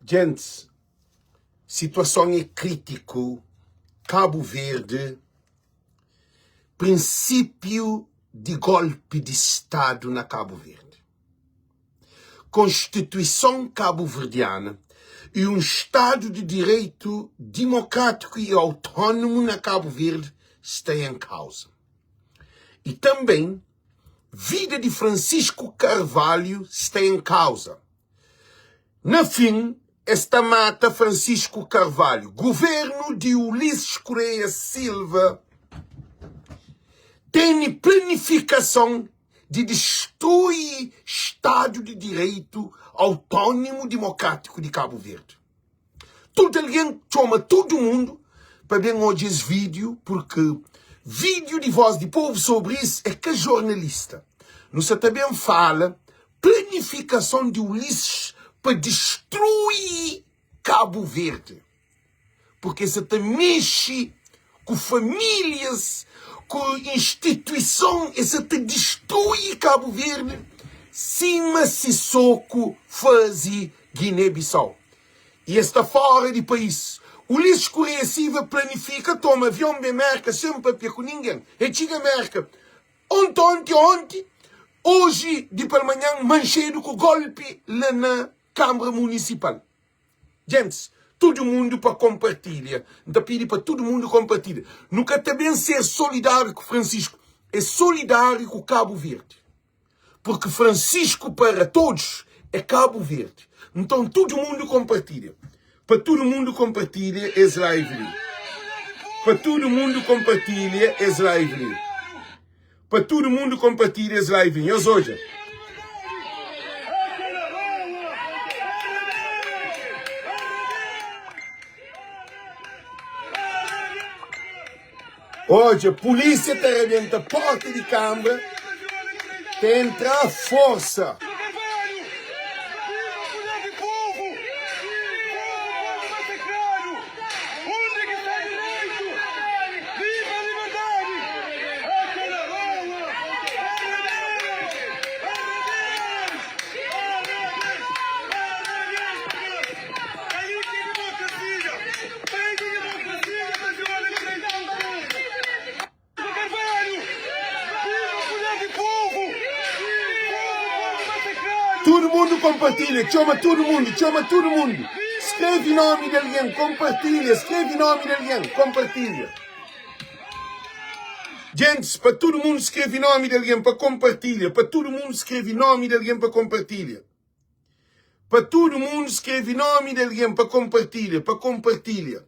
Djentis, situason é kritiku, Kabu Verdi, prinsipiu di golpi di stadu na Kabu Verdi. Konstituison kabuverdiana e un stadu di direitu dimokratiku i autonomu na Kabu Verdi sta en kauza. I tanben vida di Francisco Carvalho sta en kauza. Na fin, es ta mata Francisco Carvalho. Governu di Ulisses Correia Silva tene planifikason di distrui Stadu di Direitu Autónimu Dimokrátiku di Kabu Verdi. Tudu algen txoma tudu mundu pa ben odja es vídiu purki vídiu di Voz di Povu sobri is é ka jornalista. Nu sa ta ben fala planifikason di Ulisses pa distrui Kabu Verdi. Purki es sa ta mexe ku famílias, ku instituison, es sa ta distrui Kabu Verdi sima Sissoco faze Guiné-Bissau. I es sta fora di país. Ulisses Correia Silva planifika toma avion ben Merka sen papia ku ningen. E txiga Merka onti onti onti, oji di palmanhan manxedu ku golpi la na Kambra Munisipal. Gentis, tudu mundu pa konpartilha. N ta pidi pa tudu mundu konpartilha. Nu ka ta ben ser solidáriu ku Francisco, é solidáriu ku Kabu Verdi. Porque Francisco para todos é Kabu Verdi. Nton tudu mundu konpartilha. Pa tudu mundu konpartilha es live li. Pa tudu mundu konpartilha es live li. Pa tudu mundu konpartilha es live li. Nhos odja. Odja, pulísia ta rabenta porta di kanbra, ta entra a forsa. Tudu mundu konpartilha, txoma tudu mundu, txoma tudu mundu. Skrebe nomi di algen, konpartilha, skrebe nomi di algen, konpartilha. Gentis, pa tudu mundu skrebe nomi di algen pa konpartilha, pa tudu mundu skrebe nomi di algen pa konpartilha. Pa tudu mundu skrebe nomi di algen pa konpartilha, pa konpartilha.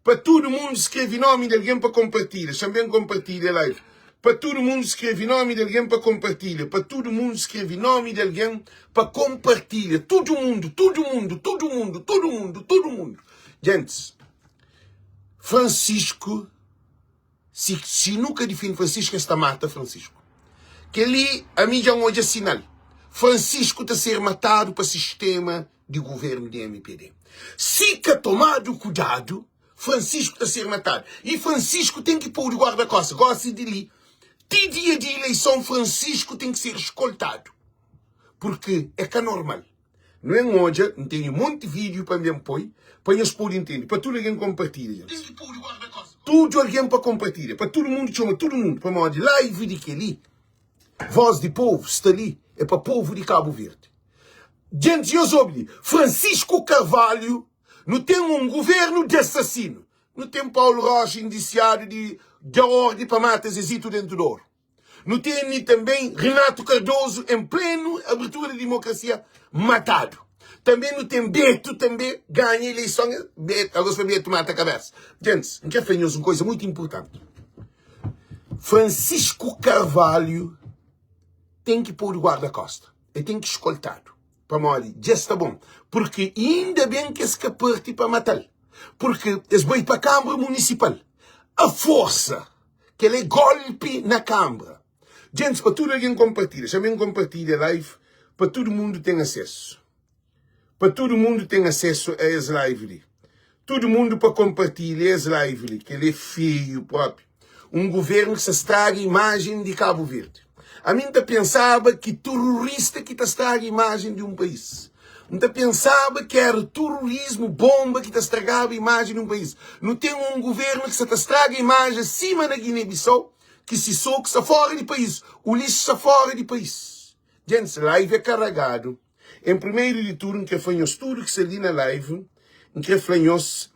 Pa tudu mundu skrebe nomi di algen pa konpartilha. Xa-m ben konpartilha live. Pa tudu mundu skrebe nomi di algen pa konpartilha. Pa tudu mundu skrebe nomi di algen pa konpartilha. Tudu mundu, tudu mundu, tudu mundu, tudu mundu, tudu mundu. Gentis, Francisco. Si si nu ka difende Francisco es ta mata Francisco. Kel-li ami dja N odja sinal. Francisco ta ser matadu pa sistema di governu di mpd. Si ka tomadu kudadu, Francisco ta ser matadu. I Francisco ten ki podu guarda-kosta. Gosi di li ti dia di ileison Francisco ten ki ser eskoltadu. Purki é ka normal. Nu en odja, N tene monti vídiu pa N ben poi, pa nhos pode intende, pa tudu algen konpartilha, dja. Tudu algen pa konpartilha, pa tudu mundu txoma tudu mundu, pamodi live di kel-li, Voz di Povu, sta li, é pa povu di Kabu Verdi. Djentis, nhos obi li, Francisco Carvalho, nu ten un guvernu di asasinu, nu ten Paulo Rocha indisiadu di da ordi pa mata Zezito dentu d'oru. Nu tene tanben Renato Cardoso en plenu abertura di dimokrasia matadu. Tanben nu ten Beto tanbe ganha ileison, Beto, agos pa Beto mata kabesa. Gentis, N kre fla nhos un koisa muitu inpurtanti. Francisco Carvalho ten ki podu guarda-kosta, el ten ki skoltadu, pamodi dja sta bon, purki inda ben ki es ka parti pa matal, purki es bai pa Kanbra Munisipal a forsa. Kel é golpi na kambra. Djentis pa tudu algen konpartilha. Xa-m ben konpartilha live pa tudu mundu ten asesu. Pa tudu mundu ten asesu a es live li. Tudu mundu pa konpartilha es live li. Kel é feiu propi. Un guvernu ki sa straga imajen di Kabu Verdi. Ami N ta pensaba ki tururista ki ta straga imajen di un país. N ta pensaba ki éra tururismu, bonba ki ta stragaba imajen di un país. Nu ten un guvérnu ki sa ta straga imajen sima na Guiné-Bissau, ki Sissoco sta fóra di país, Ulisses sta fóra di país. Gentis, live é karagadu. En primeru di tudu, N kre fla nhos tudu ki sta li na live, N kre fla nhos,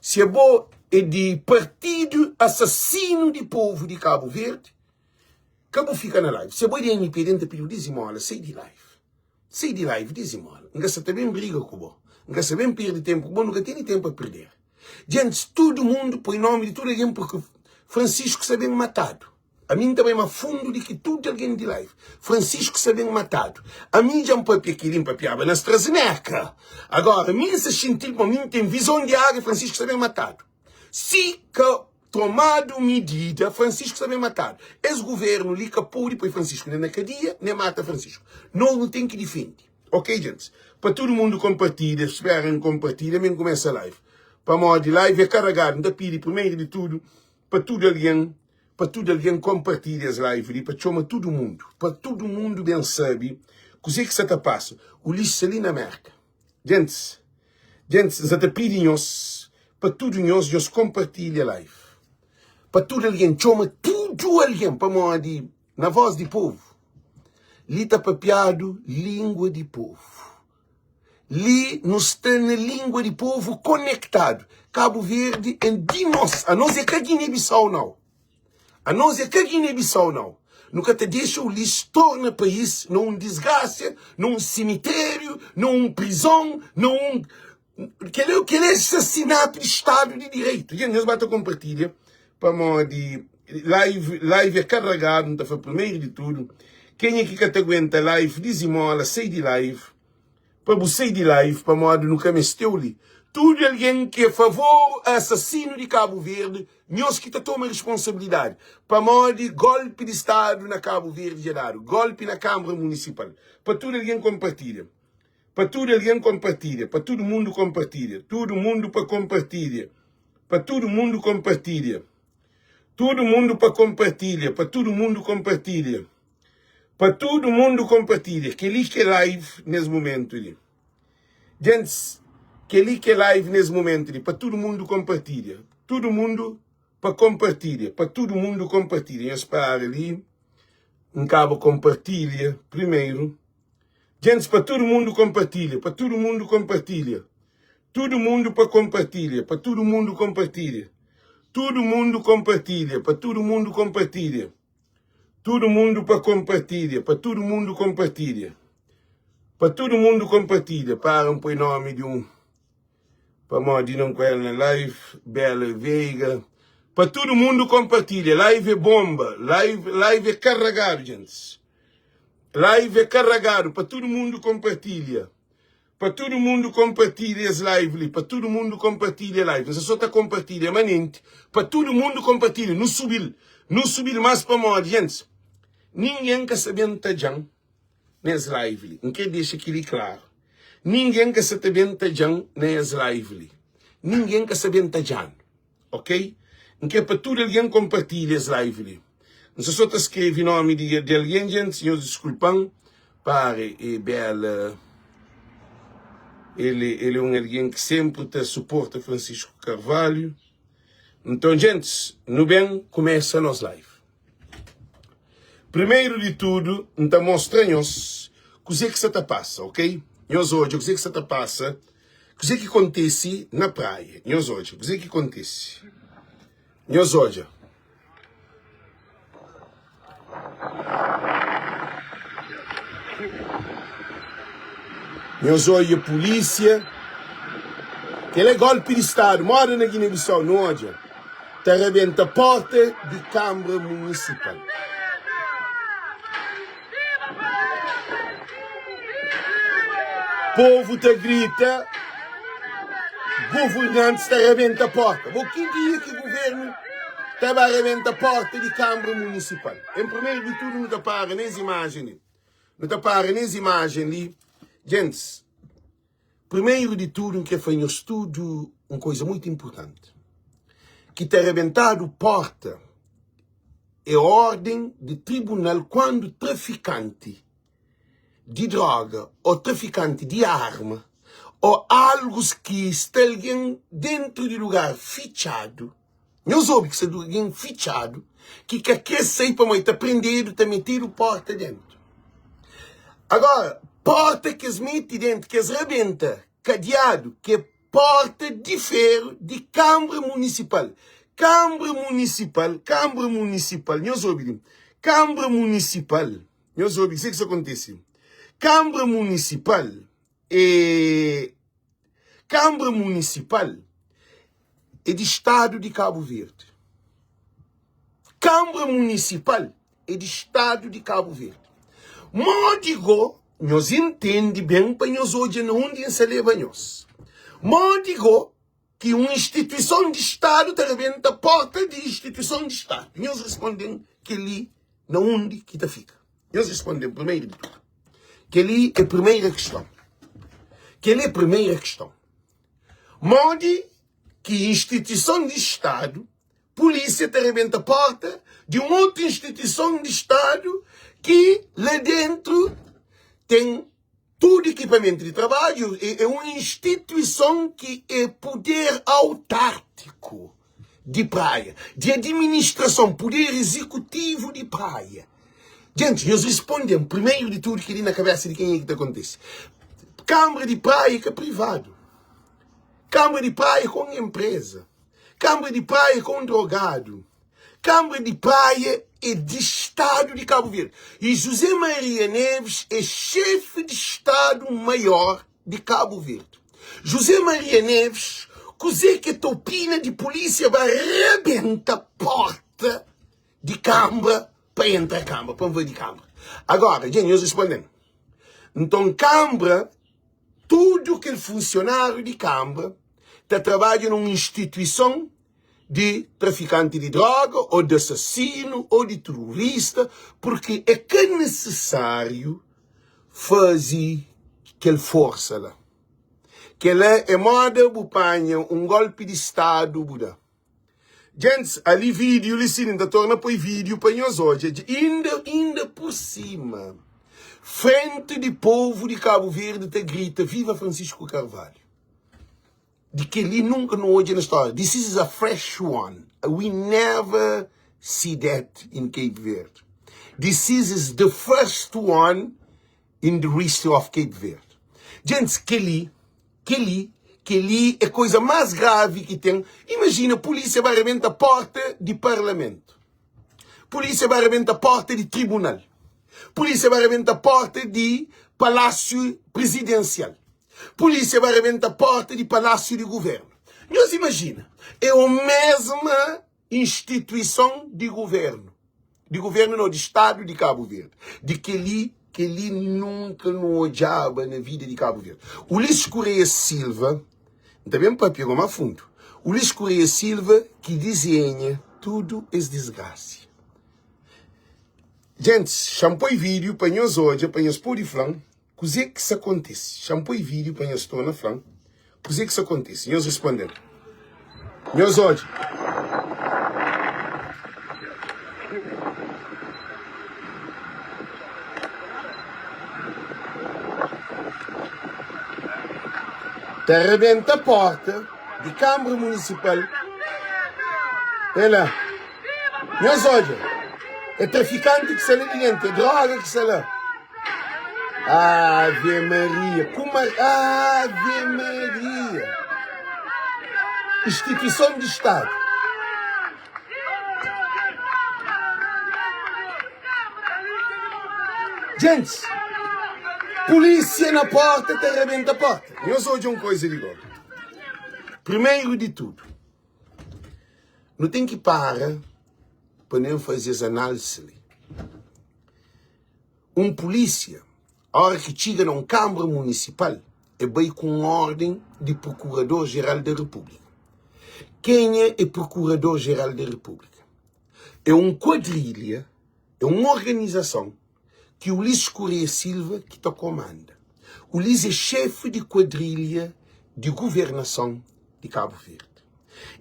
si abo é di partidu asasinu di povu di Kabu Verdi, ka bu fika na live. Si abo é di mpd, N ta pidi-u dizimola, sai di live. Sai di live, dizimola. N ka sa ta ben briga ku bo. N ka sa ben perde tenpu ku bo, nu ka tene tenpu pa perder. Gentis, tudu mundu poi nomi di tudu algen purki Francisco sta ben matadu. Ami N ta bai ma fundu di ki tudu algen di live. Francisco sta ben matadu. Ami dja N papia keli, N papiaba na AstraZeneca. Agora, mi N sa xinti-l ma mi N ten vizon di ária, Francisco sta ben matadu. Si ka tomadu midida, Francisco sta ben matadu. Es guvernu li ka pode poi Francisco nen na kadia, nen mata Francisco. Nos nu ten ki difende. Ok, gentis? Pa tudu mundu konpartilha, spera N konpartilha, mi N kumesa live. Pamodi live é karagadu, N ta pidi primeru di tudu pa tudu algen pa tudu algen konpartilha es live li pa txoma tudu mundu pa tudu mundu ben sabe kuzê ki sa ta pasa Ulisses sta li na Merka gentis gentis N sa ta pidi nhos pa tudu nhos nhos konpartilha live pa tudu algen txoma tudu algen pamodi na voz di povu li ta papiadu lingua di povu. Li nu sta na lingua di povu konektadu. Kabu Verdi é di nos. Anos é ka Guiné-Bissau nau. Anos é ka Guiné-Bissau nau. Nu ka ta dexa Ulisses torna país na un disgrasia, na un simitériu, na un prizon, na un Kel-li kel é asasinatu di stadu di direitu. Dja nhos ba ta konpartilha pamodi live live é karagadu. N ta fla primeru di tudu, kenha ki ka ta aguenta live dizimola, sai di live. Pa bu sai di live pamodi nu ka meste-u li. Tudu algen ki é favor a asasinu di Kabu Verdi, nhos ki ta toma responsabilidadi pamodi golpi di stadu na Kabu Verdi dja dadu, golpi na Kanbra Munisipal. Pa tudu algen konpartilha. Pa tudu algen konpartilha, pa tudu mundu konpartilha, tudu mundu pa konpartilha, pa tudu mundu konpartilha, tudu mundu pa konpartilha, pa tudu mundu konpartilha, pa tudu mundu konpartilha. Kel-li ki é live nes momentu li. Gentis, kel-li ki é live nes momentu li, pa tudu mundu konpartilha, tudu mundu pa konpartilha, pa tudu mundu konpartilha. Nhos para li, N kaba konpartilha primeru. Gentis pa tudu mundu konpartilha, pa tudu mundu konpartilha, tudu mundu pa konpartilha, pa tudu mundu konpartilha, tudu mundu konpartilha, pa tudu mundu konpartilha, tudu mundu pa konpartilha, pa tudu mundu konpartilha, pa tudu mundu konpartilha. Para N poi nomi di un pamodi não ku el na live, Bela Veiga. Pa tudu mundu konpartilha, live é bomba, live, live é karagadu, gentis. Live é karagadu pa tudu mundu konpartilha Pa tudu mundu konpartilha es live li Pa tudu mundu konpartilha live N sa so ta konpartilha manenti Pa tudu mundu konpartilha Nu subi-l, nu subi-l Mas pamodi, gentis Ningen ka sa ben tadja-m nes live li N kre dexa kel-li klaru Ningen ka sa ta ben tadja-m na es live li Ningen ka sa ben tadja-nu Ok N kre pa tudu algen konpartilha es live li N sa so ta skrevi nomi di di algen djent nhos diskulpa-m Pare e Bela El el é un algen ki senpri ta suporta Francisco Carvalho Nton djentis nu ben kumesa nos live Primeru di tudu N ta mostra nhos kuzê ki sa ta pasa ok Nhos odja kuzê ki sa ta pasa Kuzê ki kontise na praia? Nhos odja kuzê ki kontise. Nhos odja. Nhos odja pulísia. Kel é golpi di stadu. Moda na Guiné-Bissau, nu odja. Ta rabenta porta di Kanbra Munisipal. Povu ta grita, governantis ta rabenta porta. Bo ki dia ki governu ta ba rabenta porta di Kanbra Munisipal? En primeru di tudu nu ta para nes imajen li. Nu ta para nes imajen li. Gentis, primeru di tudu N kre fla nhos tudu un koiza muitu inpurtanti. Ki ta rabentadu porta é orden di tribunal kuandu trafikanti. di droga ô trafikanti di arma ô algus ki sta algen dentu di lugar fitxadu, nhos obi ki sta algen fitxadu ki ka kre sai pamodi ta prendedu, ta metedu porta dentu. Agora, porta ki es mete dentu, ki es rabenta kadiadu, ki é porta di feru di Kanbra Munisipal. Kanbra Munisipal, Kanbra Munisipal, nhos obi li, Kanbra Munisipal, nhos obi, kuzê ki sta kontise? Kanbra Munisipal é, Kanbra Munisipal é di Stadu di Kabu Verdi. Kanbra Munisipal é di Stadu di Kabu Verdi. Modi go, nhos intende ben pa nhos odja na undi N sa leba nhos. Modi go ki un instituison di Stadu ta rebenta porta di instituison di Stadu? Nhos responde-m kel-li na undi ki ta fika. Nhos responde-m primeru di tudu. Kel-li é primeira kiston. Kel-li é primeira kiston. Modi ki instituison di Stadu Pulísia ta rebenta porta di un otu instituison di Stadu ki la dentru ten tudu ekipamentu di trabadju. É un instituison ki é puder autártiku di Praia, di adiministrason, puder izekutivu di Praia. Gentis, nhos responde-m, primeru di tudu, kel-li na kabésa di kenha ki ta kontise? Kanbra di Praia ka privadu. Kanbra di Praia ka un enpreza. Kanbra di Praia ka un drogadu. Kanbra di Praia é di Stadu di Kabu Verdi. Y José Maria Neves é xefi di Stadu Maior di Kabu Verdi. José Maria Neves, kuzê ki el ta opina di pulísia ba rabenta porta di kanbra pa entra kanbra, pa nvadi kanbra? Agora, dja nhos responde-m. Nton, kanbra Tudu kel funsionáriu di Kanbra ta trabadja na un instituison di trafikanti di droga ô di asasinu ô di terorista, purki é ka nisisáriu faze kel forsa la. Kel-la é móda bu panha un golpi di stadu bu da. Gentis, ali vídeo li sin, N ta torna poi vídeo pa nhos odja. Inda, inda por sima, frenti di povu di Kabu Verdi ta grita Viva Francisco Carvalho. Di kel-li nunka nu odja na stória. This is a fresh one. We never see that in Cape Verde. This is the first one in the history of Cape Verde. Gentis, kel-li Kel-li, kel-li é koiza más gravi ki ten. Imajina pulísia ba rebenta pórta di parlamentu. Pulísia ba rebenta pórta di tribunal. Pulísia ba rebenta pórta di palásiu prizidensial. Pulísia ba rebenta pórta di palásiu di guvérnu. Nhos imajina, é o mesma instituison di guvérnu, di guvérnu nau, di Stadu di Kabu Verdi, di kel-li, kel-li nunka nu odjaba na vida di Kabu Verdi. Ulisses Correia Silva, N ta ben papia goma a fundu, Ulisses Correia Silva ki dizenha tudu es disgrasia. Gentis, xa-m poi vídiu pa nhos odja, pa nhos pode fla-m Kuzê ki sa kontise? Xa-m poi vídiu pa nhos torna fla-m kuzê ki sa kontise. Nhos responde-m. Nhos odja. Ta rebenta porta di Kanbra Munisipal. É la. Nhos odja. É trafikanti ki sta la di denti. É droga ki sta la. Ave Maria, kuma Ave Maria. Instituição de Estado. Gente, polícia na porta ta rebenta a porta. Nhos odja um coisa de gol. Primeiro de tudo, nu tem que para pa nem fazer as análises ali. Un pulísia, óra ki txiga na un kanbra munisipal, e bai ku un órden di Prokurador-Jeral da Repúblika. Kenha é Prokurador-Jeral da Repúblika? É un kuadrilha, é un organizason ki Ulisses Correia Silva ki ta komanda. Ulisses é xéfi di kuadrilha di guvernason di Kabu Verdi.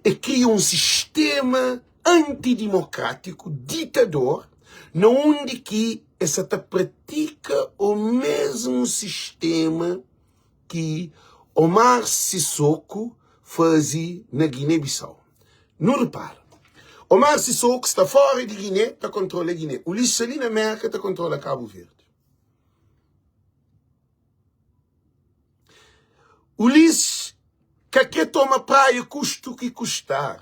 E kria un sistéma antidimokrátiku, ditador. Na undi ki es sa ta pratika o mesmu sistema ki Omar Sissoko faze na Guiné-Bissau. Nu repara, Omar Sissoko sta fora di Guiné ta kontrola Guiné, Ulisses sta li na Merka ta kontrola Kabu Verdi. Ulisses ka kre toma praia kustu ki kustar,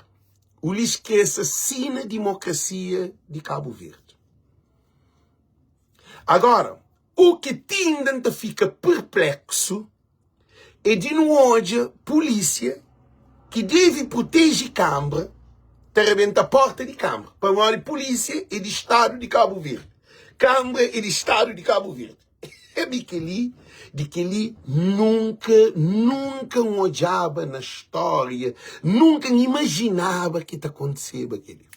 Ulisses kre asasina dimokrasia di Kabu Verdi. Agora, u ki ti inda N ta fika perpleksu é di nu odja pulísia ki deve proteje kanbra ta rabenta porta di kanbra, pamodi pulísia é di stadu di Kabu Verdi, kanbra é di stadu di Kabu Verdi. É di kel-li, di kel-li nunka, nunka N odjaba na stória, nunka N imajinaba ki ta kontiseba kel-li.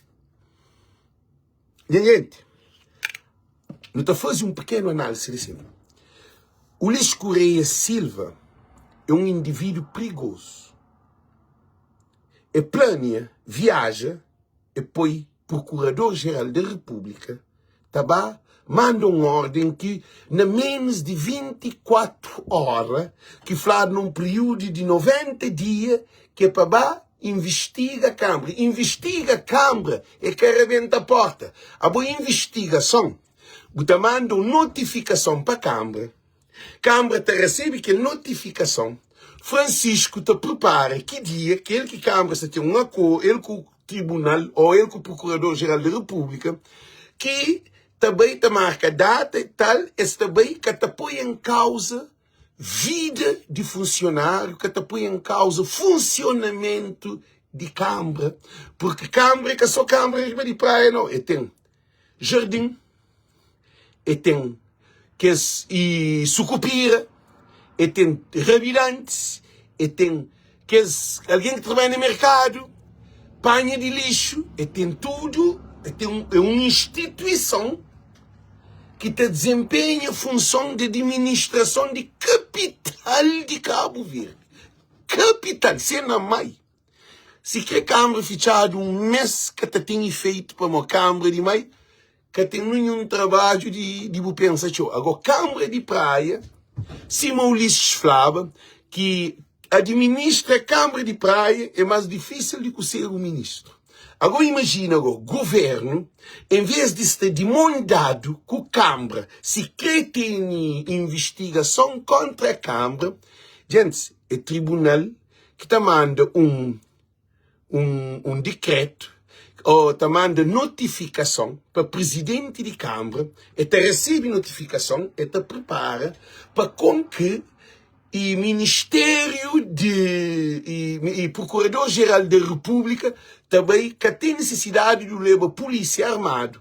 Nha gente, nu ta faze un pequeno análise li sin. Ulisses Correia Silva é un indivíduo perigoso. E plania viaja, e poi Procurador-Geral da República ta ba manda un orden ki na menos di 24 ora, ki fladu na un período di 90 dia, ki é pa ba investiga Câmara. Investiga Câmara é ka rabenta porta. Abo investigason, bu ta manda un notifikason pa Câmara, Câmara ta resebe kel notifikason, Francisco ta prepara ki dia ki el ki Câmara sta ten un akordu, el ku tribunal ou el ku Procurador Geral da República, ki ta bai ta marka data e tal, es ta bai ka ta poi en kauza vida di funsionáriu, ka ta poi en kauza funsionamentu di Câmara, porque Câmara é ka só Câmara riba di praia não, é ten jardin, é ten kes e sukupira, é ten rabidantis, é ten kes algen ki trabalha na merkadu, panha di lixu, é ten tudu, é ten é un instituison ki ta dizenpenha funson di adiministrason di kapital di Kabu Verdi. Kapital, se na mai. Si kre kanbra fitxadu un mes ka ta ten ifeitu pamo kanbra di mai ka ten ninhun trabadju di di bu pensa txeu. Ago kanbra di praia, sima Ulisses flaba ki adiministra kanbra di praia é mas difisil di ku ser un ministru. Ago imajina ago guvernu en ves di sta di mon dadu ku kanbra si kre tene invistigason kontra kanbra, djentis é tribunal ki ta manda un un un dikretu ô ta manda notifikason pa prizidenti di kanbra, el ta resebe notifikason, el ta pripara pa kon ki i Ministériu di i Prokurador Jeral di Repúblika ta bai, ka ten nisisidadi di leba pulísia armadu.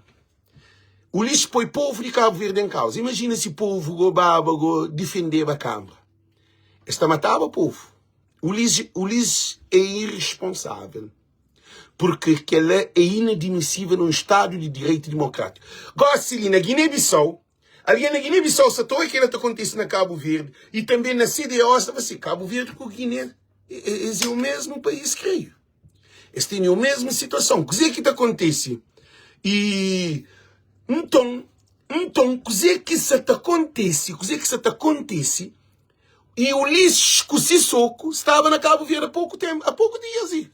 Ulisses poi povu di Kabu Verdi en kauza. Imajina si povu go baba go difendeba kanbra. Es ta mataba povu. Ulisses, Ulisses é irresponsável. Porque kel-la é inadmissível num Estado de Direito Democrático. Gosi li na Guiné-Bissau, algen na Guiné-Bissau sa ta oi kel-la ta kontise na Kabu Verdi e tanbe na CDAO sta fla si, Kabu Verdi ku Guiné es é o mesmu país, kreio. Es tene o mesmu situason. Kuzê ki ta kontise? E nton, nton kuzê ki sa ta kontise? Kuzê ki sa ta kontise? E Ulisses ku Sissoko staba na Kabu Verdi há pouku tempu, há pouku dias li.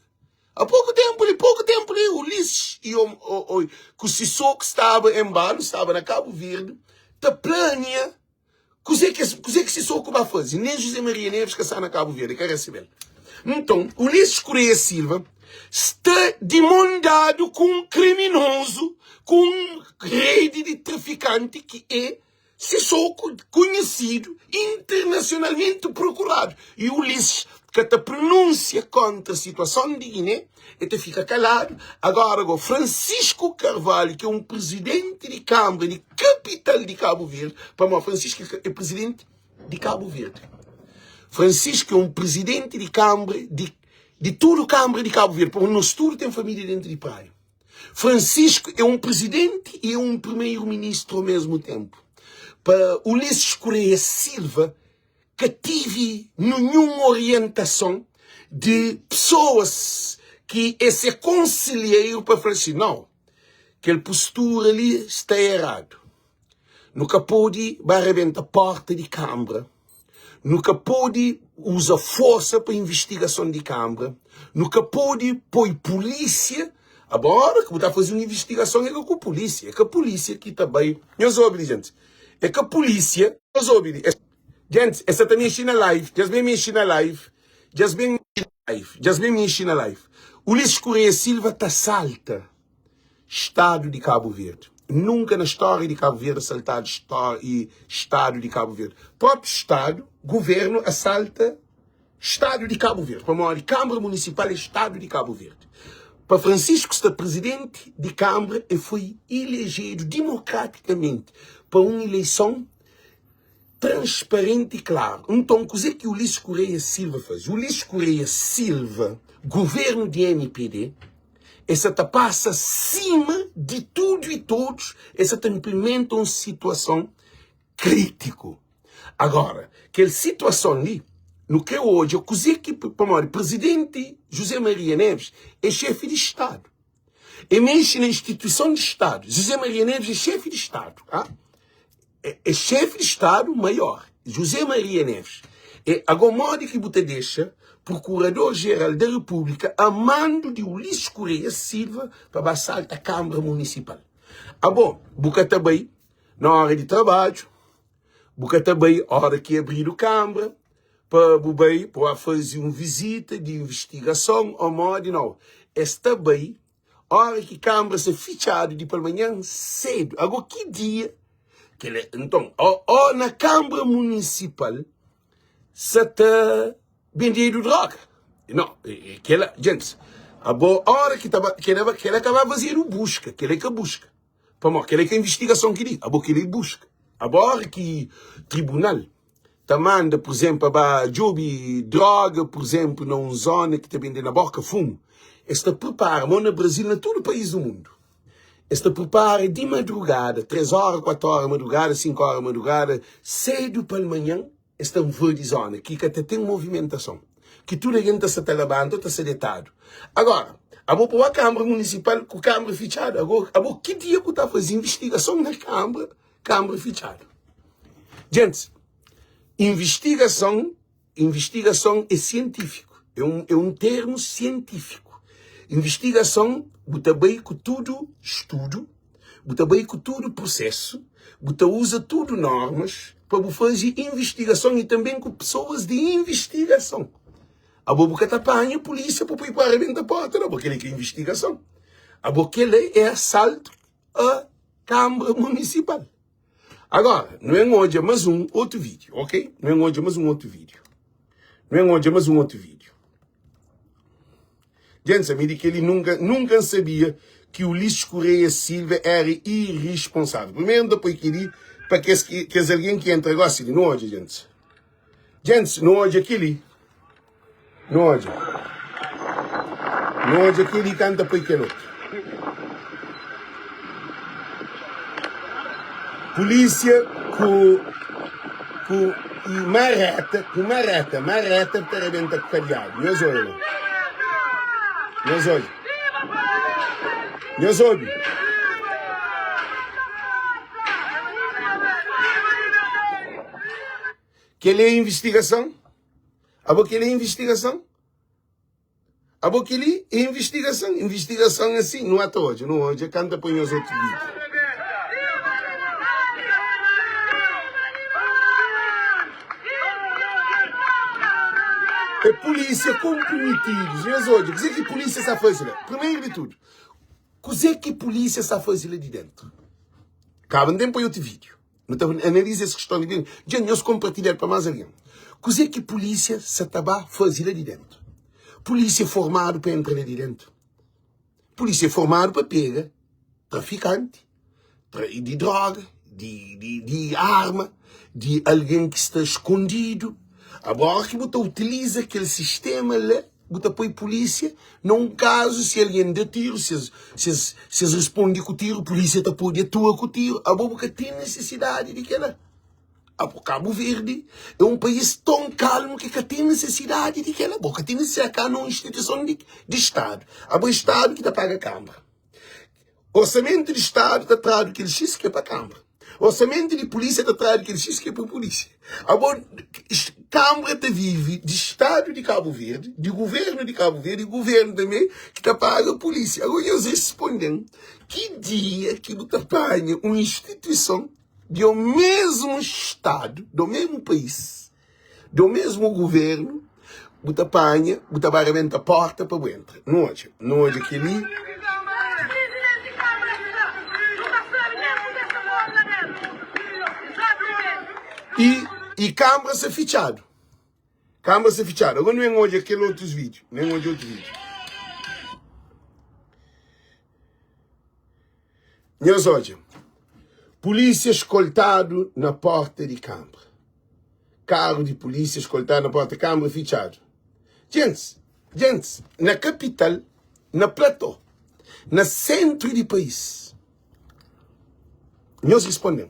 Há pouku tempu li, pouku tempu li, Ulisses e o, o, o, ku Sissoko staba em Balu, staba na Kabu Verdi, ta plania kuzê ki, kuzê ki Sissoko ba faze. Nem José Maria Neves ka sta na Kabu Verdi, ka recebel. Nton, Ulisses Correia Silva sta di mon dadu ku un kriminozu, ku un redi di trafikanti ki é Sissoko konhesidu internasionalmenti prokuradu y Ulisses ka ta prununsia kontra situason di Guiné, e ta fika kaladu. Agora go Francisco Carvalho ki é un prizidenti di Kanbra di kapital di Kabu Verdi, pamodi Francisco é prizidenti di Kabu Verdi, Francisco é un prizidenti di Kanbra di di tudu Kanbra di Kabu Verdi, pamodi nos tudu ten familia dentu di Praia. Francisco é um presidente e é um primeiro-ministro ao mesmo tempo. Pa Ulisses Correia Silva ka tive nenhum orientação de pessoas que é se conselheiro para falar assim, não, Kel postura li sta eradu. Nu ka pode ba rebenta porta di kanbra, nu ka pode uza forsa pa invistigason di kanbra, nu ka pode poi pulísia. Abo ora ki bu ta faze un invistigason é ka ku pulísia, é ka pulísia ki ta bai. Nhos obi li gentis, é ka pulísia. Nhos obi li, gentis, es sa ta mexe na live, dja es ben mexe na live, dja es ben mexe na live, dja es ben mexe na live. Ulisses Correia Silva ta salta. Stadu di Kabu Verdi. Nunka na stória di Kabu Verdi asaltadu Stadu di Kabu Verdi. Própi Stadu, Guvernu asalta Stadu di Kabu Verdi, pamodi Kanbra Munisipal é Stadu di Kabu Verdi. Pa Francisco sta Prizidenti di Kanbra, e foi ilejedu dimokratikamenti pa un ileison transparenti i klaru. Nton, kuzê ki Ulisses Correia Silva faze? Ulisses Correia Silva, Guvernu di mpd, E sa ta pasa sima di tudu i todos, e sa ta inplimenta un situason kritiku. Agora, kel situason li, nu kre odja kuze ki, pamodi Presidenti José Maria Neves é xefi di Stadu. E mexe na instituison di Stadu. José Maria Neves é xefi di Stadu. Ah? É xefi di Stadu maior, José Maria Neves. É ago modi ki bu ta dexa Procurador Geral da República a mando di Ulisses Correia Silva pa ba salta Câmara Municipal? Abo bu ka ta bai na hora di trabadju, bu ka ta bai hora ki abridu Câmara pa bu bai pa ba fazi un visita di investigason o modi, nau. Es ta bai Ora ki kanbra sta fitxadu di palmanhan sedu. Ago ki dia kel é? Nton, ó na kanbra munisipal sa ta bendedu droga. No, kela, djentis, abo ora ki ta ba, kela, kela ka ba fazedu buska, kela é ka buska. Pamodi kela é ka investigason ki di, abo kela é buska. Abo ora ki tribunal ta manda, pur izénplu, pa ba djobe dróga, pur izénplu, na un zóna ki ta bende na bóka fumu, es ta pripara, mo na Brazil, na tudu país di mundu, es ta pripara di madrugada, 3 óra, 4 óra madrugada, 5 óra madrugada, sédu palmanhan, es ta nvadi zóna ki ka ta ten movimentason, ki tudu algen ta sta ta labanta ô ta sta detadu. Agora, abo pa ba kanbra munisipal ku kanbra fitxadu, abo, abo ki dia ku ta faze invistigason na kanbra? Kanbra fitxadu. Gentis, invistigason, invistigason é sientífiku, é un, é un termu sientífiku. Invistigason, bu ta bai ku tudu studu, bu ta bai ku tudu prusesu, bu ta uza tudu normas pa bu faze invistigason i tanben ku pesoas di invistigason. Abo bu ka ta panha pulísia pa poi pa rebenta porta, nau, bo kel-li ka invistigason. Abo kel-li é asaltu a Câmara Municipal. Agora, nu en odja mas un otu vídeo, ok? Nu en odja mas un otu vídeo. Nu en odja mas un otu vídeo. Gente, ami di keli nunca, nunca n sabia ki Ulisses Correia Silva era irresponsável. Primeiro n ta poi keli pa kes, kes algen ki entra gosi li. Nu odja, gente. Gente, nu odja keli. Nu odja. Nu odja kel-li kanta poi kel otu. Polísia ku ku i mareta, ku mareta, mareta ta rebenta ku kadiadu. Nhos odja la. Nhos odja. Nhos obi. Kel-li é invistigason? Abo kel-li é invistigason? Abo kel-li é invistigason? Invistigason é si, nu ata odja, nu odja, kanta poi nhos otu vídiu. É polícia comprometidos. Nhos odja, kuzê ki polícia sta faze la? Primeiro de tudo, kuzê ki polícia sta faze la di dentro? Kaba, N ten poi otu vídiu. Nu ta analiza es kiston li ben. Dja nhos konpartilha-l pa más algen. Kuzê ki pulísia sa ta ba faze la di déntu? Pulísia é formadu pa entra la di déntu. Pulísia é formadu pa pega trafikanti di dróga, di arma, di algen ki sta skondidu. Agora ki bu ta utiliza kel sistéma la, Bu ta poi pulísia na un kazu si algen da tiru, si es, si es, si es responde ku tiru, pulísia ta pode atua ku tiru. Abo bu ka ten nisisidadi di kela. Abo Kabu Verdi é un país ton kalmu ki ka ten nisisidadi di kela. Bo ka ten nisisidadi ka na un instituison di, di Stadu. Abo é Stadu ki ta paga kanbra. Orçamento di Stadu ta tradu kel X ki é pa Kambra. Orçamento di Polícia ta tradu kel X ki é pa Polícia. Abo, Kambra ta vive di Stadu di Kabu Verdi, di Governu di Kabu Verdi i Governu tanbe ki ta paga Polícia. Ago nhos responde-m, ki dia ki bu ta panha un instituison di omesmu Stadu, di omesmu país, Do mesmu guvernu bu ta panha bu ta ba rebenta porta pa bu entra. Nu odja, nu odja keli. I i kambra sta fitxadu. Kambra sta fitxadu. Agora nu ben odja kel otus vídiu. Nu ben odja otu vídiu. Nhos odja. Pulísia skoltadu na porta di kambra. Karu di pulísia skoltadu na porta di kambra fitxadu. Gentis, gentis, na kapital, na platô, na sentru di país. Nhos responde-m,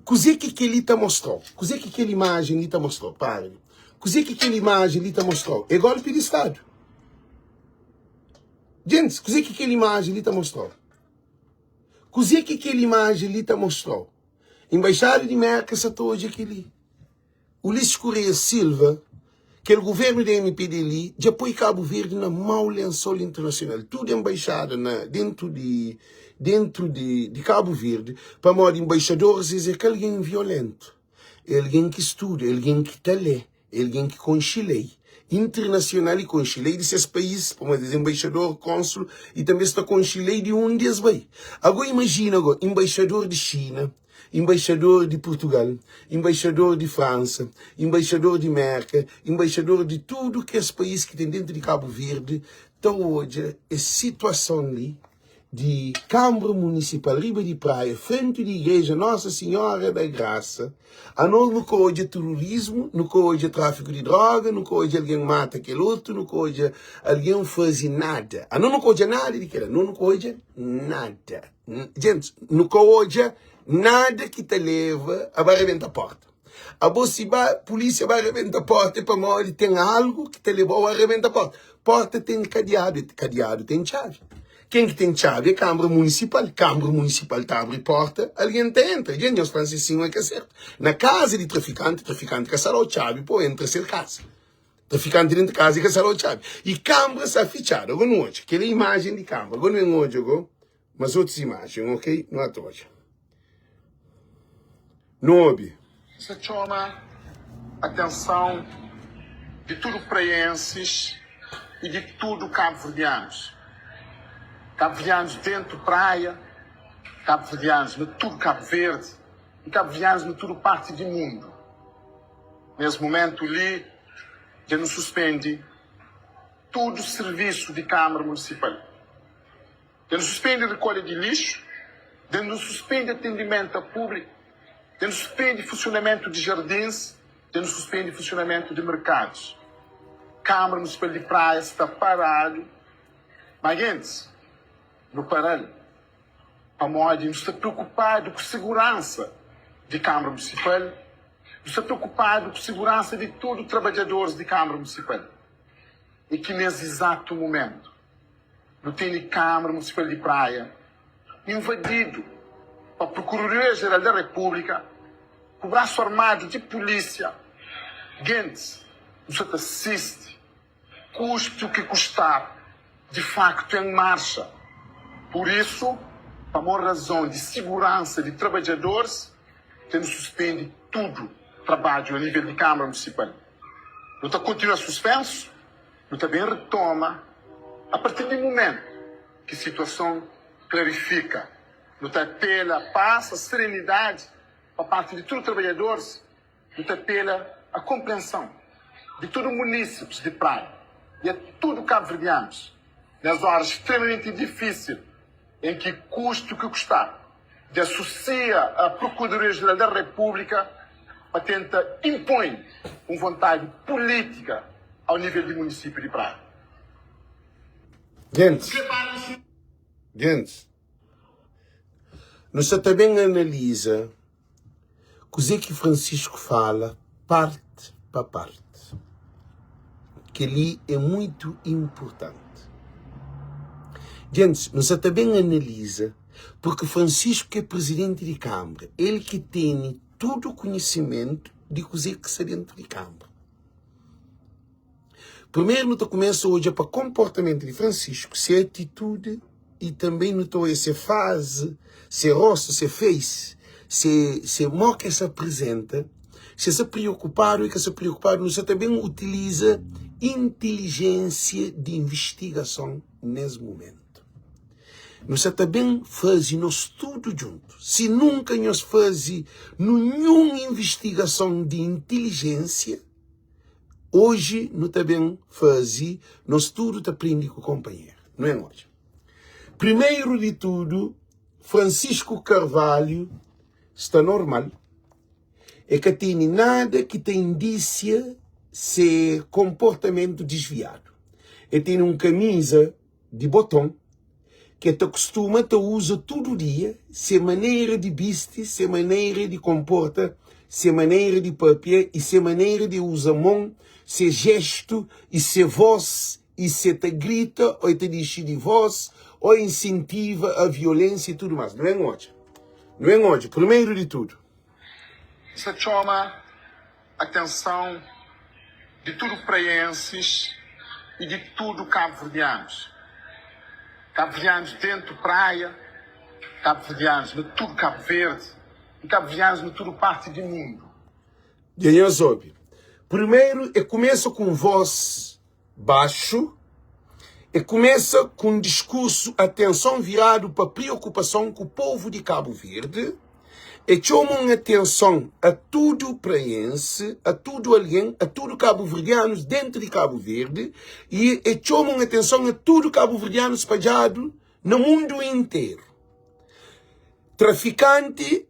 kuzê ki kel-li ta mostra-u? Kuzê ki kel imajen li ta mostra-u? Para li. Kuzê ki kel imajen li ta mostra-u? É golpi di Stadu. Gentis, kuzê ki kel imajen li ta mostra-u? Kuzê ki kel imajen li ta mostra-u? Embaixada di Merka sa ta odja kel-li. Ulisses Correia Silva, kel governu di MPD li dja poi Kabu Verdi na mau lensol internasional. Tudu embaixada na dentu di dentu di di Kabu Verdi, pamodi embaixadoris es é ka algen violentu, é algen ki studa, é algen ki ta lé. É algen ki konxe lei internasional i konxe lei di ses país, pamodi es é enbaixador, kónsul i tanbê es ta konxe lei di undi es bai. Agó imajina agó, enbaixador di Xina, enbaixador di Purtugal, enbaixador di Fransa, enbaixador di Mérka, enbaixador di tudu kes país ki ten déntu di Kabu Verdi ta odja es situason li di Kanbra Munisipal riba di Praia, frenti di Igreja Nosa Sinhora da Grasa, anos nu ka odja terorismu, nu ka odja trafiku di droga, nu ka odja algen mata kel otu, nu ka odja algen faze nada. Anos nu ka odja nada di kela, anos nu ka odja nada. Gentis, nu ka odja nada ki ta leba a ba rebenta porta. Abo si ba polícia ba rebenta porta é pamodi ten algo ki ta lebau a rebenta porta. Porta ten kadiadu, kadiadu ten txabi. Ken ki ten txabi é Kambra Munisipal. Kambra Munisipal ta abri porta, algen ta entra. Dja nhos fla si sin é ka sertu. Na kaza di trafikanti, trafikanti ka sa dau txabi pa entra sel kaza. Trafikanti dentu kaza e ka sa dau txabi. I kambra sa fitxadu. Ago nu odja kel imajen di kambra. Ago nu ben odja go mas otus imajen, ok? Nu ata odja. Nu obi. N sta txoma atenson di tudu praiensis y di tudu kabuverdianus. Kabuverdianus dentu Praia, kabuverdianus na tudu Kabu Verdi y kabuverdianus na tudu parti di mundu. Nes mumentu li dja nu suspendi tudu sirvisu di Kamara Munisipal. Dja nu suspendi rikolha di lixu, dja nu suspendi atendimentu a públiku, dja nu suspendi funsionamentu di jardins, dja nu suspendi funsionamentu di merkadus. Kamara Munisipal di Praia sta paradu, ma gentis, nu para-l pamodi nu sta preokupadu ku seguransa di Kamara Munisipal, nu sta preokupadu ku seguransa di tudu trabadjadoris di Kamara Munisipal i ki nes izatu mumentu. Nu tene Câmara Municipal di Praia invadidu pa Procuradoria Geral da República ku brasu armadu di polícia. Gentis, nu sa ta sisti, kusti u ki kustar, di facto en marxa. Pur isu, pamo razon di siguransa di trabadjadoris, ten nu suspendi tudu trabadju a nivel di Câmara Municipal. Nu ta kontinua suspensu. Nu ta ben retoma a partir di mumentu ki situason klarifika. Nu ta apela a pas, a serenidadi pa parti di tudu trabadjadoris. Nu ta apela a konprenson di tudu munisipis di Praia i a tudu kabuverdianus nes oras stremamenti difisil en ki kustu ki kustar di asosia a Procuradoria-Geral da Repúblika pa tenta inpõe un vontadi pulítika ao nível di munisípiu di Praia. Gentis, gentis, nu sa ta ben analiza kuzê ki Francisco fala parti pa parti. Kel-li é muitu inpurtanti. Djentis, nu sa ta ben analiza, purki Francisco ki é prizidenti di Kanbra, el ki tene tudu kunhisimentu di kuzê ki sta dentu di Kanbra. Primeru nu ta kumesa odja pa konportamentu di Francisco, se atitudi i tanbe nu ta odja se fazi, se rostu, se face, se se mo ki el sa aprizenta, si el sta priokupadu o el ka sta priokupadu. Nu sa ta ben utiliza intilijénsia di invistigason nes mumentu. Nu sa ta ben faze nos tudu djuntu. Si nunka nhos faze ninhun invistigason di intilijénsia, Oji nu ta ben faze nos tudu ta prende ku konpanheru. Nu ben odja. Primeru di tudu, Francisco Carvalho sta normal. E ka tene nada ki ta indisia se konportamentu disviadu. E tene un kamiza di boton ki el ta kustuma ta uza tudu dia, se manera di bisti, se manera di konporta, se manera di pâpia i se manera di uza mon, se jéstu i se vós, i se ta grita ô el ta dixi di vós ô insentiva a violénsia i tudu más. Nu ben odja. Nu ben odja, primeru di tudu. Sa txoma atenson di tudu praiensis i di tudu kabuverdianus. Kabuverdianus dentu Praia, kabuverdianus na tudu Kabu Verdi i kabuverdianus na tudu parti di mundu. Dja nhos obi. Primeru e kumesa ku un vós baxu, e kumesa ku un diskursu atenson viradu pa priokupason ku povu di Kabu Verdi, e txoma un atenson a tudu praense, a tudu algen, a tudu kabuverdianus dentu di Kabu Verdi y e txoma un atenson a tudu kabuverdianus spadjadu na mundu interu. Trafikanti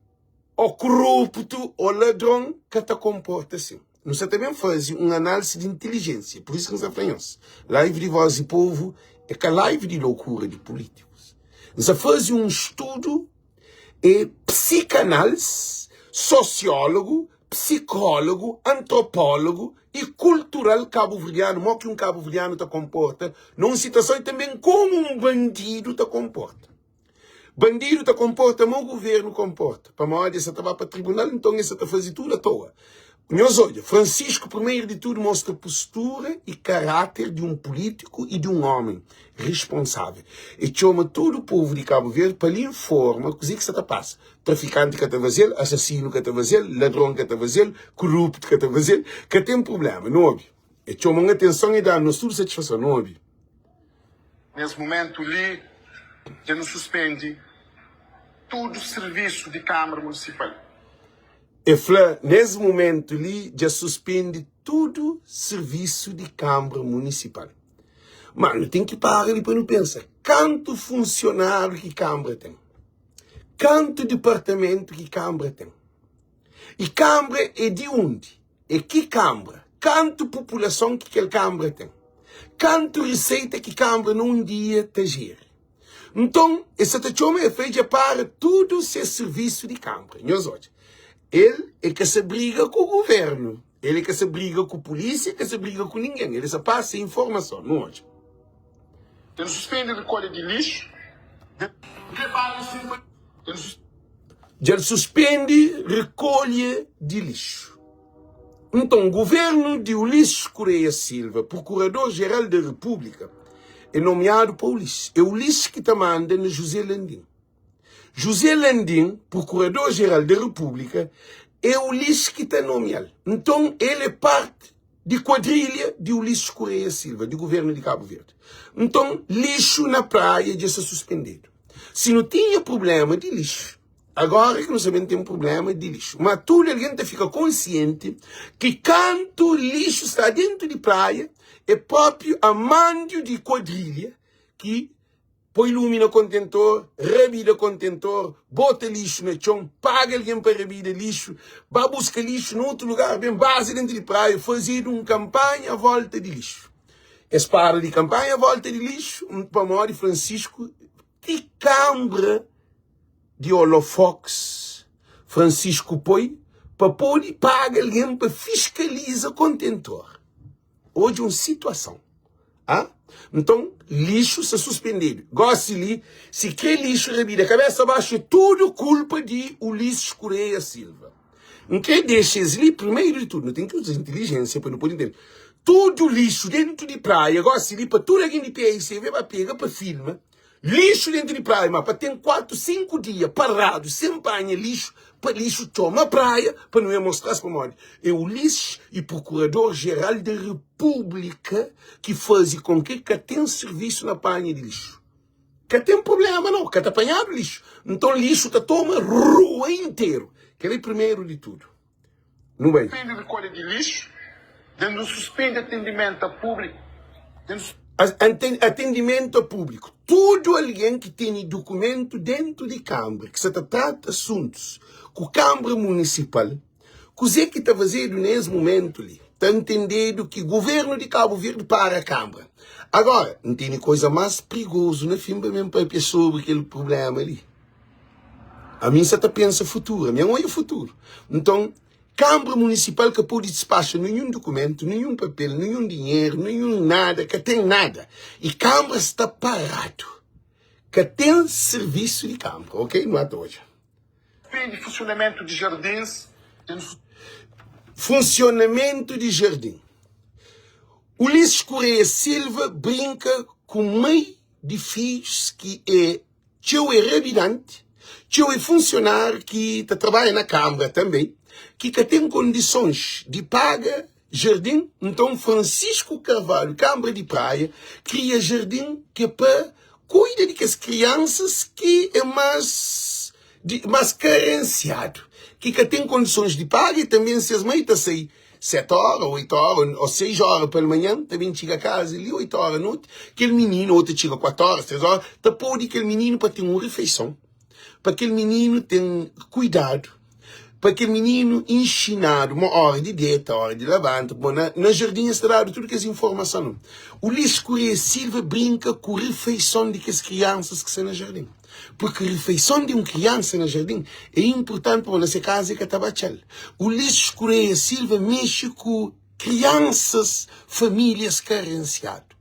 Ô koruptu ô ladron ka ta konporta asin. Nu sta ta ben faze un análisi di intilijénsia. Pur isu ki N sta fla nhos, live di Vós di Povu é ka live di lokura di pulítikus. N sta faze un studu é psikanálisi, sosiólogu, psikólogu, antropólogu i kultural kabuverdianu, mo ki un kabuverdianu ta konporta na un situason i tanben komu un bandidu ta konporta. Bandidu ta konporta mo guvernu konporta, pamodi es sa ta ba pa tribunal, nton es sa ta faze tudu atoa. Nhos odja, Francisco primeru di tudu mostra postura i karáter di un pulítiku i di un omi risponsável. E txoma tudu povu di Kabu Verdi pa li informa kuze ki sa ta pasa. Trafikanti ka ta faze-l, asasinu ka ta faze-l, ladron ka ta faze-l, kuruptu ka ta faze-l, ka ten prubléma. Nu obi. E txoma un atenson e da-nu nos tudu satisfason. Nu obi. Nes mumentu li, dja nu suspendi tudu sirvisu di Kâmara Munisipal. E fla, Nes mumentu li, dja suspendi tudu sirvisu di Kâmara Munisipal. Ma nu ten ki para li pa nu pensa, kantu funsionáriu ki Kâmara ten? Kantu dipartamentu ki Kâmara ten? I Kâmara é di undi? É ki kanbra? Kantu populason ki kel kanbra ten? Kantu riseita ki kanbra na un dia ta jeri? Nton, es sa ta txoma e fla, Dja para tudu ses sirvisu di kanbra. Nhos odja, el e ka sa briga ku guvernu, el e ka sa briga ku pulisia, el ka sa briga ku ningen, el sa pasa informason. Nu odja. El suspende rikolha di lixu. Dja el suspende rekolha di lixu. Nton, guvernu di Ulisses Correia Silva, Procurador-Geral da Repúblika, é nomiadu pa Ulisses. É Ulisses ki ta manda na José Landim. José Landim, Procurador-Geral da Repúblika, é Ulisses ki ta nomia-l. Nton, el é parti di kuadrilha di Ulisses Correia Silva, di guvernu di Kabu Verdi. Nton, lixu na praia dja sta suspendedu. Si nu tinha prubléma di lixu, agóra ki nu sta ben ten prubléma di lixu. Má tudu algen ta fika konsienti ki kantu lixu sta déntu di praia, é própi amandiu di kuadrilha ki poi lumi na kontentor, rabida kontentor, bota lixu na txon, paga algen pa rabida lixu, ba buska lixu na otu lugar, ben baza déntu di praia, fazedu un kanpanha a vólta di lixu. Es para di kanpanha a vólta di lixu pamodi Francisco ti kanbra di olofox Francisco poi pa pode paga algen pa fiskaliza kontentor. Odja un situason. Ah? Nton, lixu sta suspendedu. Gósi li, si krê lixu rabida kabésa baxu, é tudu kulpa di Ulisses Correia Silva. N krê dexa es li, primeru di tudu, nu ten ki uza intilijénsia pa nu pode ntende. Tudu lixu déntu di praia, gósi li, pa tudu algen di PICV ba pega pa filma, Lixu dentu di praia, ma pa ten 4, 5 dia paradu sen panha lixu, pa lixu txoma praia pa nu e mostra-s pamodi e Ulisses e Procurador Geral da República ki faze kon ki ka ten servisu na panha di lixu. Ka ten problema nau, ka ta panhadu lixu. Nton lixu ta toma rua interu. Kel-li primeru di tudu. Nu bai. Suspende rekolha di lixu, dendu suspende atendimentu a públiku, dendu. Atendimentu a públiku. Tudu algen ki tene dukumentu dentu di Kanbra ki sa ta trata asuntus ku Kanbra Munisipal, kuze ki ta fazedu na es mumentu li, ta ntendedu ki Guvernu di Kabu Verdi para Kanbra. Agora, N tene koza más prigozu na fin pa mi N papia sobri kel prublema li. Ami N sa ta pensa futuru, ami N oia futuru. Nton, Kanbra Munisipal ka pode dispaxa ninhun dukumentu, ninhun papel, ninhun dinheru, ninhun nada, ka ten nada. I Kanbra sta paradu. Ka ten sirvisu di Kanbra, ok? Nu ata odja. Suspende funsionamentu di jardins. Funsionamentu di jardin. Ulisses Correia Silva brinka ku mai di fidjus ki é Txeu é rabidanti, txeu é funsionáriu ki ta trabadja na Kanbra tanbe, ki ka ten kondisons di paga jardin. Nton, Francisco Carvalho, Kanbra di Praia, kria jardin ki é pa kuida di kes kriansas ki é más di más karensiadu, ki ka ten kondisons di paga i tanbe ses mai ta sai 7 óra, 8 óra ô 6 óra palmanhan, ta ben txiga kaza li 8 óra noti, kel mininu, ô ta txiga 4 óra, 3 óra, ta pode kel mininu pa ten un rifeison, pa kel mininu ten kuidadu, pa kel mininu inxinadu ma óra di deta, óra di labanta, pamodi na, na jardin es ta dadu tudu kes informason li. Ulisses Correia Silva brinka ku rifeison di kes kriansas ki sta na jardin. Purki rifeison di un kriansa na jardin é inpurtanti pamodi na se kaza e ka ta ba atxa-l. Ulisses Correia Silva mexe ku kriansas, famílias karensiadu.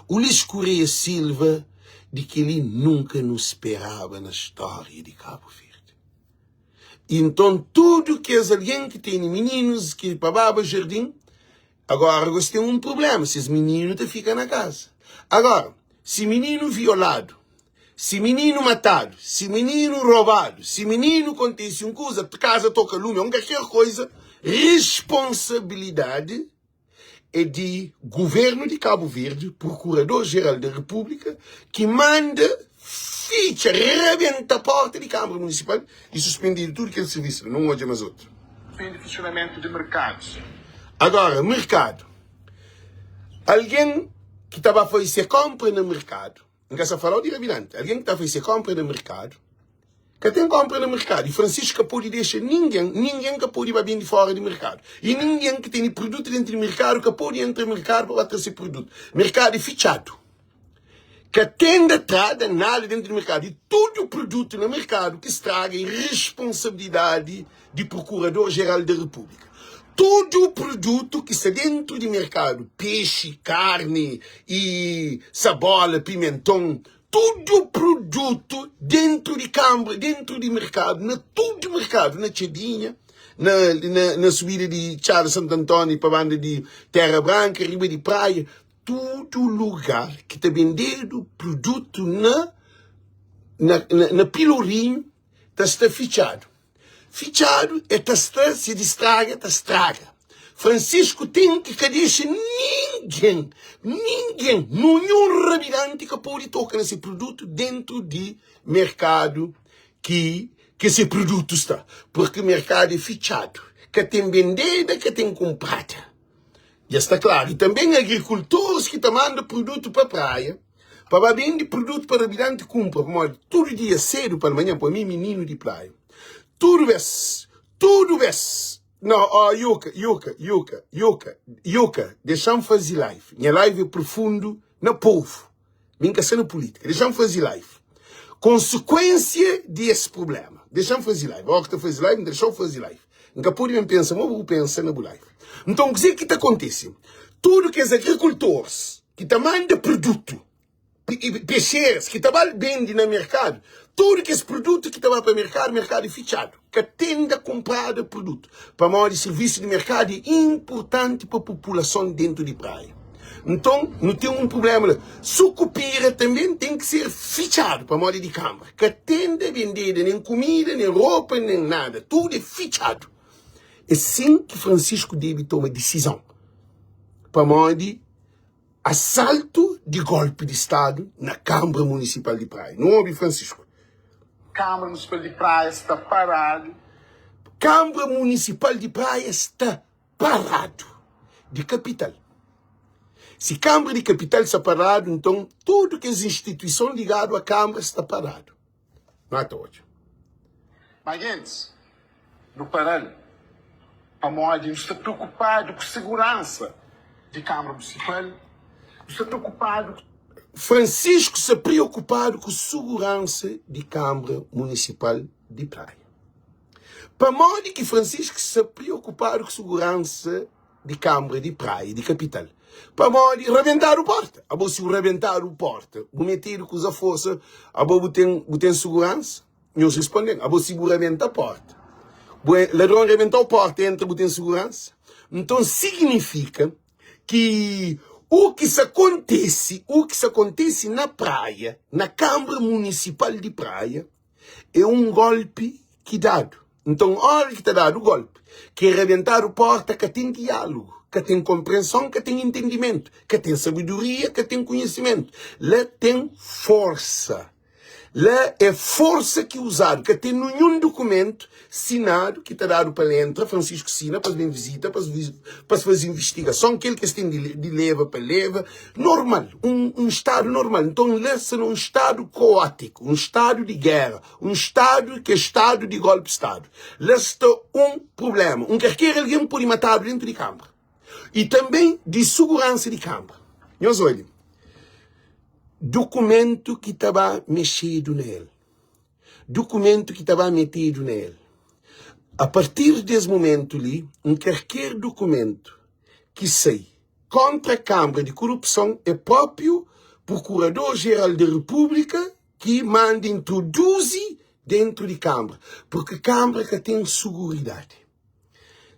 Ulisses Correia Silva di kel-li nunka nu speraba na stória di Kabu Verdi. I nton tudu kes algen ki tene mininus ki pa baba jardin, agora gos ten un prubléma, ses mininu ta fika na kaza. Agora, si mininu violadu, si mininu matadu, si mininu robadu, si mininu kontise un kuza, kaza toka lumi, un kalker koza, responsabilidadi é di Guvernu di Kabu Verdi, Prokurador Jeral da Repúblika, ki manda fitxa, rabenta porta di Kanbra Munisipal i suspendidu tudu kel sirvisu la. Nu odja mas otu. Fim di funsionamentu di merkadus. Agora, merkadu. Algen ki ta ba faze se konpra na merkadu, N ka sta fala-u di rabidanti, algen ki ta faze se konpra na merkadu, Ka ten konpra na merkadu i Francisco ka pode dexa ningen, ningen ka pode ba bende fora di merkadu i ningen ki tene produtu dentru di merkadu ka pode entra merkadu pa ba tra se produtu. Merkadu é fitxadu. Ka ten da trada nada dentru di merkadu i tudu produtu na merkadu ki straga é responsabilidadi di Procurador Geral da República. Tudu produtu ki sta dentru di merkadu, pexi, karni i sabola, pimenton, Tudu produtu dentu di kanbra, dentu di merkadu, na tudu merkadu, na Txadinha, na, na, na subida di Txada Santu Antóniu pa banda di Terra Branka, riba di praia, tudu lugar ki ta bendedu produtu na, na, na, na Pilorinhu ta sta fitxadu. Fitxadu e ta sta, si di straga ta straga. Francisco ten ki ka dexa ningen, ningen, nunhun rabidanti ka pode toka na se produtu dentu di merkadu ki ki se produtu sta, purki merkadu é fitxadu, ka ten bendeda, ka ten kunprada. Dja sta klaru. I tanben agrikultoris ki ta manda produtu pa praia, pa ba bende produtu pa rabidanti kunpra, pamodi tudu dia sedu palmanhan, pa mi mininu di praia, tudu bes, tudu bes, no, oh, Yuka, Yuka, Yuka, Yuka, Yuka, dexa-m faze live, nha live é profundu na povu. Mi N ka sta na pulítika. Dexa-m faze live. Konsekuénsia di es prubléma. Dexa-m faze live. Óras ki ta faze live, N ta dexa-u faze live. N ka pode ben pensa ma bu pensa na bu live. Nton, kuzê ki ta kontise? Tudu kes agrikultoris. ki ta manda produtu, pexeras ki ta ba bende na merkadu, tudu kes produtu ki ta ba pa merkadu, merkadu é fitxadu, ka ten da kunprada produtu, pamodi sirvisu di merkadu é inpurtanti pa populason dentu di Praia. Nton, nu ten un prubléma la. Sukupira tanbe ten ki ser fitxadu pamodi di kanbra. Ka ten da bendeda nen kumida, nen ropa, nen nada, tudu é fitxadu. É sin ki Francisco debe toma disizon, pamodi asaltu di golpi di Stadu na Kanbra Munisipal di Praia. Nu obi Francisco. Kanbra Munisipal di Praia sta paradu. Kanbra Munisipal di Praia sta paradu. Di kapital. Si Kanbra di kapital sta paradu, nton tudu kes instituison ligadu a Kanbra sta paradu. Nu ata odja. Má gentis, nu para-l pamodi nu sta preokupadu ku seguransa di Kanbra Munisipal, nu sta preokupadu ku. Francisco sta preokupadu ku suguransa di Kanbra Munisipal di Praia. Pamodi ki Francisco sta preokupadu ku suguransa di Kanbra di Praia, di kapital? Pamodi rabentadu porta. Abo si bu rabentadu porta, bu metedu kuza forsa, abo bu ten bu ten suguransa? Nhos responde-m, abo si bu rabenta porta, bu ladron rabentau porta entra, bu ten suguransa? Nton signifika ki u ki sa kontese, u ki sa kontese na Praia, na Kanbra Munisipal di Praia, É un golpi ki dadu. Nton, óra ki ta dadu golpi, ki é rabentadu porta, ka ten diálugu, ka ten konprenson, ka ten intendimentu, ka ten sabedoria, ka ten konhisimentu. La ten forsa. La é forsa ki uzadu. Ka ten ninhun dukumentu sinadu ki ta dadu pa el entra, Francisco sina pa es ben vizita, pa es faze invistigason, kel ki es ten di leba pa leba. Normal, un un stadu normal. Nton la sta na un stadu kaótiku, un stadu di géra, un stadu ki é stadu di golpi stadu. La sta un prubléma. Un karker algen pode matadu dentu di kanbra. I tanben di suguransa di kanbra. Nhos odja dukumentu ki ta ba mexedu na el, dukumentu ki ta ba metedu na el. A partir di es mumentu li, un karker dukumentu ki sai Kontra Kanbra di Kurupson é propriu Prokurador Jeral di Repúblika ki manda introduzi dentru di Kanbra, purki Kanbra ka ten suguridadi.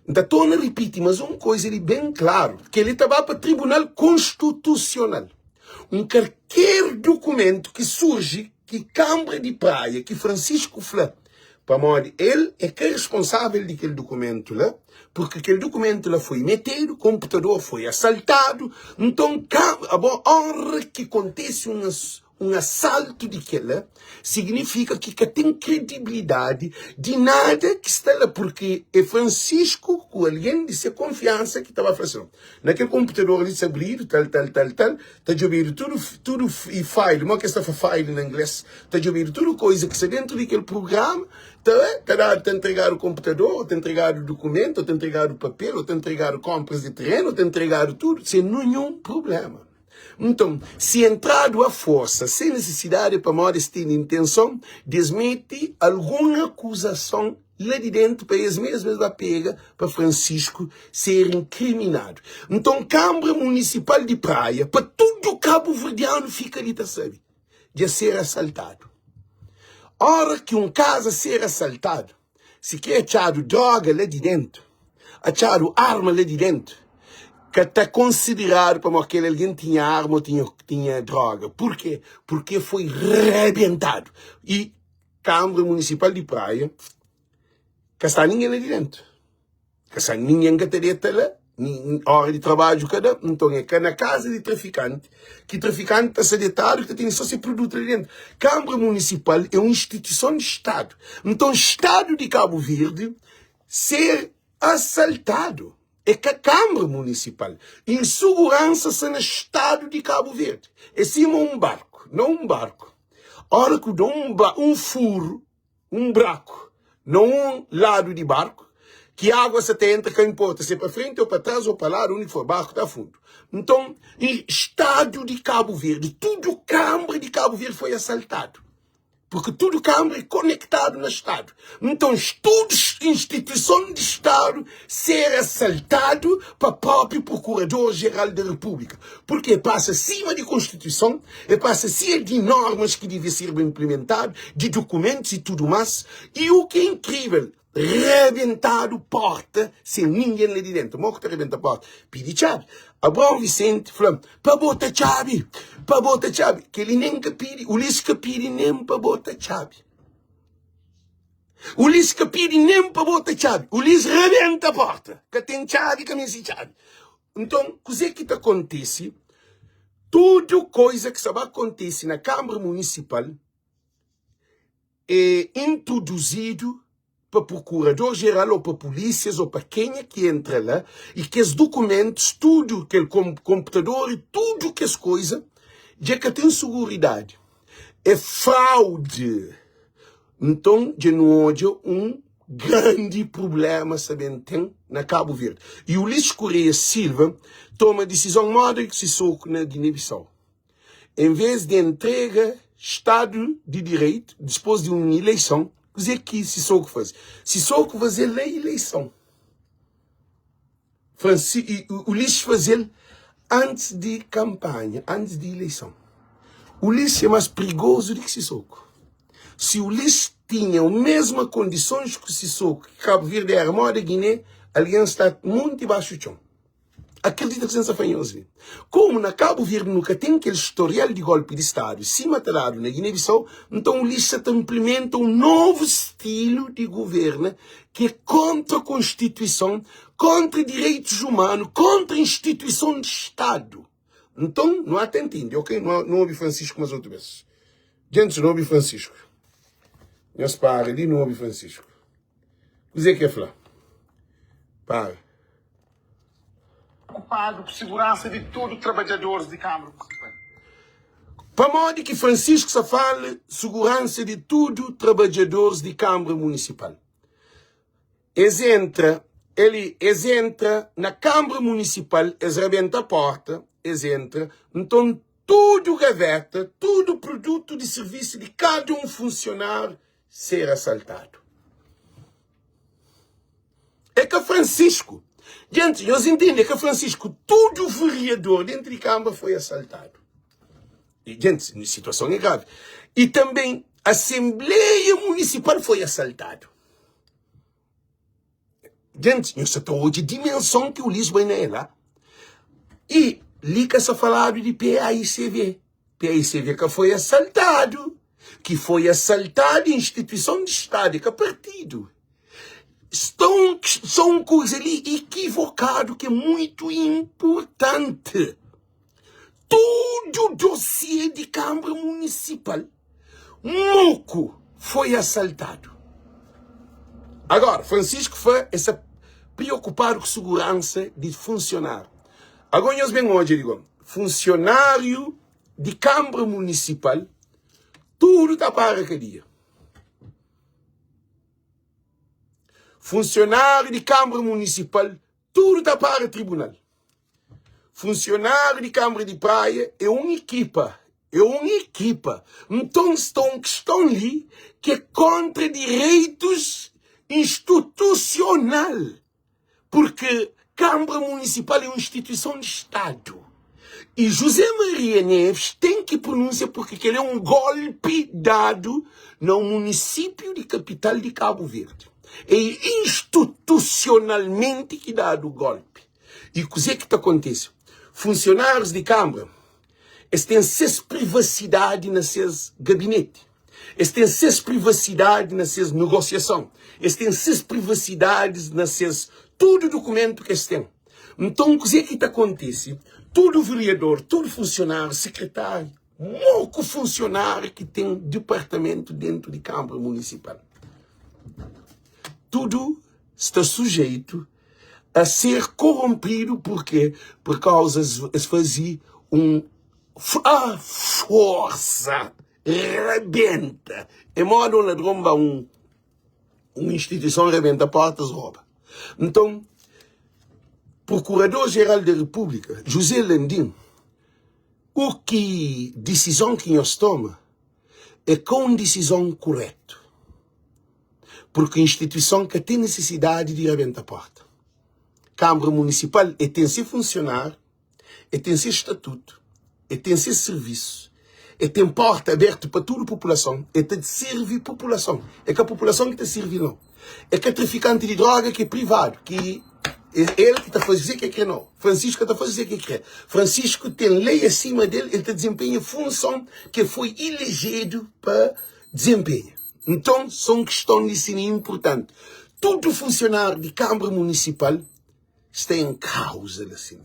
N ta torna ripiti mas un koiza li ben klaru, kel-li ta ba pa Tribunal Konstitusional. Un karker dukumentu ki surji ki Kanbra di Praia, ki Francisco fla, pamodi el é ka responsável di kel dukumentu la, purki kel dukumentu la foi metedu, konputador foi asaltadu, nton ka, abo óra ki kontese un un asaltu di kel-la, signifika ki ka ten kredibilidadi di nada ki sta la, purki é Francisco ku algen di se konfiansa ki ta ba fla sin, na kel konputador li sta abridu tal, tal, tal, tal, ta djobedu tudu tudu i file, mo ki es ta fla file na ingles, ta djobedu tudu koiza ki sta dentu di kel prugrama, ta ta dadu, ta ntregadu konputador, ta ntregadu dukumentu, ta ntregadu papel, ta ntregadu konpras di terenu, ta ntregadu tudu, sen ninhun prublema. Nton, si entradu a forsa sen nisisidadi é pamodi es tene intenson di es mete algun akuzason la di dentu pa es mesmu es ba pega pa Francisco ser inkriminadu. Nton, Kanbra Munisipal di Praia, pa tudu kabuverdianu fika li ta sabe, dja ser asaltadu. Ora ki un kaza ser asaltadu, Si kre atxadu droga la di dentu, atxadu arma la di dentu, ka ta konsideradu pamodi kel algen tinha arma ô tinha tinha droga. Purke? Purke foi rebentadu. I Kanbra Munisipal di Praia ka sta ningen la di dentu. Ka sa ningen ka ta deta la, ora di trabadju ka da, nton é ka na kaza di trafikanti ki trafikanti ta sta detadu ki ta tene so se produtu la dentu. Kanbra Munisipal é un instituison di Stadu. Nton Stadu di Kabu Verdi ser asaltadu é ka Kanbra Munisipal. Insuguransa sta na Stadu di Kabu Verdi. É sima un barku, na un barku, ora ku da un furu, un braku na un ladu di barku ki agua sa ta entra, ka inporta si é pa frenti ô pa tras ô pa ladu, undi ki for, barku ta fundu. Nton, stadu di Kabu Verdi, tudu kanbra di Kabu Verdi foi asaltadu. Porque tudu Kâmara é konektadu na Stadu. Nton, tudu instituison di Stadu ser asaltadu pa própi Prokurador-Jeral di Repúblika. Porque e pasa sima di Konstituison, e pasa sima di normas ki devia serba inplimentadu, di dukumentus y tudu más. Y u ki é inkrível, Rebentadu porta sen ningen la di dentu. Mo ku ta rebenta porta? Pidi txabi. Abraon Vicente fla-m pa bota txabi, pa bota txabi. Kel-li nen ka pidi, Ulisses ka pidi nen pa bota txabi. Ulisses ka pidi nen pa bota txabi. Ulisses rebenta porta. Ka ten txabi, ka meste txabi. Nton, kuzê ki ta kontise? Tudu koiza ki sta ba kontise na Kanbra Munisipal, é introduzidu pa prokurador jeral ou pa pulísias ou pa kenha ki entra la y kes dukumentus tudu kel konputador y tudu kes koiza dja ka ten suguridadi é fraude nton dja nu odja un grandi prublema sa ben ten na Kabu Verdi y Ulisses Correia Silva toma disizon moda ki Sissoco na Guiné-Bissau. En vez di entrega Stadu di Direitu dispôs di un ileison, kuzê ki Sissoco faze? Sissoco faze-l na ileison. Fransi, i Ulisses faze-l antis di kanpanha, antis di ileison. Ulisses é más prigozu di ki Sissoco. Si Ulisses tinha o mesma kondisons ku Sissoco, ki Kabu Verdi éra móda Giné, algen sta monti baxu txon. Akredita ki sen fanhos li. Komu na Kabu Verdi nu ka ten kel storial di golpi di stadu sima ta dadu na Guiné-Bissau, nton Ulisses sa ta nplimenta un novu stilu di guverna ki é kontra konstituison, kontra direitus umanu, kontra instituison di stadu. Nton, nu ata ntende, ok? Nu obi Francisco mas otu bes. Djentis, nu obi Francisco. Nhos para li, nu obi Francisco. Kuzê ki el fla? Para. Preokupadu ku siguransa di tudu trabadjadoris di Kâmara Munisipal. Pamodi ki Francisco sa fala suguransa di tudu trabadjadoris di Kâmara Munisipal? Es entra, eli, es entra na Kâmara Munisipal, es rabenta porta, es entra, nton tudu gaveta, tudu produtu di sirvisu di kada un funsionáriu ser asaltadu. É ka Francisco. Gente, nhos entende, é ka Francisco. Tudo vereador dentro de Câmara foi assaltado. E, gente, situação é grave. E também a Assembleia Municipal foi assaltado. Gente, nhos sa ta odja dimensão ki Ulisses bai na el lá. E li ka sa faladu di PAICV. PAICV ka foi assaltadu. Ki foi assaltadu instituição di Estado, ka partido. Sta un, sta un kuza li equivocado ki é muito importante. Tudu dossiê di Câmara Municipal Moku foi assaltadu. Agora, Francisco fla el sta preokupadu ku seguransa di funsionáriu. Agora nhos ben odja di gó, funsionáriu di Câmara Municipal tudu ta para kadia. Funsionáriu di Câmara Municipal tudu ta para tribunal. Funsionáriu di Kâmara di Praia é un ekipa, é un ekipa. Nton, sta un kiston li ki é kóntra direitus institusional, purki Kâmara Munisipal é un instituison di Stadu. I José Maria Neves ten ki prunúnsia purki kel-li é un gólpi dadu na un munisípiu di kapital di Kabu Verdi. É institusionalmenti ki dadu gólpi. I kuzê ki ta kontise? Funsionárius di Kanbra, es ten ses privasidadi na ses gabineti, es ten ses privasidadi na ses negosiason, es ten ses privasidadis na ses tudu dukumentu ki es ten. Nton, kuzê ki ta kontise? Tudu vereador, tudu funsionáriu, sekretáriu, moku funsionáriu ki ten dipartamentu dentu di Kanbra Munisipal, tudu sta sujeitu a ser koronpidu purke pur kauza es faze un ah forsa rabenta é moda un ladron ba un un instituison rabenta portas roba nton prokurador jeral di repúblika José Landim o ki disizon ki nhos toma. É ka un disizon kuretu, purki instituison ka ten nisisidadi di rabenta porta. Kanbra Munisipal e ten se funsionáriu, e ten se statutu, e ten se sirvisu, e ten porta abertu pa tudu populason, e ta sirvi populason. É ka populason ki ta sirvi nau. É ka trafikanti di droga ki é privadu, ki é el ki ta faze kuzê ki el kre nau. Francisco ka ta faze kuzê ki el kre. Francisco ten lei asima del, el ta dizenpenha funson ki el foi ilejedu pa dizenpenha. Nton, sô un kiston li sin é inpurtanti. Tudu funsionáriu di Kanbra Munisipal sta en kauza la sin.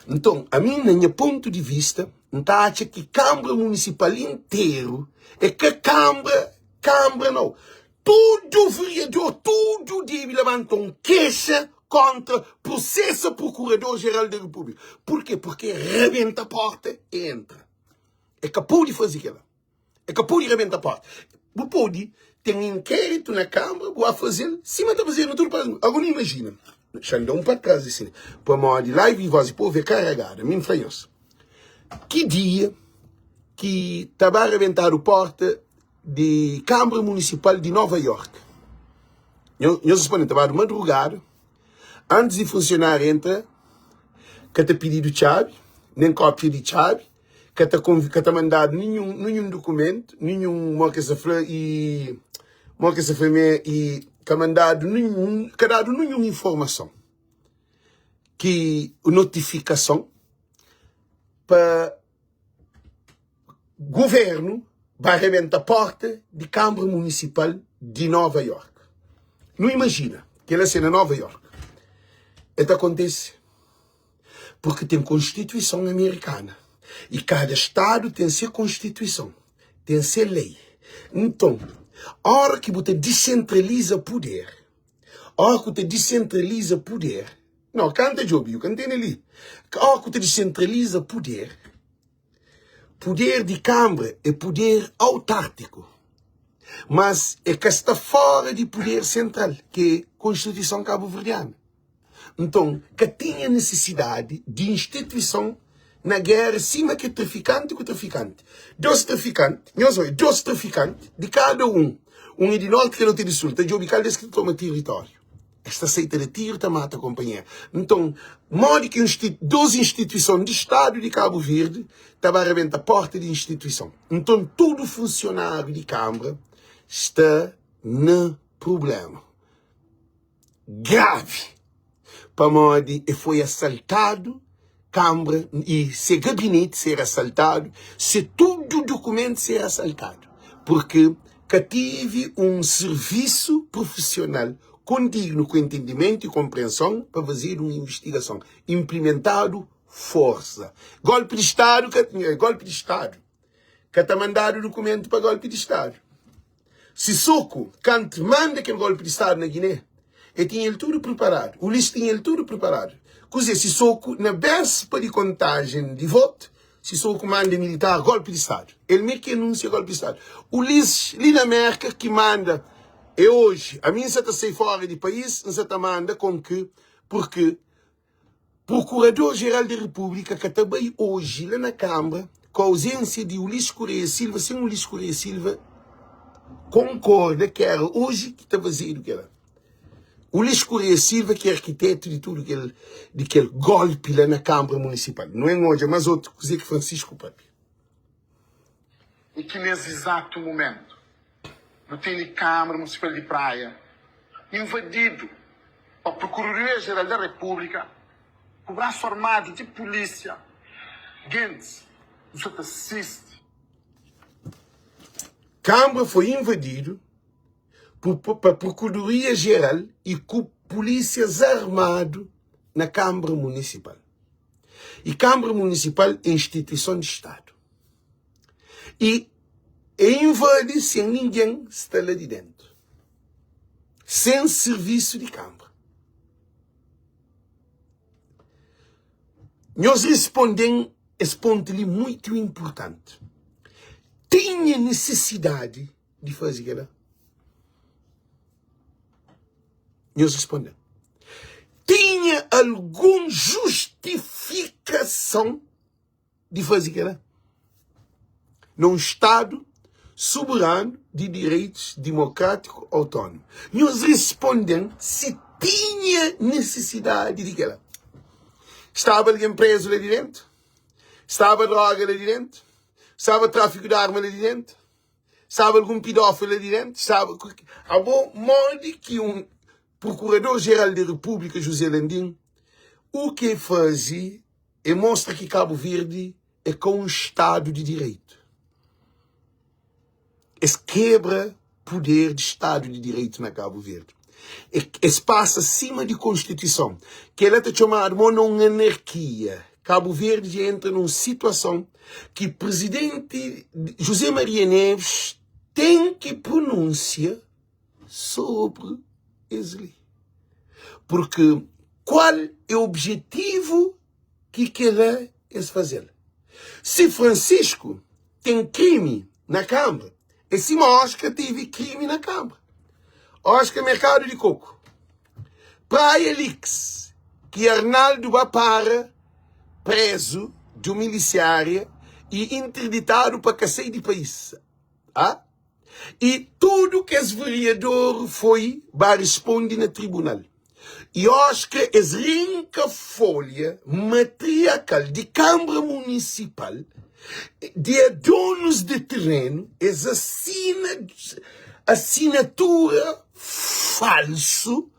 Nton, ami na nha pontu di vista, N ta atxa ki Kanbra Munisipal interu é ka kanbra, kanbra nau. Tudu vereador, tudu debe labanta un kexa kontra prosesa Prokurador Jeral di Repúblika. Purke? Purke rabenta porta e entra. E ka pode faze kela. E ka pode rabenta porta. Bu pode ten inkéritu na Kanbra, bu a faze-l sima ta fazedu na tudu país. Agora nu imajina, xa-m da un pa tras di si, pamodi live di Voz di Povu é karegadu. Ami N fla nhos, ki dia ki ta ba rabentadu porta di Kanbra Munisipal di Nova York? Nhos responde, ta badu madrugada. Antis di funsionáriu entra, ka ta pididu txabi, nen kópia di txabi, ka ta konvi, ka ta mandadu ninhun, ninhun dukumentu, ninhun, mo ke sa fla, i, mo ke sa fla me, i ka mandadu ninhun, ka dadu ninhun informason ki notifikason pa Governu ba rebenta porta di Kanbra Munisipal di Nova York. Nu imajina kel-la ser na Nova York. El ta kontise purki ten Konstituison Amerikana i kada stadu ten se konstituison, ten se lei. Nton, óra ki bu ta disentraliza puder, óra ki bu ta disentraliza puder, no, kanta djobe, yu ka ntende li, óra ki bu ta disentraliza puder, Puder di Kanbra é puder autártiku, mas é ka sta fora di puder sentral, ki é Konstituison Kabuverdianu. Nton, ka tinha nisisidadi di instituison na géra sima ke trafikanti ku trafikanti. Dos trafikanti, nhos oi, dos trafikanti di kada un, un é di norti, kel otu é di sul, ta djobe kal des ki ta toma tiritóriu. Es ta seita da tiru ta mata konpanheru. Nton, modi ki dos instituison di Stadu di Kabu Verdi ta ba rabenta porta di instituison? Nton, tudu funsionáriu di Kanbra sta na prubléma gravi pamodi e foi asaltadu Kanbra y se gabineti ser asaltadu, se tudu dukumentu ser asaltadu, purki ka tive un sirvisu prufisional kondignu ku entendimentu y konprenson pa fazedu un invistigason, inplimentadu forsa. Golpi di Stadu ka golpi di Stadu. Ka ta mandadu dukumentu pa golpi di stadu. Sissoco, kantu manda kel golpi di stadu na Guiné, e tinha el tudu priparadu. Ulisses tinha el tudu priparadu. Kuzê? Sissoco, na béspa di kontajen di votu, Sissoco manda militar golpi di stadu. El mê ki anúnsia golpi di stadu. Ulisses, li na Mérka, ki manda. E oji, ami N sa ta sai fóra di país, N sa ta manda kon ki, purki Procurador-Geral da República ka ta bai oji la na Câmara ku ausência di Ulisses Correia Silva sen Ulisses Correia Silva concorda ki era oji ki ta fazedu kela. Ulisses Correia Silva ki é arquiteto di tudu kel di kel golpi la na Câmara Municipal. Nu en odja mas otu kuze ki Francisco papia. E ki nes izatu mumentu nu tene Câmara Municipal di Praia invadidu pa Procuradoria Geral da República ku braço armadu di polícia, gentis nu sa ta sisti. Câmara foi invadidu pa Procuradoria Geral e ku polícias armadu na Câmara Municipal. E Câmara Municipal é instituison di Stadu. E é invadi sen ningen sta la di dentu. Sen sirvisu di Câmara. Nhos responde-m es pontu li muitu inpurtanti. Tinha nisisidadi di faze kel-la? Nhos responde-m. Tinha algun justifikason di faze kel-la? Na un stadu. Soberanu di Direitus Dimokrátiku Autónomu. Nhos responde-m si tinha nisisidadi di kel-la. Staba algen prézu la di déntu? Staba dróga la di déntu? Staba tráfiku di arma la di déntu? Staba algun pidófilu la di déntu? Staba. Abo, modi ki un Prokurador-Jeral di Repúblika, José Landim, u ki e faze e mostra ki Kabu Verdi é ka un Stadu di Direitu. Es kebra puder di Stadu di Direitu na Kabu Verdi. Es pasa sima di Konstituison. Kela ta txomadu mo na un anarkia. Kabu Verdi dja entra na un situason ki Prizidenti José Maria Neves ten ki prununsia sobri es li. Purki kual é objetivu ki kela es fazel? Si Francisco ten krimi na kambra, é sima Oscar tevi krimi na kambra. Oscar merkadu di koku. Praia Leaks, ki Arnaldo ba para prezu dumilisiaria i interditadu pa ka sai di país. Ah? I tudu kes veriador foi ba risponde na tribunal. I oska es rinka folha matriakal di Kanbra Munisipal di a donus di terenu, es asina asinatura falsu,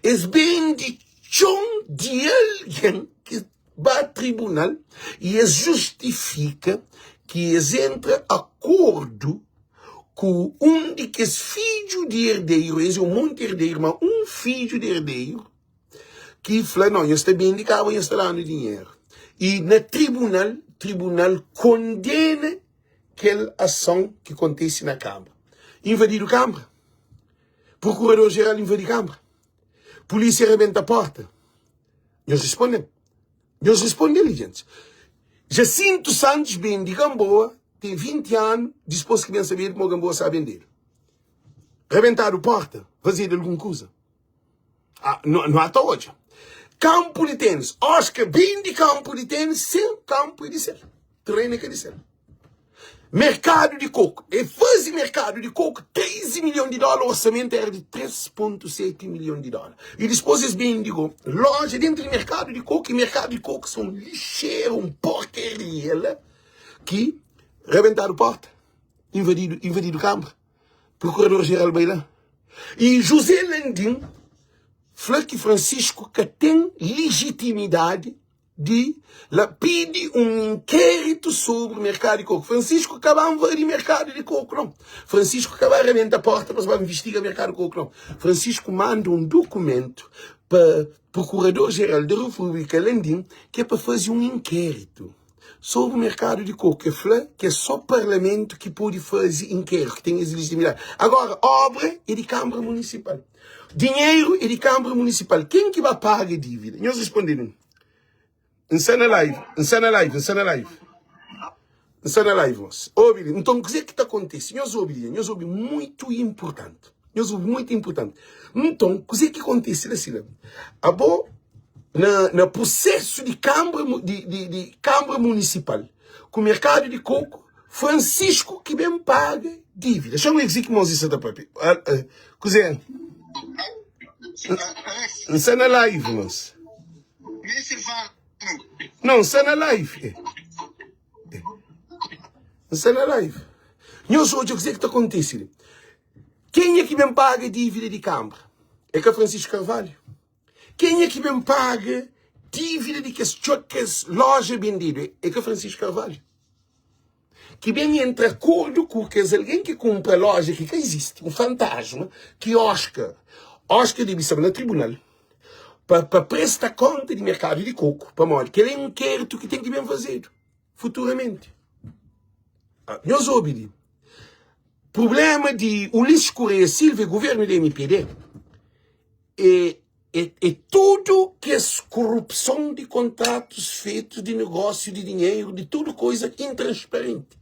es bende txon di algen ki ba tribunal i es justifika ki es entra akordu ku un di kes fidju di erderu, es é un monti erderu, ma un fidju di erderu ki fla, no, nhos ta bende kaba, nhos ta da-nu dinheru. I na tribunal, tribunal kondena kel ason ki kontise na kanbra. Invadidu kanbra, prokurador-jeral invadi kanbra, pulísia rebenta porta. Nhos responde-m. Nhos responde li, gentis. Jacinto Santos bende Gamboa tem 20 anu dispôs ki ben sabedu ma Gamboa sa bendedu. Rebentadu porta, fazedu algun kuza. Ah, no, no ata odja. Kampu di tenis. Oscar bende kampu di tenis sen kampu é di sel. Terrenu é ka di sel. Merkadu di koku. E faze merkadu di koku 13 milhon di dóla, orsamento era di 3.7 milhon di dóla. E dispôs es bende go loja dentro di merkadu di koku, e merkadu di koku son lixeira, un porcaria la ki rebentadu porta, invadidu, invadidu kambra. Procurador geral bai la. E José Landim fla ki Francisco ka ten legitimidade di la pidi un inkéritu sobri merkadu di koku. Francisco ka ba nvadi merkadu di koku, nau. Francisco ka ba rabenta porta pa es ba nvistiga merkadu di koku, nau. Francisco manda un dukumentu pa Prokurador-Jeral di Repúblika Landim ki é pa faze un inkéritu sobri merkadu di koku. El fla ki é so Parlamentu ki pode faze inkéritu, ki ten es lejitimidadi. Agora, obra é di Kanbra Munisipal. Dinheru é di Kanbra Munisipal. Ken ki ba paga dívida? Nhos responde-m. N sta na live, N sta na live, N sta na live. N sta na live, mos. Obi li. Nton, kuzê ki ta kontise? Nhos obi li, nhos obi muitu inportanti. Nhos obi muitu inportanti. Nton, kuzê ki kontise la sila? Abo, na, na prosesu di Kanbra, di, di, di Kanbra Munisipal, ku merkadu di koku, Francisco ki ben paga dívida. Xa-m obi kuzê ki mos sa ta papia. Kuzê? N sta na live, mos. Não, N sta na live. N sta na live. Nhos odja kuzê ki ta kontise li. Kenha ki ben paga dívida di Kanbra? É ka Francisco Carvalho? Kenha ki ben paga dívida di kes txo kes loja bendidu? É ka Francisco Carvalho? Ki ben entra akordu ku kes algen ki kunpra loja ki ka izisti, un fantasma ki Oscar, Oscar debe staba na tribunal pa pa presta konta di merkadu di koku, pamodi kel é un inkéritu ki ten ki ben fazedu futuramenti. Nhos obi li, prublema di Ulisses Correia Silva e guvernu di mpd é É, é tudu kes korupson di kontratus fetu, di negósiu, di dinheru, di tudu koisa intransparenti.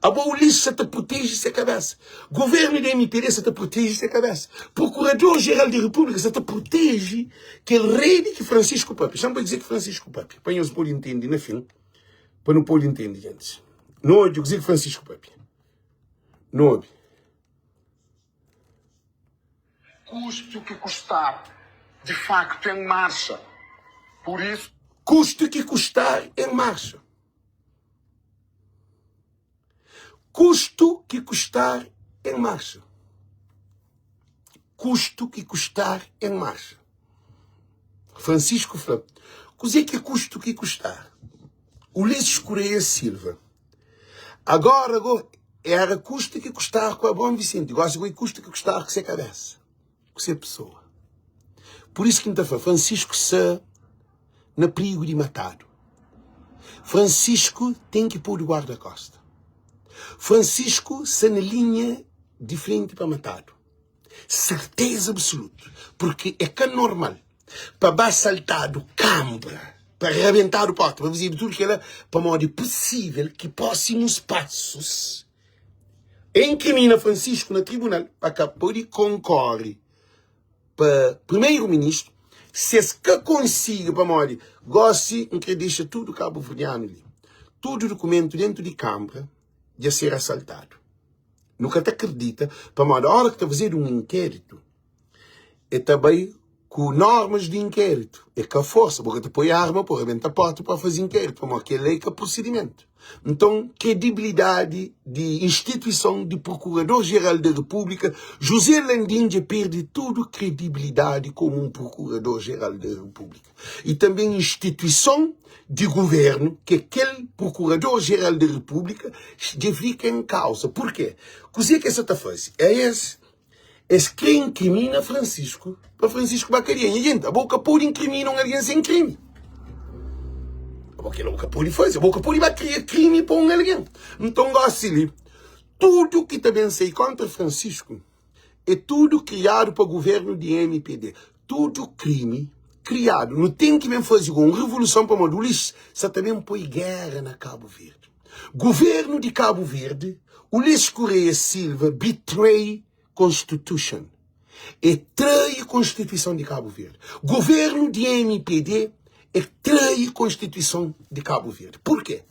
Abo Ulisses sa ta proteje se kabesa. Governu di MPD sa ta proteje se kabesa. Prokurador Jeral di Repúblika sa ta proteje kel redi ki Francisco papia. Xa-m pa dizer ki Francisco papia, pa nhos pode intende na fin, pa nu pode intende, gentis. Nu odja kuzê ki Francisco papia. Nu obi. Custe o que custar, de facto em marcha. Por isso. Custe o que custar, em marcha. Custo que custar, em marcha. Custo que custar, em marcha. Francisco fla, Kuzê ki é custo que custar? Ulisses Correia Silva, Agora go era custa que custar ku Abraão Vicente, gosi go é custa que custar ku se cabeça, ku se pessoa. Por isso ki N ta fla, Francisco sa na prigu di matadu. Francisco ten ki podu guarda-costa. Francisco sa na linha di frenti pa matadu. Serteza absolutu, porque é ka normal pa ba saltadu kambra, pa rabentadu porta, pa fazedu tudu kela, pamodi é pusível ki prósimus pasus é inkrimina Francisco na tribunal pa ka pode konkore pa primeiro-ministru, si es ka konsigi, pamodi gosi N kre dexa tudu kabuverdianu li, tudu dukumentu dentu di kambra dja ser asaltadu. Nu ka ta kridita pamodi ora ki ta fazedu un inkéritu e ta bai ku normas di inkéritu, e ka forsa, bo ka ta poi arma pa rebenta porta pa faze inkéritu pamodi kel-la e ka prosidimentu. Nton, kredibilidadi di instituison di Prokurador-Jeral di Repúblika, José Landim dja perde tudu kredibilidadi komu un Prokurador-Jeral di Repúblika. I tanbe instituison di guvernu, ki é kel Prokurador-Jeral di Repúblika, dja fika en kauza. Purkê? Kuzê ki es sa ta faze? É es Es kre inkrimina Francisco pa Francisco ba kadia. Nha jenti, abo ka pode inkrimina un algen sen krimi. Abo kila bo ka pode faze. Abo ka pode ba kria krimi pa un algen. Nton gosi li, tudu ki ta ben sai kontra Francisco é tudu kriadu pa guvernu di MPD. Tudu krimi kriadu. Nu ten ki ben faze un revoluson pamodi Ulisses sa ta ben poi gera na Cabo Verde. Governo di Cabo Verde, Ulisses Correia Silva betray constitution. E trai constituição di Cabo Verde. Governo di MPD e trai constituição di Cabo Verde. Porquê?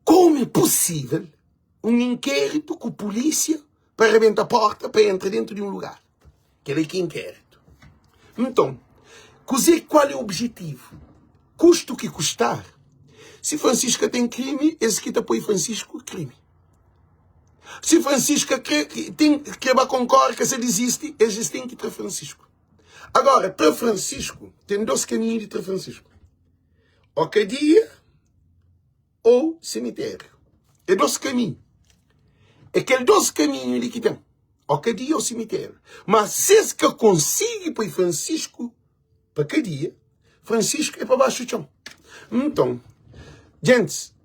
Como é possível um inquérito ku polícia pa rebenta porta pa entra dentro di um lugar? Kel-li ki é inkéritu. Nton, kuzê, kual é objetivu? Kustu ki kustar, si Francisca ka ten krimi, es ki ta poi Francisco krimi. Si Francisca kre, ten, kre ba konkore, ka sa dizisti, es es ten ki tra Francisco. Agora, tra Francisco, ten dos kaminhu di tra Francisco. Ô kadia, ô simitériu. É dos kaminhu. É kel dos kaminhu li ki ten. Ô kadia ô simitériu. Mas si es ka konsigi poi Francisco pa kadia, Francisco é pa baxu txon. Nton, gentis,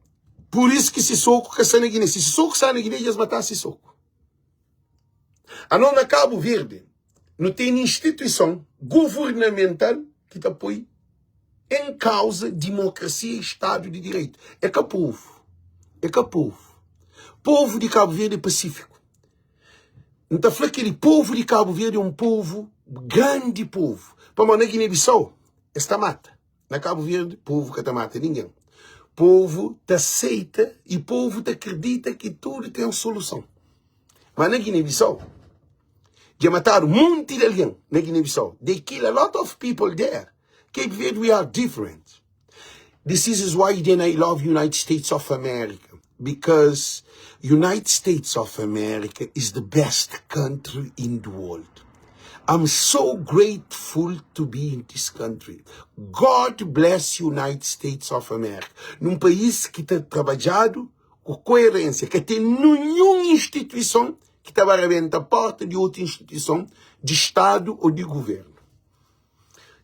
pur isu ki Sissoco ka sta na Guiné. Si Sissoco sta na Guiné, dja es matá Sissoco. Anos na Cabo Verde, nu tene instituison governamental ki ta poi en kauza dimokrasia i stadu di direitu. É ka povu. É ka povu. Povu di Cabo Verde é pasifiku. N ta fla kel-li, povu di Cabo Verde é un povu, grandi povu. Pamodi na Guiné-Bissau es ta mata. Na Cabo Verde povu ka ta mata ningen. Povu ta seita i povu ta kridita ki tudu ten soluson. Ma na Guiné-Bissau dja matadu monti di algen na Guiné-Bissau. They kill a lot of people there. Cape Verde we are different. This is why then I love United States of America because United States of America is the best country in the world. I'm so grateful to be in this country. God bless United States of America. Num país ki ta trabadjadu ku koerênsia, ka ten ninhun instituison ki ta ba rabenta porta di otu instituison di Stadu ou di governu.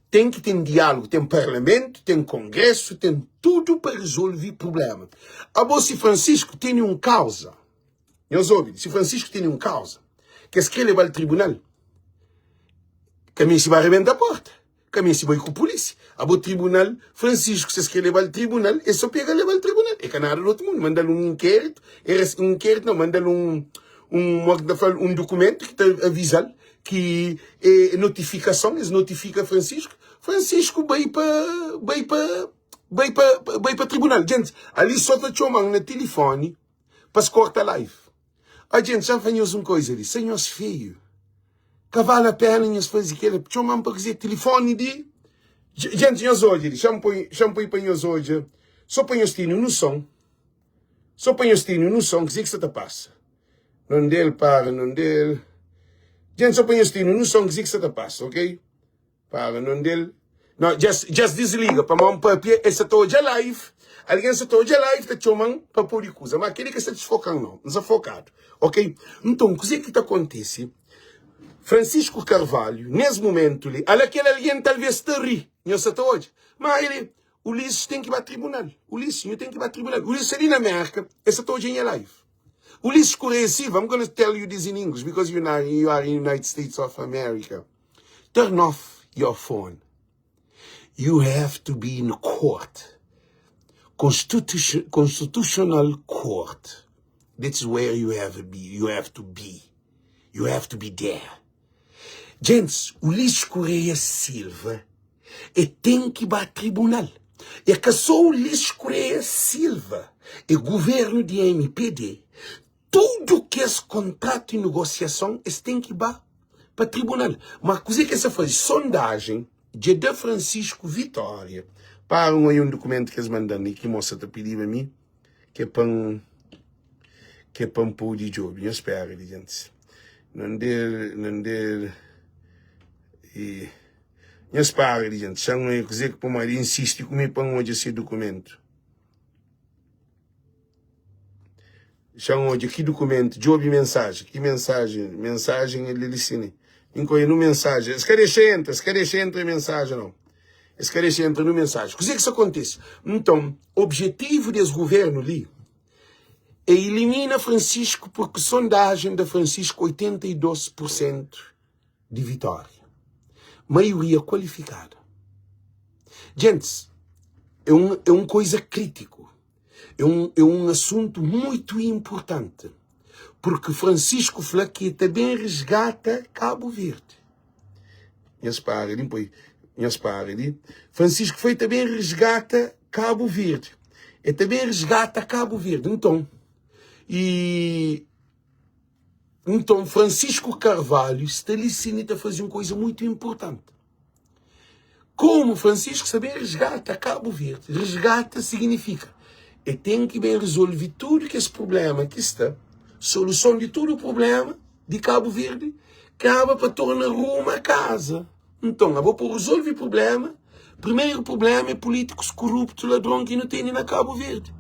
Ten ki ten diálogu, ten parlamentu, ten kongrésu, ten tudu pa rezolve prubléma. Abo si Francisco tene un kauza, nhos obi, si Francisco tene un kauza, ki es kre leba-l tribunal, ka meste ba rebenta porta, ka meste bai ku pulísia. Abo tribunal, Francisco, si es kre leba-l tribunal, é so pega leba-l tribunal. É ka nada di otu mundu, manda-l un inkéritu, un inkéritu nau, manda-l un, un, mo ki ta fla-l, un dukumentu ki ta aviza-l ki é notifikason, es notifika Francisco, Francisco bai pa, bai pa, bai pa, bai pa tribunal. Gente, ali só ta txoman na tilifoni pa es korta live. A gente, xa-m fla nhos un koza li, se nhos feiu, ka vale a pena nhos faze kel-la. Txoma-m pa kuzê? Tilifoni di. Gente, nhos odja li, xa-m poi, xa-m poi pa nhos odja, sô pa nhos tene noson, sô pa nhos tene noson kuzê ki sta ta pasa. Nondel, para nondel. Gente, sô pa nhos tene noson kuzê ki sta ta pasa, ok? Para non del. No, dja-s dja-s disliga pamodi N papia, el sa ta odja live, algen sa ta odja live ta txoma-m pa pode kuza, ma kel-li ka sta disfoka-m no, N sta fokadu, ok? Nton, kuzê ki ta kontise? Francisco Carvalho, nes mumentu li, ala kel algen talvês ta ri, nhos sa ta odja, ma el, Ulisses ten ki ba tribunal, Ulisses, nhu ten ki ba tribunal, Ulisses sta li na Merka, el sa ta odja nha live. Ulisses Correia Silva, I'm gonna tell you this in English because you are in United States of America. Turn off your phone. You have to be in court. Constitution, constitutional court. That's where you have, be, you have to be. You have to be there. Gents, Ulisses Correia Silva e ten ki ba tribunal. É ka só Ulisses Correia Silva, é governo di MPD Tudu kes kontratu i nogosiason es ten ki ba pa tribunal. Ma kuze ki es ta faze? Sondajen dja da Francisco vitória. Para un oia un dukumentu ki es manda-m i ki mosa ta pidiba mi ke pa N ke pa N pode djobe. Nhos spera li gentis. Nandel, Nandel i Nhos para li gentis. Xa-m oia kuze ki pamodi e insisti ku mi pa N odja se dukumentu. Xa-m odja ki dukumentu. Djobe mensajen. Ki mensajen? Mensajen el li si N ka odja nu mensajen. Es ka dexa entra, es ka dexa entra mensajen nau. Es ka dexa entra nu mensajen. Kuzê ki sta kontise? Nton, objetivu des guvernu li é ilimina Francisco porque sondajen da Francisco 82 pur sentu di vitória. Maioria kualifikada. Gentis, é un, é un koiza kritiku. É un, é un asuntu muitu inpurtanti, purki Francisco fla ki e ta ben resgata Kabu Verdi. Nhos para li, npoi, nhos para li. Francisco fla e ta ben resgata Kabu Verdi. E ta ben resgata Kabu Verdi. Nton, e, nton Francisco Carvalho sta li sin e ta faze un koiza muitu inpurtanti. Komu Francisco sa ben resgata Kabu Verdi, resgata signifika e ten ki ben rezolvi tudu kes prublema ki sta, soluson di tudu prublema di Kabu Verdi kaba pa torna ruma kaza. Nton, abo pa rezolvi prublema, primeru prublema é pulitikus kuruptu, ladron ki nu tene na Kabu Verdi.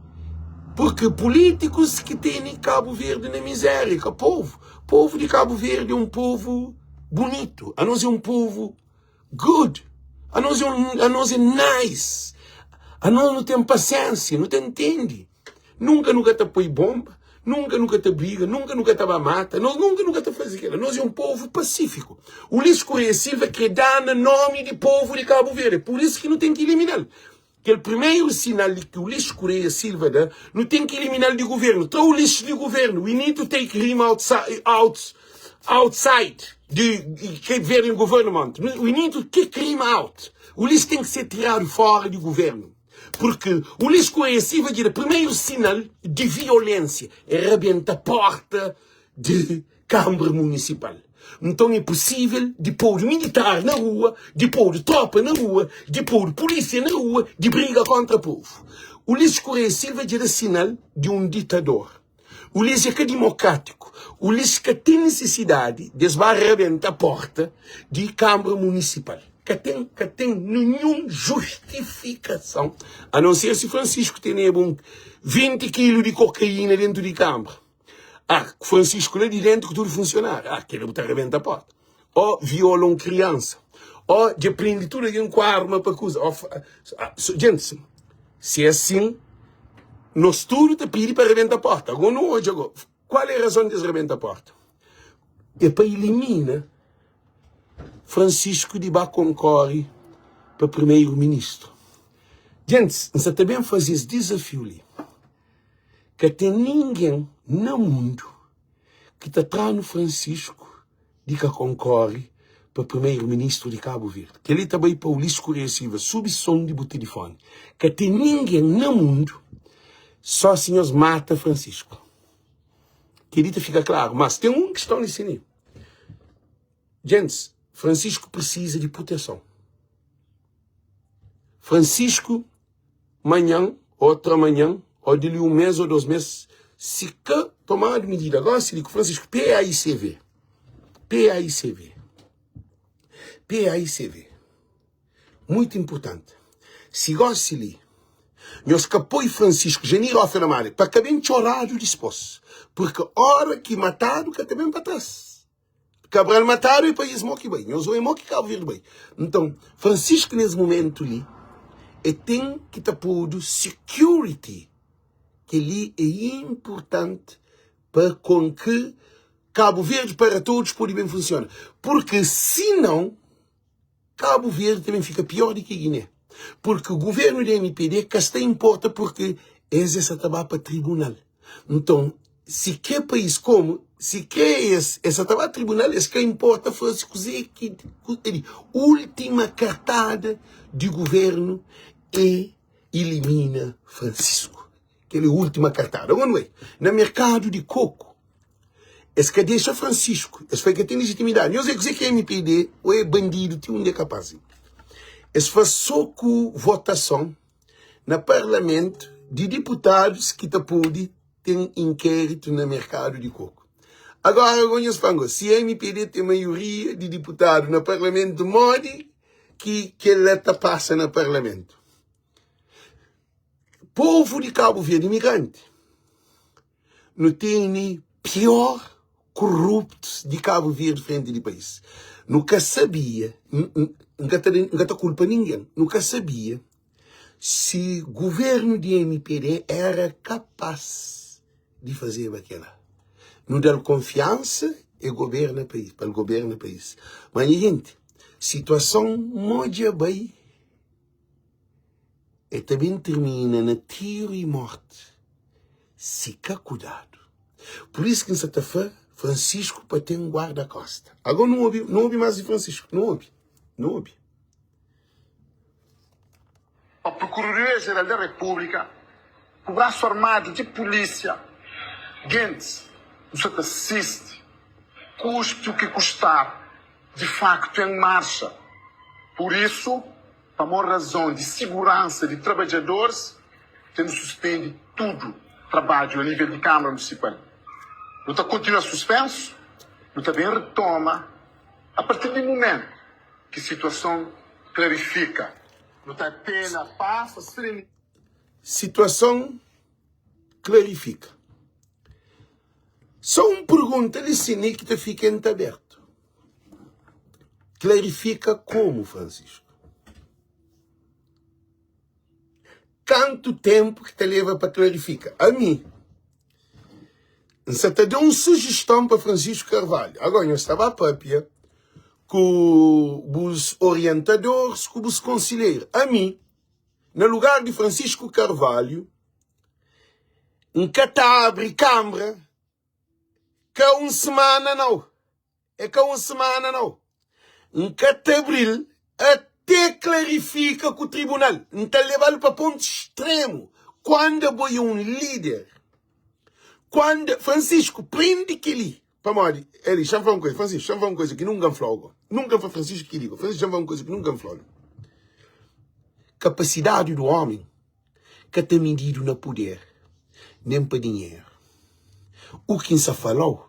Purki pulitikus ki tene Kabu Verdi na mizeria, ka povu. Povu di Kabu Verdi é un povu bunitu, anos é un povu good, anos é un, anos é nice, anos nu ten pasiénsia, nu ta ntende. Nunka nu ka ta poi bonba, nunka nu ka ta briga, nunka nu ka ta ba mata, nos nunka nu ka ta faze kila. Nos é un povu pasífiku. Ulisses Correia Silva kre dana nomi di povu di Kabu Verdi, pur isu ki nu ten ki ilimina-l. Kel primeru sinal di ki Ulisses Correia Silva da, nu ten ki ilimina-l di guvernu. Tra Ulisses di guvernu. We need to take him outside, out, outside the Cape Verdean government. We need to kick him out. Ulisses ten ki ser tiradu fora di guvernu. Porque Ulisses Correia Silva dja da primeru sinal di violensia. El rabenta porta di Kâmara Munisipal. Nton é pusível di podu militar na rua, di podu tropa na rua, di podu pulísia na rua, di briga kóntra povu. Ulisses Correia Silva dja da sinal di un ditador. Ulisses é ka dimokrátiku. Ulisses ka ten nisisidadi di es ba rabenta pórta di Kâmara Munisipal. Ka ten, ka ten ninhun justifikason, a non ser si Francisco teneba un 20 kilu di kokaína dentu di kâmara. Ah, Francisco la di dentu ku tudu funsionáriu. Ah, kela bu ta rebenta porta. Ó viola un kriansa. Ó dja prende tudu algen ku arma pa kuza. Ó, ah, so, gente, si é asin, nos tudu ta pidi pa rebenta porta. Agora nu odja agora, kual é razon des rebenta porta? É pa ilimina Francisco di ba konkore pa primeiro-ministru. Gente, N sa ta ben faze es dizafiu li. Ka ten ningen na mundu ki ta tra-nu Francisco di ka konkore pa primeru-ministru di Kabu Verdi. Kel-li ta bai pa Ulisses Correia Silva, subi son di bu tilifoni. Ka ten ningen na mundu, só si nhos mata Francisco. Kel-li ta fika klaru. Mas ten un kiston li sin li. Gentis, Francisco prisiza di proteson. Francisco, manhan, otra manhan, ô di li un mês ô dos mês, si ka tomadu midida gósi li ku Francisco, PAICV, PAICV, PAICV. Muito importante. Si gosi li nhos ka poi Francisco Janir Ofe na mare pa ka ben txoradu dispos, purki ora ki matadu ka ta ben pa tras. Cabral matadu e país mo ki bai, nhos oi mo ki Cabo Verde bai. Nton, Francisco nes momentu li e ten ki ta podu security. Kel-li é importante pa kon ki Cabo Verde para todos pode ben funciona. Purki si não, Kabu Verdi ta ben fika pior di ki Giné, purki guvernu di mpd ka sta inporta purki es es sa ta ba pa tribunal. Nton, si kre pais komu si kre es es sa ta ba tribunal es ka inporta fasi kuze ki di ultima kartada di guvernu e ilimina Francisco. Kel é ultima kartada. Anyway, na merkadu di koku Es ka dexa Francisco, es fla ka ten legitimidade. Nhos é kuzê ki é MPD ou é bandido ti undi é kapaz. Es fla so ku votason na parlamento di diputados ki ta pode ten inkéritu na merkadu di koku. Agora agora nhos fla ngo, si MPD ten maioria di diputadu na parlamento modi ki kela ta pasa na parlamento? Povo di Cabo Verde imigranti Nu tene pior koruptus di Kabu Verdi frenti di país. Nu ka sabia, N ka ta N ka ta kulpa ningen, nu ka sabia si guvernu di mpd era kapaz di fazeba kela. Nu da-l konfiansa e goberna país, pa el goberna país. Ma nha jenti, situason mo dja bai. El ta ben tirmina na tiru i mórti si ka kudadu. Pur isu ki N sa ta fla Francisco pa ten guarda-kosta. Agora nu obi, nu obi más di Francisco, nu obi, nu obi. Pa Procuradoria-Geral da Repúblika, ku brasu armadu di pulísia, gentis, nu sa ta sisti, kusti u ki kustar, di faktu en marxa. Pur isu, pamo razon di siguransa di trabadjadoris, ten nu suspendi tudu trabadju a nivel di Kamara Munisipal. Nu ta kontinua suspensu, nu ta ben retoma a partir di mumentu ki situason klarifika. Nu ta apela pas, pa serenidadi. Situason klarifika. Só un pergunta li sin i ki ta fika entabertu. Klarifika komu, Francisco? Kantu tenpu ki ta leba pa klarifika? Ami, N sa ta da un sujiston pa Francisco Carvalho. Agora, nhos ta ba papia ku bus orientadoris, ku bus konsilheru. Ami, na lugar di Francisco Carvalho, N ka ta abri kanbra ka un semana nau. É ka un semana nau. N ka ta abri-l até klarifika ku tribunal. N ta leba-l pa pontu stremu. Kuandu abo é un líder, kuandu, Francisco, prende kel-li. Pamodi, Eli, xa-m fla un kuza, Francisco, xa-m fla un kuza ki nunka N fla-u go. Nunka N fla Francisco kel-li go. Francisco, xa-m fla un kuza ki nunka N fla-u. Kapasidadi di ómi ka ta mididu na puder, nen pa dinheru. U ki N sa fala-u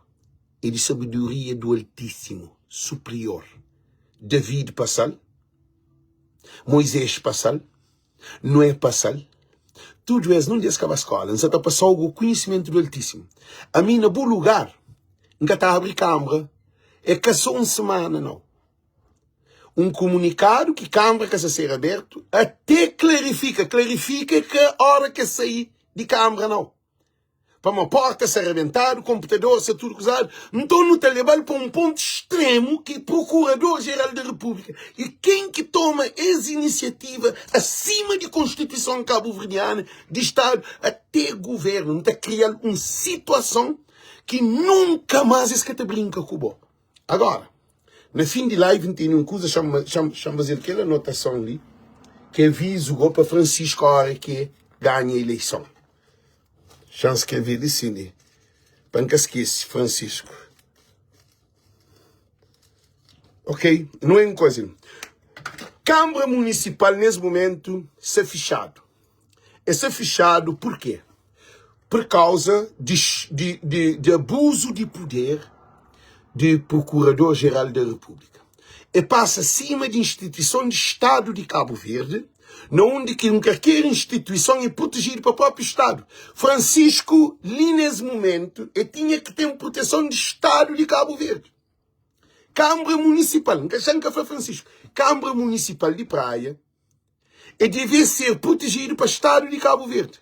é di sabedoria du Altísimu, Suprior. David pasa-l, Moizés pasa-l, Nué pasa-l, tudu es, nun di es ka ba skóla. N sa ta pasa-u go konhisimentu du Altísimu. Ami, na bu lugar, N ka ta abri kanbra, é ka sô un simana, nau. Un kumunikadu ki kanbra ka sa ser abertu ate klarifika. Klarifika é ka ora ke sai di kanbra, nau. Pamodi porta sta rabentadu, konputador sta tudu kuzadu. Nton nu ta leba-l pa un pontu stremu ki Prokurador-Jeral di Repúblika e ken ki toma es inisiativa asima di Konstituison Kabuverdiana, di Stadu ate Guvernu. Nu ta kria-l un situason ki nunka mas es ka ta brinka ku bo. Agora, na fin di live N tene un kuza, xa-m xa-m xa-m faze-l kel anotason li, ki é avizu go pa Francisco ora ki e ganha ileison. Xa-m skrebe li si li. Pa N ka skese, Francisco. Ok, nu en koze. Kanbra Munisipal nes mumentu sta fixadu. E sta fixadu purkê? Pur kauza di di di di abuzu di puder di Prokurador Jeral da Repúblika. E pasa sima di instituison di Stadu di Kabu Verdi, na undi ki un karker instituison e protejidu pa propi Stadu. Francisco li nes mumentu e tinha ki ten proteson di Stadu di Kabu Verdi. Kanbra Munisipal, N ka xa N ka fla Francisco, Kanbra Munisipal di Praia e devia ser protejidu pa Stadu di Kabu Verdi.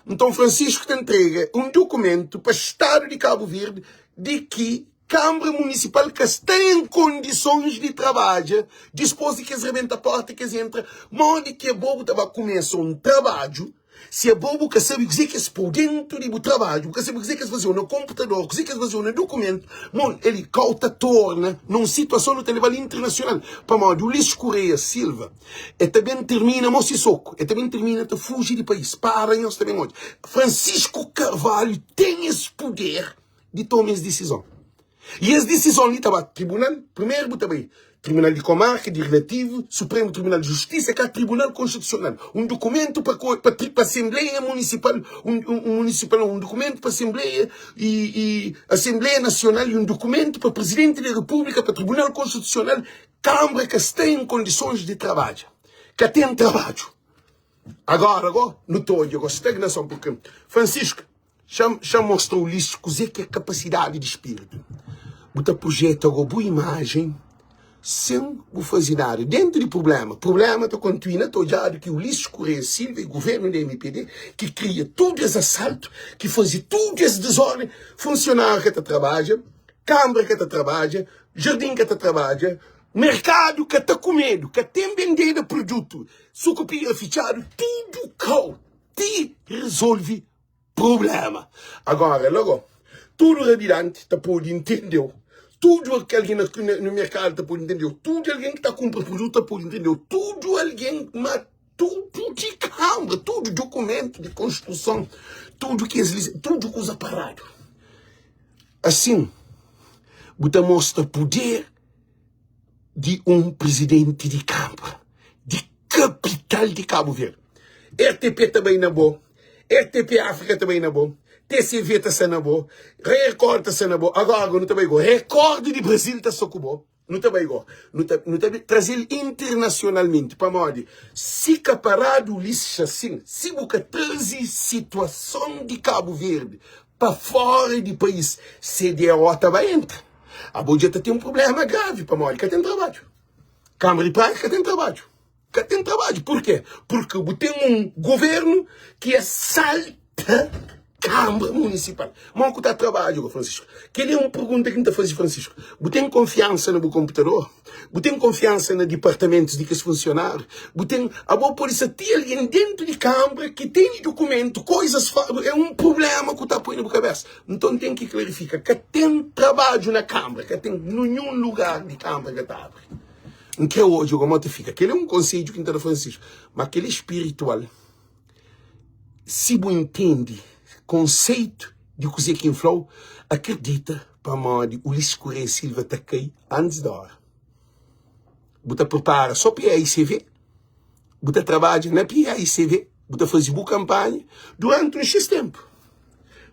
Nton Francisco ta ntrega un dukumentu pa Stadu di Kabu Verdi di ki Kanbra Munisipal ka sta en kondisons di trabadja dispos di ki es rebenta porta ki es entra. Modi ki abo bu ta ba kumesa un trabadju si abo bu ka sabe kuzê ki es pô dentu di bu trabadju, bu ka sabe kuzê ki es faze-u na konputador, kuzê ki es faze-u na dukumentu? Mon, el kau ta torna na un situason nu ta leba-l internasional pamodi Ulisses Correia Silva E ta ben tirmina mo Sissoko, e ta ben tirmina ta fuji di país. Para nhos ta ben odja. Francisco Carvalho ten es puder di toma es disizon. E es disizon li ta ba tribunal, primeru bu ta bai Tribunal di Comarca, di Relativo, Supremo Tribunal di Justiça, ka Tribunal Constitucional. Un documento pa pa pa Assembleia Municipal, un un municipal, un documento pa Assembleia e e Assembleia Nacional e un documento pa Presidente da República, pa Tribunal Constitucional. Kanbra ka sta en kondisons di trabadja. Ka ten trabadju. Agora go, nu ta odja go stagnason purki Francisco xa mostra Ulisses kuze ki é kapasidadi di spiritu. Bu ta projeta go bu imajen sen bu faze nada. Dentu di prublema, prublema ta kontinua ta odjadu ki Ulisses Correia Silva e guvernu di mpd ki kria tudu es asaltu, ki faze tudu es dizorden. Funsionariu ka ta trabadja, kanbra ka ta trabadja, Jardin ka ta trabadja, merkadu ka ta kumedu, ka ten bendeda produtu, sukupira fitxadu, tudu kau ti rezolvi prublema. Agora la go, tudu rabidanti ta podi ntendeu, tudu algen na merkadu ta podi ntendeu, tudu algen ki ta kunpra produtu ta podi ntendeu, tudu algen ma tudu di kanbra, tudu dukumentu di konstruson, tudu kes tudu kuza paradu. Asin, bu ta mostra puder di un prizidenti di kanbra di kapital di Kabu Verdi. RTP ta bai na bo, RTP Afrika ta bai na bo, TCV ta sta na bo, Record ta sta na bo, agora nu ta bai go, Record di Brazil ta sta ku bo. Nu ta bai go, nu ta, nu ta traze-l internasionalmenti, pamodi si ka paradu Ulisses asin, si bu ka traze situason di Kabu Verdi pa fora di país, CDAO ta bai entra. Abo dja ta ten un prublema gravi, pamodi ka ten trabadju. Kamara di Praia ka ten trabadju. Ka ten trabadju. Purke? Purke bu ten un governu ki asalta Kanbra Munisipal. Mo ku ta trabadju go, Francisco? Kel-li é un pergunta ki N ta faze, Francisco. Bu ten konfiansa na bu konputador? Bu ten konfiansa na dipartamentus di kes funsionáriu? Bu ten. Abo pode sa ti algen dentu di kanbra ki tene dukumentu, koizas fa. É un prubléma ku ta poi na bu kabésa. Nton, ten ki klarifika, ka ten trabadju na kanbra, ka ten ninhun lugar di kanbra ka ta abri. N kre odja como ta fika. Kel é un konsedju ki N ta da Francisco. Ma kel é spiritual. Si bu intende konseitu di kuzê ki N fla-u, akredita pamodi Ulisses Correia Silva ta kai antis di óra. Bu ta pripara sô PAICV, bu ta trabadja na PAICV, bu ta faze bu kanpanha duranti un xis ténpu.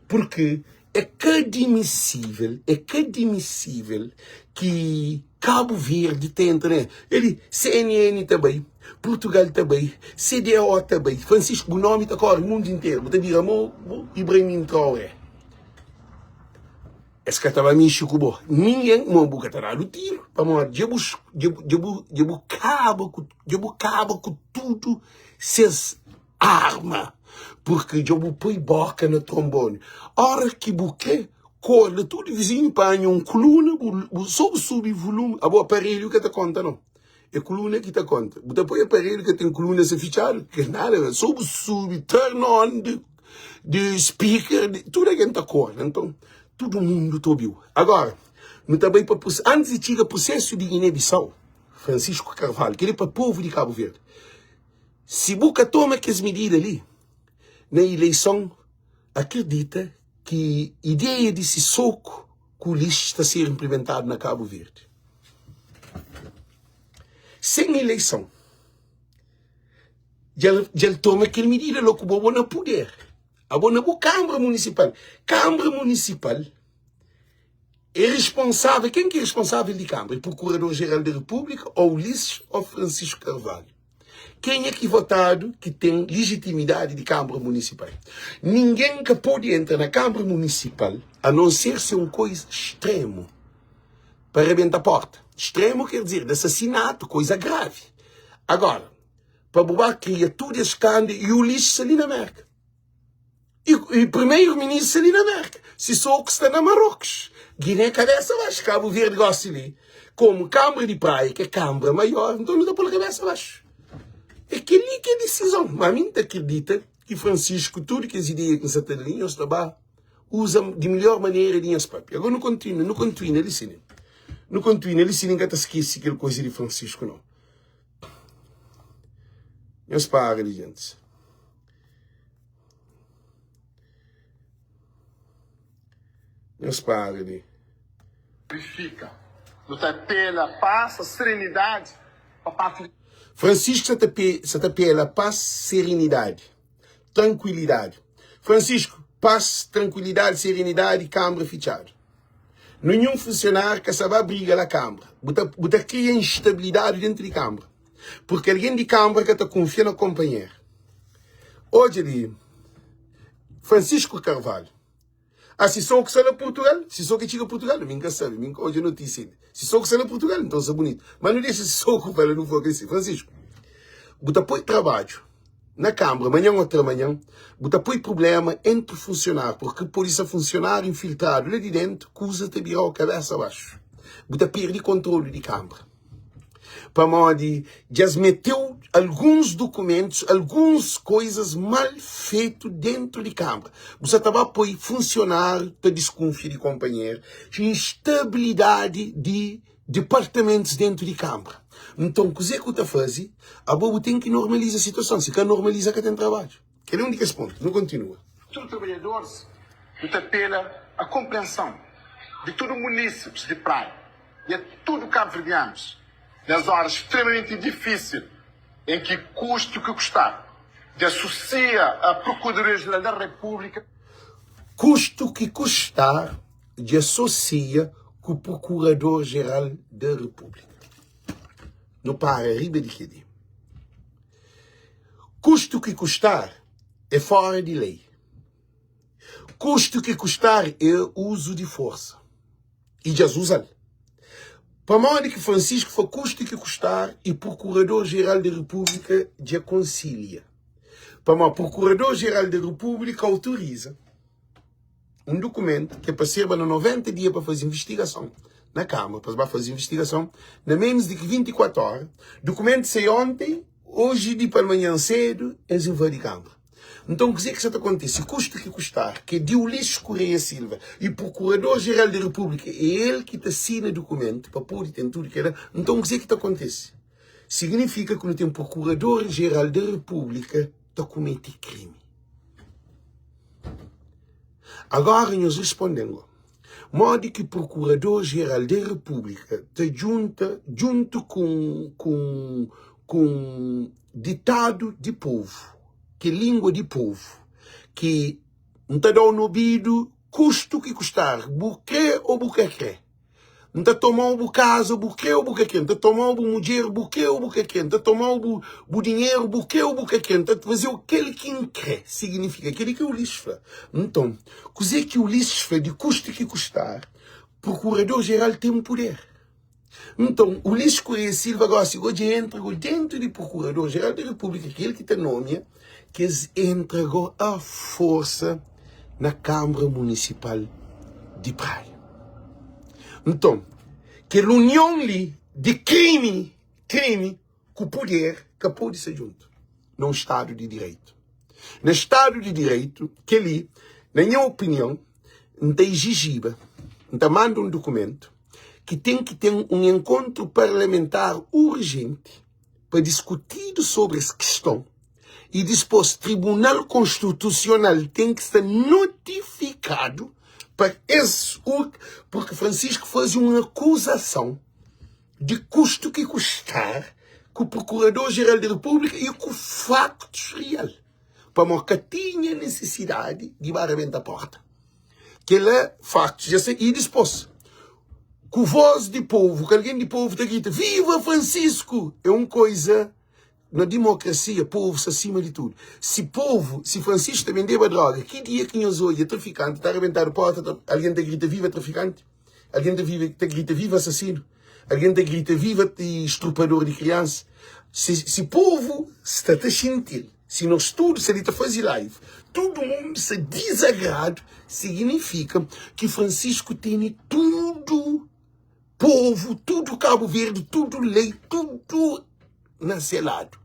Purki é ka admisível, é ka admisível ki Kabu Verdi ta entra na el. CNN ta bai, Purtugal ta bai, CDAO ta bai. Francisco, bu nomi ta kóre mundu interu, bu ta bira mo bu Ibrahim Traoré. Es ka ta ba mixi ku bo, ningen, mo bu ka ta dadu tiru, pamodi dja bu dja bu dja bu kaba ku dja bu kaba ku tudu ses arma, purki dja bu poi boka na tromboni. Ora ki bu kre korda tudu vizinhu panha un kuluna, bu so bu subi vulumi, abo aparelhu ka ta konta no, é kuluna ki ta konta. Bu ta poi aparelhu ka ten kuluna sa fitxadu, ka nada, so bu subi turn on di di speaker, di, tudu algen ta korda. Nton, tudu mundu ta obiu. Agora, nu ta bai pa antis di txiga prusesu di Guiné-Bissau, Francisco Carvalho, kel-li pa povu di Kabu Verdi. Si bu ka toma kes midida li na ileison, akredita. ki ideia di Sissoko ku Ulisses ta ser inplimentadu na Kabu Verdi. Sen ileison, dja el toma kel midida la ku bo, bo na puder, abo na bu Kanbra Munisipal. Kanbra Munisipal é responsável, ken ki é responsável di Kanbra? É Prokurador-Jeral di Repúblika ou Ulisses ou Francisco Carvalho? Kenha ki votadu ki ten lijitimidadi di Kanbra Munisipal? Ningen ka pode entra na Kanbra Munisipal a non ser se un koiza stremu pa rebenta porta. Stremu ker dizer di asasinatu, koiza gravi. Agora, pa bu ba kria tudu es skanda i Ulisses sta li na Merka. I primeiro ministro sta li na Merka. Sissoko sta na Marrocos. Guiné kabesa baxu. Cabo Verde gosi li komu Kambra di Praia ki é kambra maior, nton nu ta pol kabesa baxu. É kel-li ki é disizon. Ma mi N ta kridita ki Francisco tudu kes ideia ki N sa ta da li nhos ta ba uza di melhor manera di nhos papia. Agora nu kontinua, nu kontinua li si. Nu kontinua li si N ka ta skese kel koisa di Francisco nau. Nhos para li gentis. Nhos para di. Purifica. Nu ta apela pas, serenidadi pa parti di. Francisco sa ta sa ta apela pas, serenidadi, tranquilidadi. Francisco, pas, tranquilidadi, serenidadi, kambra fitxadu. Ninhun funsionáriu ka sa ba briga la kambra. Bu ta bu ta kria instabilidadi dentu di kambra. Purki algen di kambra ka ta kunfia na konpanheru. Odja li, Francisco Carvalho. Ah, si so ki sta na Portugal, si so ki txiga Portugal, mi nka sabe, mi nka odja notísia inda. Si so ki sta na Portugal, nton sta bunitu. Ma nu dexa si so ku fala, nu foka si. Francisco, bu ta poi trabadju na kambra manhan ô tramanhan, bu ta poi prublema entri funsionáriu, purki pode sta funsionáriu infiltradu la di dentu, kuza ta birau kabesa baxu. Bu ta perdi kontrolu di kambra. Pamodi dja es meteu alguns dukumentus, alguns koizas mal fetu dentu di kanbra. Bu sa ta ba poi funsionáriu ta diskunfia di konpanheru, instabilidadi di dipartamentus dentu di kanbra. Nton, kuzê ku ta faze? Abo bu ten ki normaliza situason. Si ka normaliza, ka ten trabadju. Kel é un di kes pontu. Nu kontinua. Tudu trabadjadoris nu ta apela a konprenson di tudu munísipis di Praia i a tudu kabuverdianus nes óra stremamenti difísil en ki kusti u ki kustar di asusia a Prokuradoria-Jeral da Repúblika. Kustu ki kustar di asosia ku Prokurador-Jeral da Repúblika. Nu para riba di kel-li. Kustu ki kustar é fora di lei. Kustu ki kustar é uzu di forsa. I dja es uza-l. Pamodi ki Francisco fla kustu ki kustar i Prokurador-Jeral di Repúblika dja konsilia? Pamodi Prokurador-Jeral di Repúblika autoriza un dukumentu ki é pa serba na 90 dia pa faze invistigason na Kâmara, pa es ba faze invistigason na menus di ki 24 óra. Dukumentu sai onti, oji di palmanhan sedu es invadi Kâmara. Nton, kuzê ki sa ta kontise? Kustu ki kustar, ki é di Ulisses Correia Silva i Prokurador-Jeral di Repúblika, é el ki ta sina dukumentu pa pode ten tudu kel-la. Nton, kuzê ki ta kontise? Signifika ki nu ten Prokurador-Jeral di Repúblika ta komete krimi. Agora nhos responde-m go, modi ki Prokurador-Jeral di Repúblika ta djunta djuntu ku ku ku un ditadu di povu, ki é língua di povu, ki N ta da-u na obidu kustu ki kustar, bu kre ô bu ka kre. N ta toma-u bu kaza, bu kre ô bu ka kre. N ta toma-u bu mudjer, bu kre ô bu ka kre. N ta toma-u bu, bu dinheru, bu kre ô bu ka kre. N ta faze-u kel ki N kre. Siginifika kel-li ki Ulisses fla. Nton, kuzê ki Ulisses fla di kustu ki kustar, Prokurador-Jeral ten puder. Nton, Ulisses Correia Silva gósi go dja entra go dentu di Prokurador-Jeral di Repúblika, ki el ki ta nomia, ki es entra go a forsa na Kanbra Munisipal di Praia. Nton, kel union li di krimi, krimi ku puder ka pode sta djuntu na un stadu di direitu. Na stadu di direitu, kel-li, na nha opinion, N ta izijiba, N ta manda un dukumentu ki ten ki ten un enkontru parlamentar urjenti pa diskutidu sobri es kiston i dispos Tribunal Konstitusional ten ki sta notifikadu. justifikadu pa es porque Francisco faze un akuzason di kustu ki kustar ku Procurador Geral di Repúblika y ku faktus real pamo ka tinha nisisidadi di ba rebenta porta. Kela faktus dja sai y dispos ku voz di povu, ku algen di povu ta grita viva Francisco é un koiza Na dimokrasia povu sta sima di tudu. Si povu, si Francisco ta bendeba droga, ki dia ki nhos odja trafikanti ta rabentadu porta, ta, algen ta grita viva trafikanti? Algen ta vive, ta grita viva asasinu? Algen ta grita viva estrupador di kriansa? Si, si povu sta ta xinti-l, si nos tudu sta li ta faze live, tudu mundu sta dizagradu, siginifika ki Francisco tene tudu povu, tudu Kabu Verdi, tudu lei, tudu na se ladu.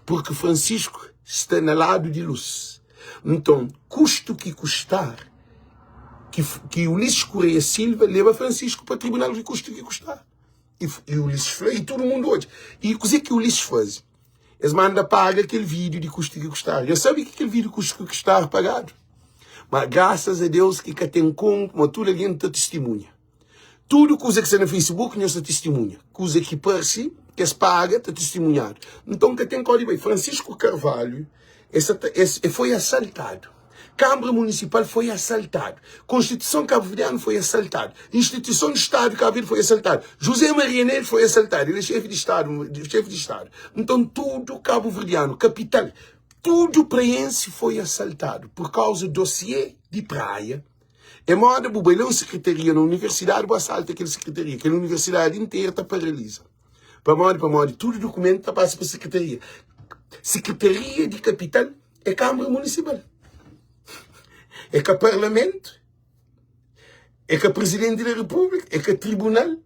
Purki Francisco sta na ladu di lus. Nton, kustu ki kustar, ki, ki Ulisses Correia Silva leba Francisco pa tribunal di kustu ki kustar. E, e Ulisses fla, e tudu mundu odja. E kuzê ki Ulisses faze? Es manda paga kel vídeo di kustu ki kustar. Nhos sabe ki kel vídeo kustu ki kustar pagadu? Ma grasas a Deus ki ka ten konku, ma tudu algen ta tistimunha. Tudu kuza ki sta na Facebook nhos ta tistimunha. Kuza ki parse ki es paga ta tistimunhadu. Nton ka ten kódi bai. Francisco Carvalho es sa ta es e foi asaltadu. Kanbra Munisipal foi asaltadu. Konstituison Kabuverdianu foi asaltadu. Instituison di Stadu di Kabu Verdi foi asaltadu. José Maria Neves foi asaltadu. El é xefi di Stadu, xefi di Stadu. Nton tudu kabuverdianu, kapital, tudu praensi foi asaltadu pur kauza dosiê di Praia. É moda bu bai na un sekretaria na universidadi bu asalta kel sekretaria, kel universidadi interu ta paraliza. Pamodi? Pamodi tudu dukumentu ta pasa pa sekretaria. Sekretaria di kapital é Kanbra Munisipal, é ka parlamentu, é ka prizidenti di repúblika, é ka tribunal,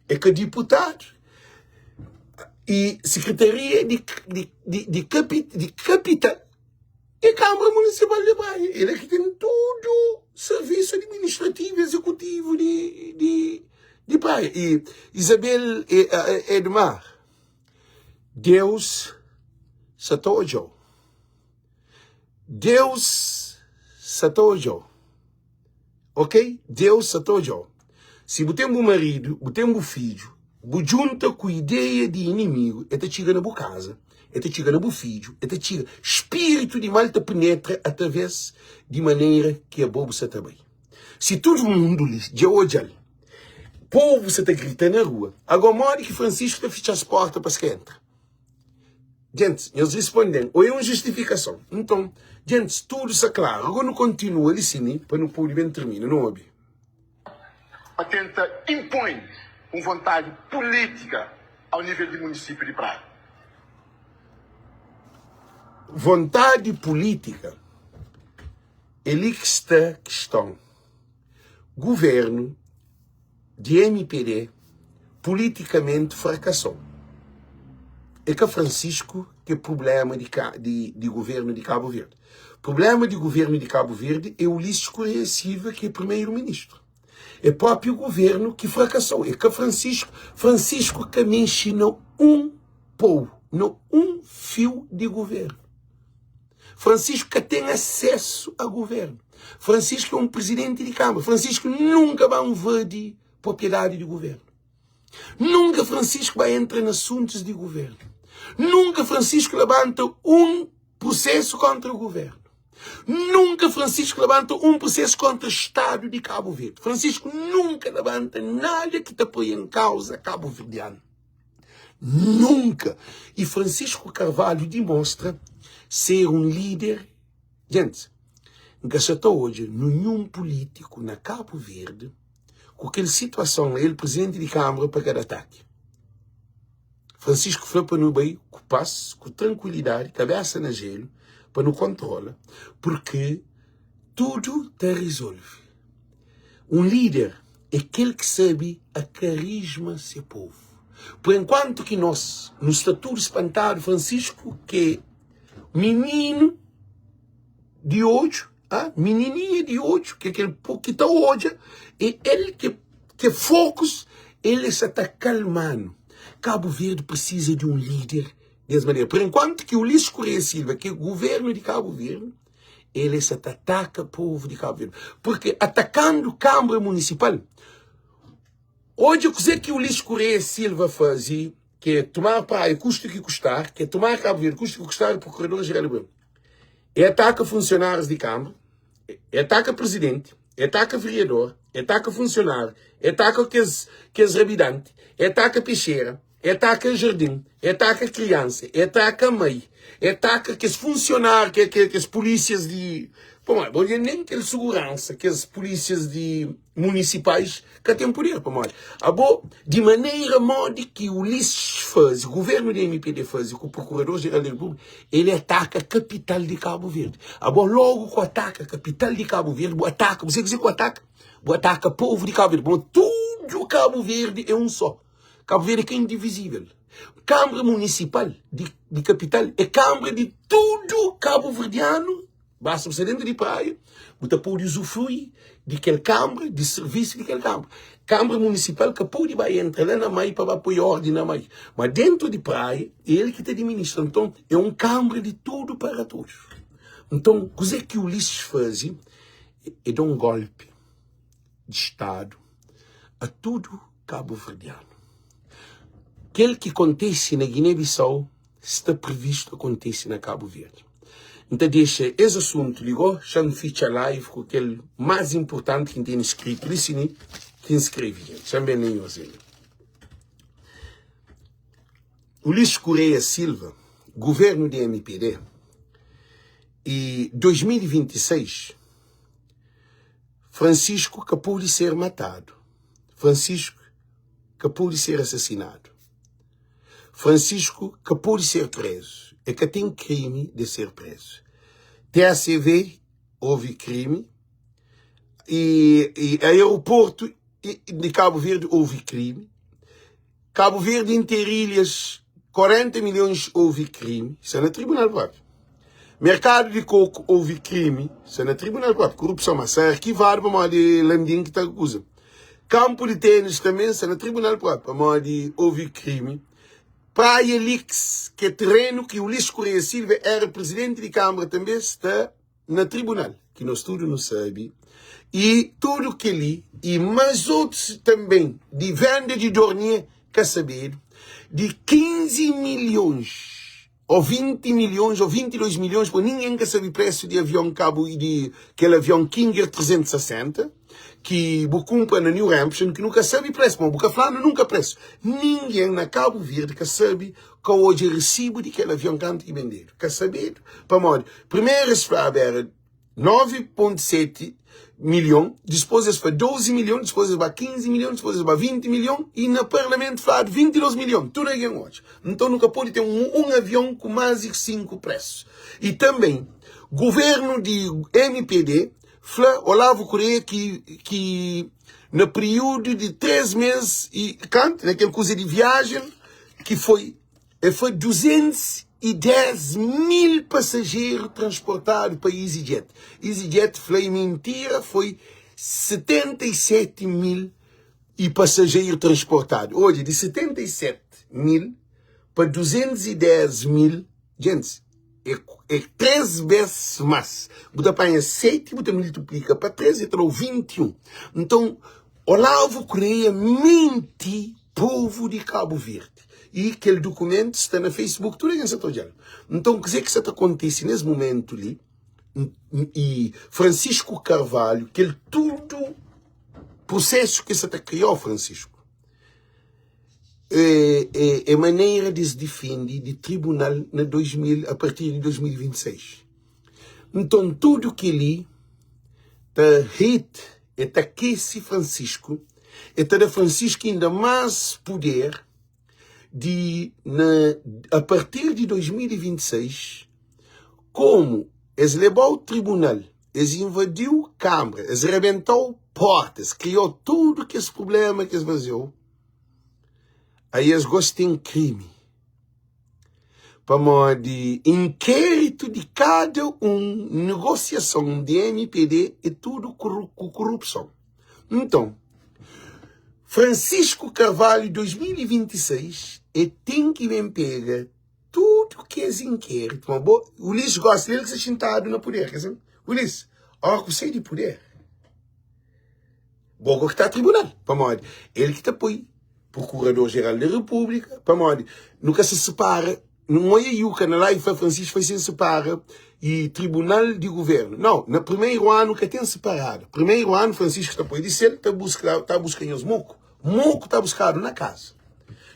é ka diputadu. E sekretaria di, di, di, di, di kapital É Kanbra Munisipal di Praia. El é ki ten tudu servisu administrativu i ezekutivu di, di, di Praia. I Isabel e, Edmar, Deus sa ta odja-u. Deus sa ta odja-u. Ok? Deus sa ta odja-u. Si bu ten bu maridu, bu ten bu fidju, bu djunta ku ideia di inimigu, el ta txiga na bu kaza, el ta txiga na bu fidju, el ta txiga. Spiritu di mal ta penetra através di manera ki abo bu sa ta bai. Si tudu mundu li dja odja-l, povu sa ta grita na rua, agó modi ki Francisco ta fitxa-s porta pa es ka entra? Gentis, nhos risponde-m, ô é un justifikason? Nton, gentis, tudu sta klaru. Agora nu kontinua li si mi, pa nu pode ben tirmina. Nu obi. Pa tenta inpõe un vontadi pulítika ao nível di munisípiu di Praia. Vontadi pulítika, é li ki sta kiston. Guvernu di mpd politikamenti frakasou. É ka Francisco ki é prublema di di di guvernu di Kabu Verdi. Prublema di guvernu di Kabu Verdi é Ulisses Correia Silva ki é primeiro ministro. É propi guvernu ki frakasou, é ka Francisco. Francisco ka mexe na um pou, na um fiu di guvernu. Francisco ka ten asesu a governu. Francisco é un prizidenti di Kâmara. Francisco nunka ba nvadi propriedadi di governu. Nunka Francisco ba entra na asuntus di governu. Nunka Francisco labanta un prusesu kontra governu. Nunka Francisco labanta un prusesu kontra Stadu di Kabu Verdi. Francisco nunka labanta nada ki ta poi en kauza kabuverdianu. Nunka! E Francisco Carvalho dimostra ser un líder. Gentis, N ka sa ta odja ninhun pulítiku na Kabu Verdi ku kel situason la, el prizidenti di Kâmara pa kada ataki. Francisco fla pa nu bai ku pas, ku trankuilidadi, kabésa na jelu, pa nu kontrola, purki tudu ta rizolve. Un líder é kel ki sabe akarisma se povu. Por enkuantu ki nos nu sta tudu spantadu, Francisco ki é mininu di odju, ah, minininha di odju, ki é kel ki ta odja, é el ki ki é fokus, el sa ta kalma-nu. Kabu Verdi prisiza di un líder des manera. Por enkuantu ki Ulisses Correia Silva, ki é guvernu di Kabu Verdi. El e sa ta ataka povu di Kabu Verdi. Purki atakandu Kanbra Munisipal, odja kuze ki Ulisses Correia Silva faze, ki é tomar Praia kusta ki kustar, ki é tomar Kabu Verdi kusta ki kustar, Prokurador Jeral di E ataka funsionárius di Kanbra, e ataka prizidenti, e ataka veriador, e ataka funsionáriu, e ataka kes kes rabidanti, e ataka pexera, e ataka jardin, e ataka kriansa, e ataka mai, e ataka kes funsionáriu, ke ke kes pulísias di pamodi bo nen kel suguransa kes pulísias di munisipais ka ten puder pamodi abo di manera modi ki Ulisses faze, governu di mpd faze ku prokurador jeral di repúblika, el ataka kapital di Kabu Verdi. Abo logu ku ataka kapital di Kabu Verdi, bu ataka, bu sabe kuzê ku ataka? Bu ataka povu di Kabu Verdi, pamodi tudu Kabu Verdi é un só. Kabu Verdi é ka indivizível. Kanbra munisipal di, di kapital é kanbra di tudu kabuverdianu. Basta bu sta dentu di praia, bu ta pode usufrui di kel kanbra, di sirvisu di kel kanbra. Kanbra munisipal ka pode ba entra la na mai pa ba poi ordi na mai. Ma dentu di praia, é el ki ta administra. Nton, é un kanbra di tudu para todos. Nton, kuzê ki Ulisses faze? É da un golpi di Stadu a tudu kabuverdianu. Kel ki kontise na Guiné-Bissau sta previstu akontise na Kabu Verdi. N ta dexa es asuntu li go, xa N fitxa live ku kel más inpurtanti ki N tene skritu li sini, ki N skrebe dja. Xa N ben na nhos el. Ulisses Correia Silva, Guvernu di mpd, i 2026, Francisco ka pode ser matadu, Francisco ka pode ser asasinadu. Francisco ka pode ser prezu, e ka ten krimi de ser prezu. TACV houve crime e, e aeroporto de Cabo Verde houve crime. Cabo Verde Interilhas 40 milhões houve crime, está na tribunal próprio. Mercado de coco houve crime, está na tribunal próprio. Corrupção, mas está arquivado para de Landim que está acusa. Kampu di ténis tanbê sta na tribunal própi pamodi ovi krimi. Praia Lix, ki é terenu ki Ulisses Correia Silva éra prizidenti di kanbra tanbê sta na tribunal, ki nos tudu nu sabe. I tudu kel-li i más otus tanbê di venda di Dornier ka sabedu, di 15 milhons ô 20 milhons ô 22 milhons, pô ningen ka sabe presu di avion kabu di kel avion King Air 360 ki bu kunpra na New Hampshire ki nu ka sabe presu, pamodi bu ka fla-nu nunka presu. Ningen na Kabu Verdi ka sabe, ka odja resibu di kel avion kantu ki bendedu. Ka sabedu, pamodi primeru es flaba era 9.7 milhon, dispôs es fla 12 milhon, dispôs es ba 15 milhon, dispôs es ba 20 milhon y na parlamentu fladu 22 milhon. Tudu algen odja. Nton nu ka pode ten un avion ku más di 5 presu. Y tanben guvernu di mpd fla Olavo Correia ki ki na períodu di 3 mês y kantu na kel kuza di viajen ki foi E fla 210 mil pasajeru transportadu pa EasyJet. EasyJet fla e mintira, foi 77 mil e pasajeru transportadu. Odja, di 77 mil pa 210 mil, gentis, é, é 3 bes más. Bu ta panha 7, bu ta multiplika pa 3, e ta dau 21. Nton, Olavo Correia minti povu di Kabu Verdi. I kel dukumentu sta na Facebook, tudu algen sa ta odja-l. Nton, kuzê ki sa ta kontise nes mumentu li, i Francisco Carvalho, kel tudu prusesu ki sa ta kria, ó Francisco, é, é, é manera di es difende di tribunal na 2000, a partir di 2026. Nton, tudu kel-li ta hit, e ta kese Francisco, e ta da Francisco inda más puder di na a partir di 2026, komu es leba-u tribunal, es invadiu kanbra, es rebenta-u porta, es kria-u tudu kes prubléma ki es faze-u, aí es gosi ten krimi. Pamodi inkéritu di kada un negosiason di mpd é tudu ku korupson. Nton, Francisco Carvalho 2026 é ten ki ben pega tudu kes inkéritu. Ma bo, Ulisses gosta, el ki sta xintadu na puder, ka sin? Ulisses, óra ku sai di puder, bo go ki ta tribunal, pamodi el ki ta poi Procurador Geral da República, pamodi nu ka sa separa, nu oia Yuka na live fla Francisco foi sen separa e tribunal di governo. Não, na primeiro ano ka ten separado. Primeiro ano Francisco ta poi di sel, ta busca, ta busca nhos moco. Moco ta buscado na casa.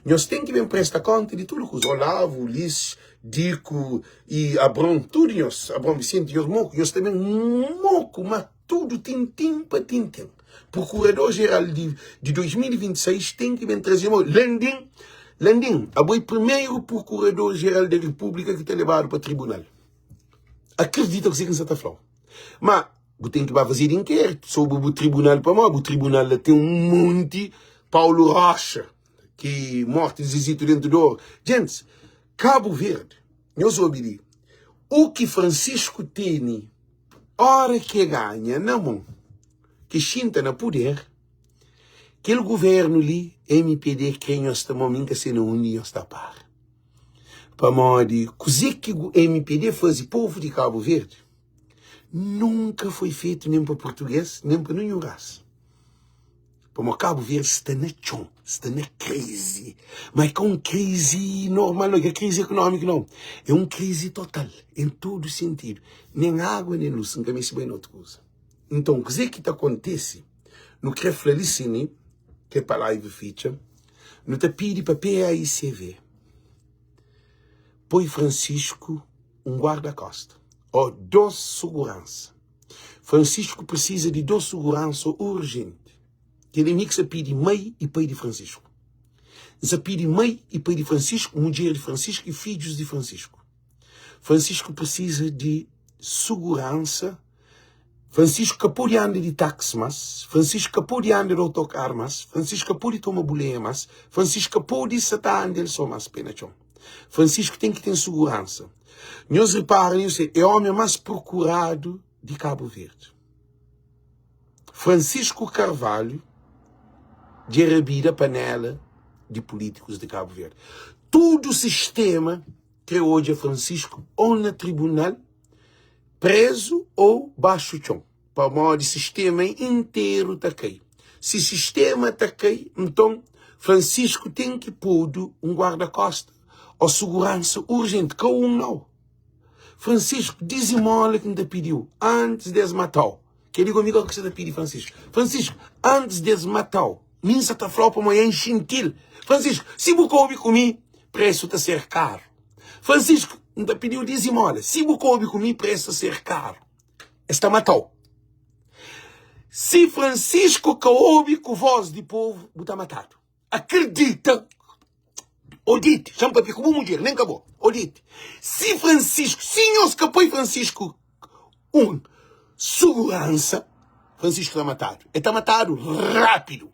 Nhos ten ki ben presta conta di tudo kuza. Olavo, Ulisses, Dico e Abrão, tudo nhos, Abrão Vicente, nhos moco, nhos ta ben moco, ma Tudu tintin pa tintin. Prokurador-Jeral di di 2026 ten ki ben traze mo. Landim, Landim, abo é primeru Prokurador-Jeral da Repúblika ki ta lebadu pa tribunal. Akredita kuzê ki N sa ta fla-u. Ma, bu ten ki ba fazedu inkéritu sobri bu tribunal pamodi bu tribunal la ten un monti Paulo Rocha, ki morti di Zezito dentu di oru. Gentis, Kabu Verdi, nhos obi li, u ki Francisco tene Ora ki e ganha na mon, ki xinta na puder, kel guvernu li, mpd, kre nhos ta mon, mi N ka se na undi nhos ta para. Pamodi kuze ki mpd faze povu di Kabu Verdi, nunka foi fetu nen pa purtuges, nen pa ninhun rasa. Pamodi Kabu Verdi sta na txon, sta na krizi. Ma é ka un krizi normal nau, é ka krizi ekonómiku nau. É un krizi total, en tudu sentidu. Nen agua, nen lus, N ka meste bai na otu kuza. Nton, kuzê ki ta kontese? Nu krê fla li sin li, ki é pa live fitxa, nu ta pidi pa PAICV poi Francisco un guarda-kosta ô dos suguransa. Francisco precisa di dos suguransa urgente. Kel mi ki sa pidi mai i pai di Francisco. N sa pidi mai i pai di Francisco, mudjer di Francisco i fidjus di Francisco. Francisco precisa di suguransa. Francisco ka pode anda di taxi mas, Francisco ka pode anda di autocar mas, Francisco ka pode toma buleia mas, Francisco ka pode sa ta anda el so mas pé na txon. Francisco ten ki ten suguransa. Nhos repara nhos é omi mas prokuradu di Cabo Verde. Francisco Carvalho dja rabida panela di políticos di Cabo Verde. Tudo sistema kre odja Francisco ou na tribunal preso ou baxu txon. Pamodi sistema interu ta kai. Si sistema ta kai, nton Francisco ten ki podu un guarda-kosta o suguransa urjenti, ka un nau. Francisco, dizimola ki N ta pidi-u antis di es mata-u. Kel-li gomi ka sa ta pidi Francisco. Francisco, antis di es mata-u, mi N sa ta fla-u pamodi N xinti-l. Francisco, si bu ka obi ku mi, presu ta ser karu. Francisco, N ta pidi-u dizimola, si bu ka obi ku mi, presu ta ser karu. Es ta mata-u. Si Francisco ka obi ku voz di povu, bu ta matadu. Akredita. Odite, xa-m papia ku bu mudjer, nen ka bo. Odite, si Francisco, si nhos ka poi Francisco un suguransa, Francisco ta matadu. E ta matadu rápidu.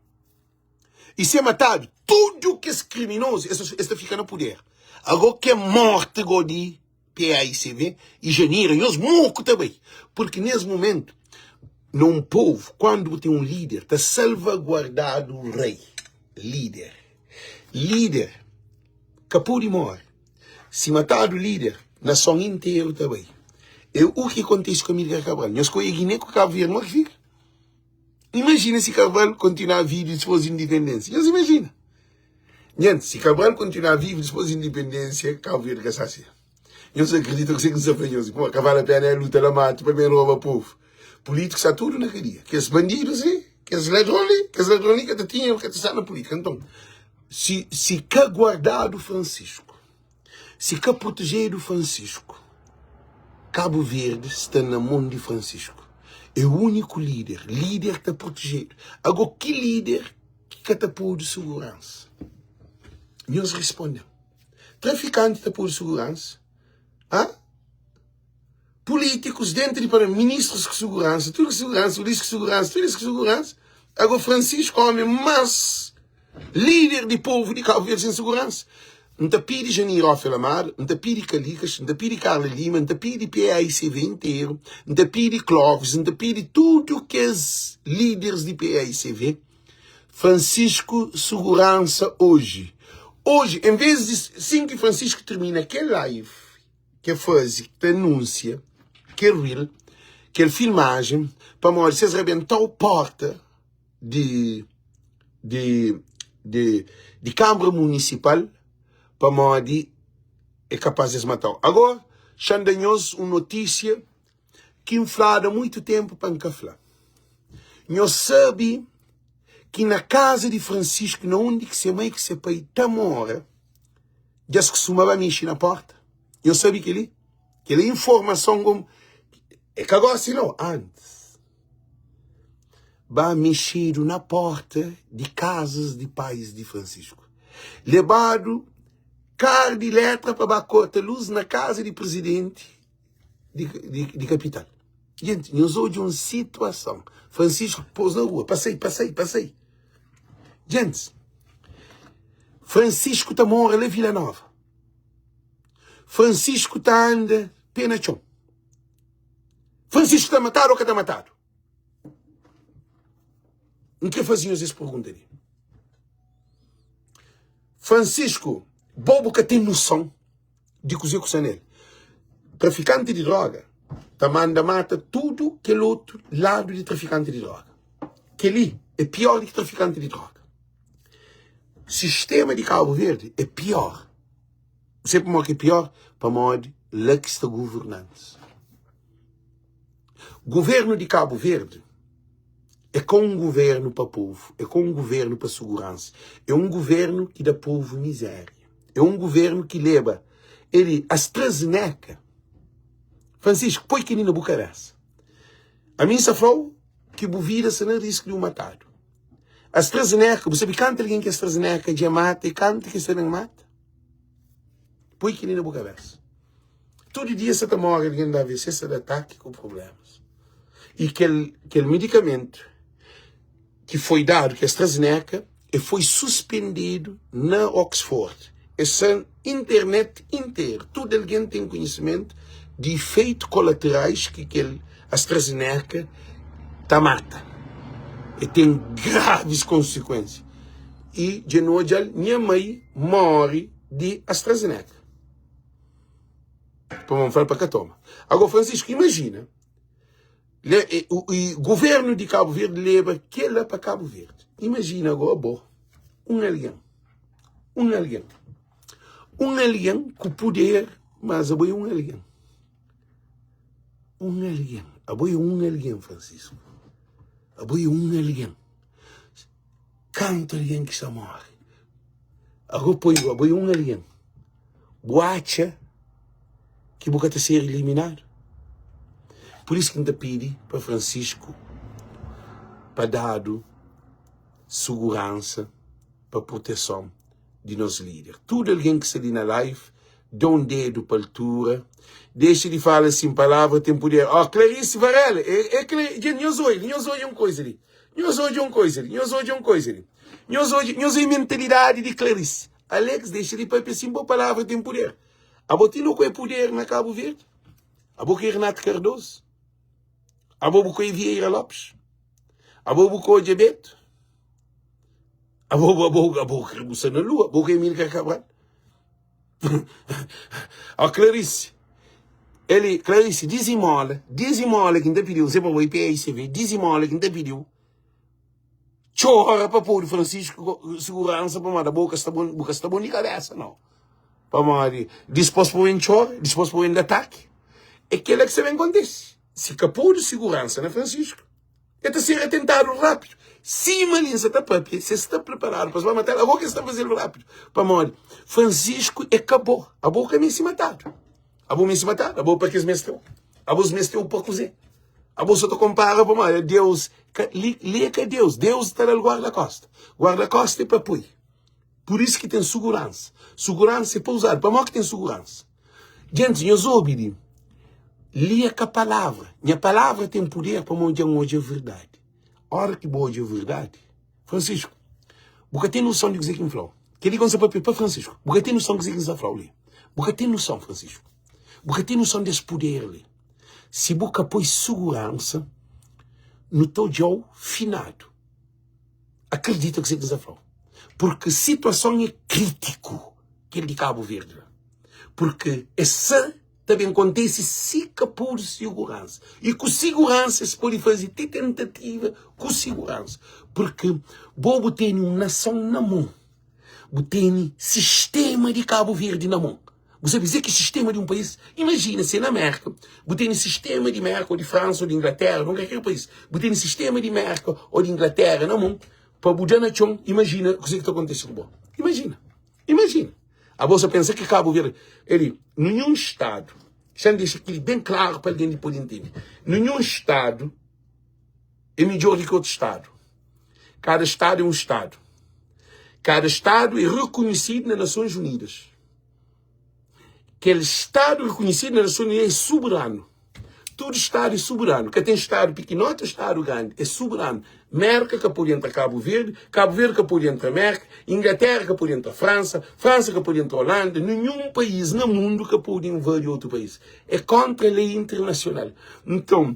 I si e matadu, tudu kes kriminozu, es ta fika na puder. Ago ke morti go di PAICV i Janira, nhos moku ta bai. Purki nes mumentu, na un povu, kuandu bu ten un lider, ta salvaguardadu rei, lider. Lider ka pudi more. Si matadu lider, nason interu ta bai. E u ki kontise ku Amílcar Cabral. Nhos ka oia Guiné ku Kabu Verdi, mo ki fika? Imajina si Cabral kontinua vivi dipôs di indipendênsia. Nhos imajina? Nhantis, si Cabral kontinua vivi dipôs di indipendênsia, Kabu Verdi ka sta si. Nhos akredita kuzê ki N sta fla nhos? Pô, ka vale a pena el luta la matu pa ben roba povu. Pulítiku sta tudu na kadia. Kes bandidus li, kes ladron li, kes ladron li ka ta tinha, ka ta sta na pulítika. Nton, si, si ka guardadu Francisco, Si ka protejedu Francisco, Cabo Verde sta na mon di Francisco. É único líder, líder ta protejedu. Ago ki líder ki ka ta podu seguransa? Nhos responde-m. Trafikanti ta podu seguransa? Hã? Políticos dentro di parlamento, ministros ku seguransa, tudo ku seguransa, polícia ku seguransa, tudo isso ku seguransa. Agora Francisco, homem mais líder di povo di Cabo Verde sem seguransa. N ta pidi Janir Ofe Lamar, N ta pidi Calikas, N ta pidi Carla Lima, N ta pidi PAICV inteiro, N ta pidi Clóvis, N ta pidi tudo kes líderes di PAICV. Francisco seguransa hoje. Hoje, em vez de assim que Francisco termina aquele live, ke faze, ki ta anunsia kel reel. Kel filmajen pamodi si es rabenta-u porta di di di di kanbra munisipal pamodi é kapaz di es mata-u. Agora xa-m da nhos un notísia ki N fladu há muitu ténpu pa N ka fla. Nhos sabe ki na kaza di Francisco, na undi ki se mai ku se pai ta mora, dja es kustuma ba mexe na porta? Nhos sabe kel-li? Kel informason gomi é ka gosi nau, antis. Ba mexedu na porta di kazas di pais di Francisco. Lebadu kar di letra pa ba korta luz na kaza di presidenti di, di, di kapital. Gente, nhos odja un situason. Francisco pôs na rua, pa sai, pa sai, pa sai. Gente, Francisco ta mora la Vila Nova. Francisco ta anda pé na txon. Francisco ta matadu ou ka ta matadu? N kre faze nhos es pergunta li. Francisco, bo bu ka ten noson di kuze ku sta nel. Trafikanti di droga ta manda mata tudu kel otu ladu di trafikanti di droga. Kel-li é pior di ki trafikanti di droga. Sistema di Cabo Verde é pior. Não sei pamodi ki é pior, pamodi la ki sta governantes. Governo di Cabo Verde é ka um governo pa povo, é ka um governo pa segurança, é um governo ki da povo miséria. É um governo ki leba ele AstraZeneca. Francisco, põe kel-li na bu cabeça. A mim sa flau ki bu vida sta na risco di bu matadu. AstraZeneca, bu sabe kantu algen ki AstraZeneca dja mata i kantu ki sta ben mata? Poi kel-li na bu kabésa. Tudu dia sa ta móre algen di AVC, sa da ataki ku prublémas. I kel, kel medikamentu ki foi dadu, ki AstraZeneca, e foi suspendidu na Oxford. E sta internet interu. Tudu algen ten konhisimentu di ifeitu kolaterais ki kel AstraZeneca ta mata. E ten gravis konsikuensia. I dja nu odja-l, nha mai móre di AstraZeneca. Pamodi N fla-l pa ka toma. Agora, Francisco, imajina, i governu di Cabo Verde leba kela pa Cabo Verde. Imajina agora bo, un algen, un algen, un algen ku puder, mas abo é un algen. Un algen, abo é un algen, Francisco. Abo é un algen. Kantu algen ki sta móre. Abo poi, abo é un algen. Bu atxa ki bu ka ta ser iliminadu? Pur isu ki N ta pidi pa Francisco pa dadu suguransa pa proteson di nos lider. Tudu algen ki sta li na live, da un dedu pa altura. Dexa di fala sin palavra ten puder. Ó, Clarice Varela, é, é Clarice, dja nhos odja, nhos odja un koisa li. Nhos odja un koisa li, nhos odja un koisa li. Nhos odja, nhos odja mentalidadi di Clarice. Alex, dexa di papia sin bo palavra ten puder. Abo ti no ku é puder na Cabo Verde? Abo ki é Renato Cardoso? Abo bu ku é Vieira Lopes? Abo bu ku odja Beto? Abo, abo, abo ki bu sta na lua? Abo ki é Amílcar Cabral? Ó Clarice, ele, Clarice, dizimola, dizimola ki N ta pidi-u, N sai pa bo IPICV, dizimola ki N ta pidi-u, txora pa pode Francisco seguransa pamodi abo ka sta bon, bu ka sta bon di kabesa nau. Pamodi dispos pa bu ben txora, dispos pa bu ben da ataki, é kela ki sta ben kontise. Si ka podu seguransa na Francisco, E ta ser atentadu rápidu. Sima li N sa ta papia, si es sta preparadu pa es ba mata-l, abo ki es ta faze-l rápidu. Pamodi Francisco é ka bo. Abo ka meste matadu. Abo meste matadu? Abo pa ki es meste-u? Abo es meste-u pa kuzê? Abo sa ta konpara pamodi Deus ka, li, li é ka Deus. Deus ta da-l guarda-kosta. Guarda-kosta é pa poi. Pur isu ki ten suguransa. Suguransa é pa uzadu. Pamodi ki ten suguransa? Gentis, nhos obi li. Li é ka palavra. Nha palavra ten puder pamodi dja N odja verdadi. Ora ki bu odja verdadi, Francisco, bu ka ten noson di kuzê ki N fla-u. Kel-li ki N sta papia pa Francisco. Bu ka ten noson di kuzê ki N sta fla-u li. Bu ka ten noson, Francisco. Bu ka ten noson des puder li. Si bu ka poi suguransa, nu ta odja-u finadu. Akredita kuzê ki N sta fla-u. Purki situason é krítiku, kel di Kabu Verdi la. Purki es sa. ta ben kontise si ka podu siguransa. I ku siguransa es pode faze ti tentativa ku siguransa. Purki bo bu tene un nason na mon, bu tene sistema di Kabu Verdi na mon. Bu sabe kuzê ki sistema di un país? Imajina si na Mérka bu tene sistema di Mérka ô di Fransa ô di Inglatéra, di un kalker país, bu tene sistema di Mérka ô di Inglatéra na mon pa bu da na txon, imajina kuzê ki ta kontise ku bo. Imajina, imajina. Abo sa pensa ki Kabu Verdi, eli, ninhun stadu, xa N dexa kili ben klaru pa algen di pode ntende, ninhun stadu é midjor di ki otu stadu. Kada stadu é un stadu. Kada stadu é rekonhisidu na Nasons Unidas. Kel stadu rekonhisidu na Nasons Unidas é soberanu. Tudu stadu é soberanu. Ka ten stadu pikinoti ô stadu grandi. É soberanu. Mérka ka pode entra Kabu Verdi, Kabu Verdi ka pode entra Mérka, Inglatéra ka pode entra Fransa, Fransa ka pode entra Olanda, ninhun país na mundu ka pode invadi otu país. É kóntra lei internasional. Nton,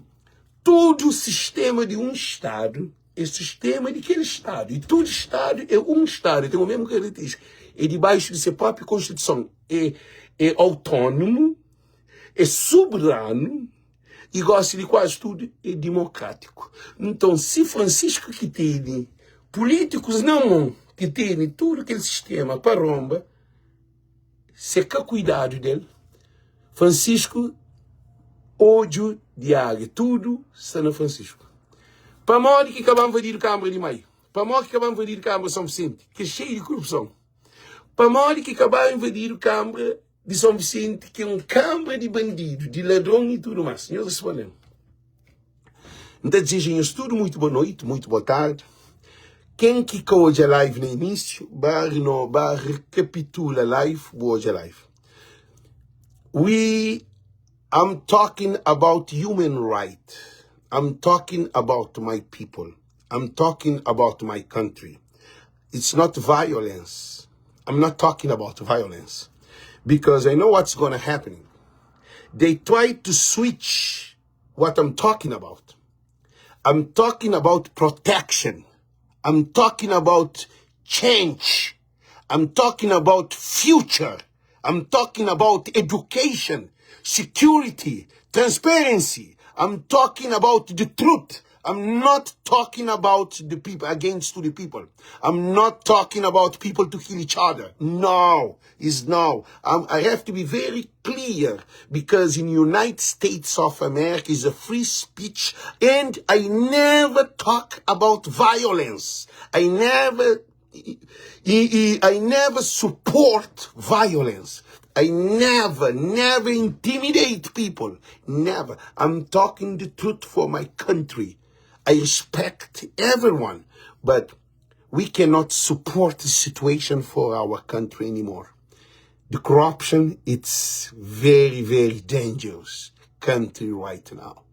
tudu sistéma di un stadu é sistéma di kel stadu. I tudu stadu é un stadu, ten omésmu karakterístika. É dibaixu di se própi konstituison. É, é autónomu. é soberanu i gosi di kuazi tudu é dimokrátiku. Nton, si Francisco ki tene pulítikus na mon, ki tene tudu kel sistema pa ronba, se ka kuidadu del, Francisco odju di ágia, tudu sta na Francisco. Pamodi ki ka ba nvadidu Kanbra di Maio? Pamodi ki ka ba nvadidu Kanbra São Vicente, ki é xeiu di korupson? Pamodi ki ka ba nvadidu Kanbra di São Vicente ki é un kanbra di bandidu, di ladron i tudu más? Nhos responde-m. N ta dizeja nhos tudu muitu boa noiti, muitu boa tardi. Ken ki ka odja live na inísiu, ba reno, ba rekapitula live, bu odja live. We, I'm talking about human right. I'm talking about my people. I'm talking about my country. It's not violence. I'm not talking about violence. Because I know what's gonna happen. They try to switch what I'm talking about. I'm talking about protection. I'm talking about change. I'm talking about future. I'm talking about education, security, transparency. I'm talking about the truth. I'm not talking about the people against to the people. I'm not talking about people to kill each other. No, is no. I'm, I have to be very clear because in United States of America is a free speech and I never talk about violence. I never I never support violence. I never, never intimidate people. Never. I'm talking the truth for my country. I respect everyone, but we cannot support the situation for our country anymore. The corruption, it's very, very dangerous country right now.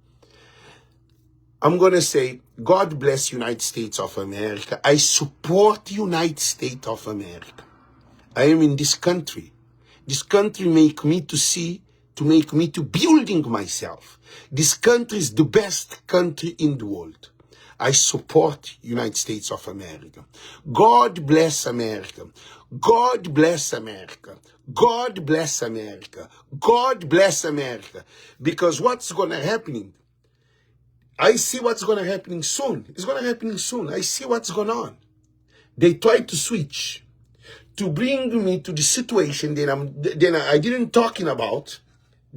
I'm gonna say God bless United States of America. I support United States of America. I am in this country. This country make me to see, to make me to building myself. This country is the best country in the world. I support United States of America. God bless America. God bless America. God bless America. God bless America. Because what's gonna happening? I see what's gonna happening soon. It's gonna happening soon. I see what's going on. They try to switch to bring me to the situation that I'm then I didn't talking about.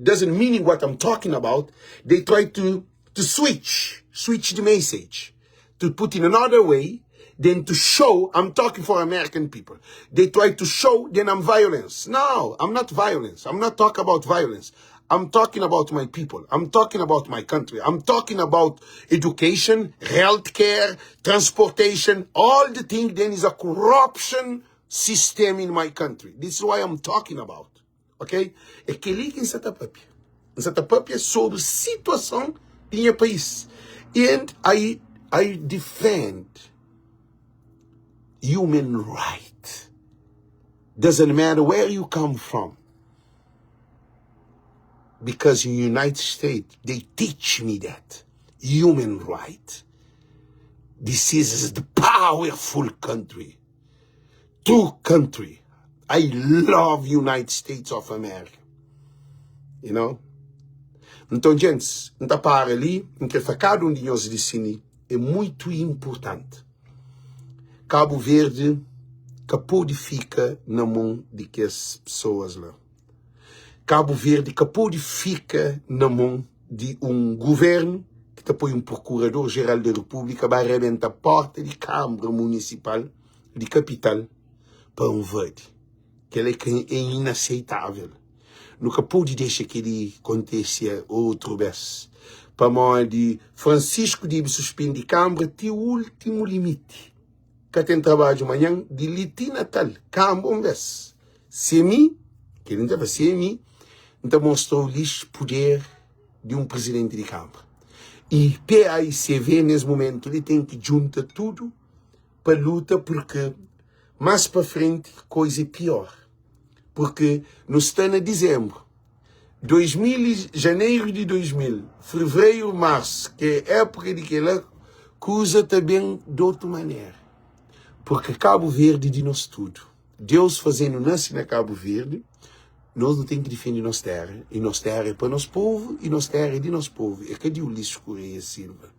Doesn't mean what I'm talking about. They try to to switch, switch the message, to put in another way, then to show I'm talking for American people. They try to show then I'm violence. No, I'm not violence. I'm not talking about violence. I'm talking about my people. I'm talking about my country. I'm talking about education, healthcare, transportation, all the thing. Then is a corruption system in my country. This is why I'm talking about. Ok? É kel-li ki N sa ta pâpia. N sa ta pâpia sobri situason di nha país. And I, I defend human right. Doesn't matter where you come from. Because in United States, they teach me that. Human right. This is the powerful country. True country. I love United States of America. You know? Nton, djentis, N ta para li, N kre fla kada un di nhos li si mi é muitu inpurtanti. Kabu Verdi ka pode fika na mon di kes pesoas la. Kabu Verdi ka pode fika na mon di un guvernu ki ta poi un Prokurador Jeral di Repúblika ba rebenta porta di Kanbra Munisipal di kapital pa nvadi. Kel-la é inaseitável. Nu ka pode dexa kel-li kontise otru bês, pamodi Francisco debe suspende Kanbra ti últimu limiti. Ka ten trabadju manhan, di li ti Natal, Kanbra un bês. Si é mi, kel-li N ta fla, si é mi, N ta mostra-u lix puder di un prizidenti di Kanbra. I PAICV, nes mumentu li, ten ki djunta tudu pa luta purki más pa frenti koiza é pior. Purki nu sta na dizembru, 2000 e janeru di 2000, fevreiru, marsu, ki é époka di kela, kuza ta ben di otu manera. Purki Kabu Verdi é di nos tudu. Deus faze-nu nase na Kabu Verdi, nos nu ten ki difende nos téra. I nos téra é pa nos povu i nos téra é di nos povu, é ka di Ulisses Correia Silva.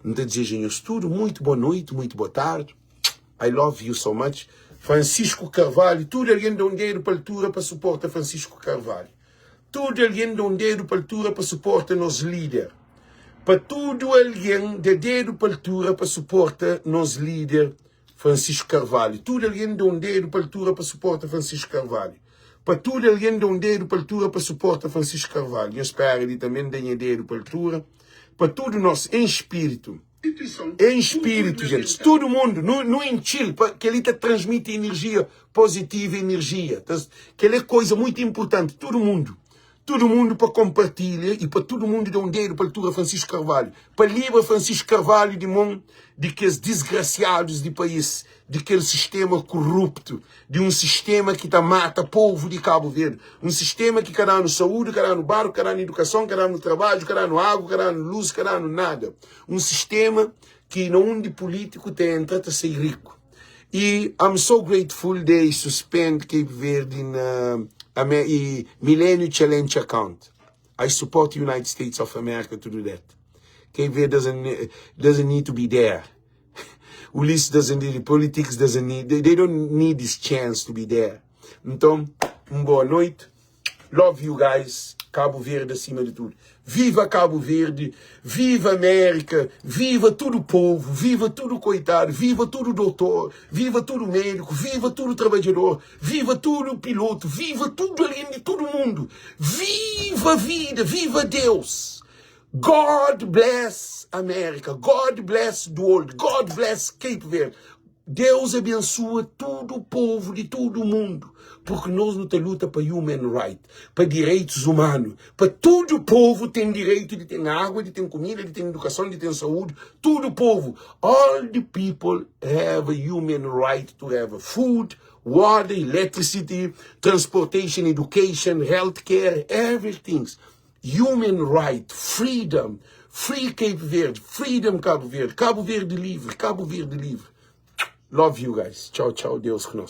N ta dizeja nhos tudu muitu boa noiti, muitu boa tardi. I love you so much. Francisco Carvalho, tudu algen da un dedu pa altura pa suporta Francisco Carvalho. Tudu algen da un dedu pa altura pa suporta nos lider. Pa tudu algen da dedu pa altura pa suporta nos lider Francisco Carvalho. Tudu algen da un dedu pa altura pa suporta Francisco Carvalho. Pa tudu algen da un dedu pa altura pa suporta Francisco Carvalho. Nhos spera di tanben da nha dedu pa altura. Pa tudu nos, en spiritu. Em spiritu, gente. Tudu mundu, nu, nu intxil, pa kel-li ta transmiti energia pozitiva, energia. Ta, kel-li é koisa muitu inpurtanti. Tudu mundu, tudu mundu pa konpartilha i pa tudu mundu da un dedu pa altura Francisco Carvalho, pa libra Francisco Carvalho di mon di kes disgrasiadus di país, di kel sistema koruptu, di un sistema ki ta mata povu di Kabu Verdi, un sistema ki ka da-nu saúdi, ka da-nu barku, ka da-nu idukason, ka da-nu trabadju, ka da-nu agu, ka da-nu lus, ka da-nu nada. Un sistema ki na undi pulítiku ta entra ta sai riku. I I'm so grateful they suspend Cape Verde na i Millennium Challenge Account. I support United States of America to do that. Cape Verde doesn't, doesn't need to be there. Ulisses doesn't need it, politics doesn't need, they, they don't need this chance to be there. Então, um boa noite. Love you guys. Cabo Verde acima de tudo. Viva Cabo Verde, viva América, viva tudo povo, viva tudo coitado, viva tudo doutor, viva tudo médico, viva tudo trabalhador, viva tudo piloto, viva tudo alguém de todo mundo. Viva a vida, viva Deus. God bless America, God bless the world, God bless Cape Verde. Deus abensua tudu povu di tudu mundu, purki nos nu ta luta pa human right, pa direitus umanu, pa tudu povu ten direitu di ten agua, di ten kumida, di ten idukason, di ten saúdi, tudu povu, all the people have a human right to have a food, water, electricity, transportation, education, health care, everything. Human right, freedom, free Cape Verde, freedom Cabo Verde, Cabo Verde livre, Cabo Verde livre. Love you guys. Tchau, tchau. Deus ku nos.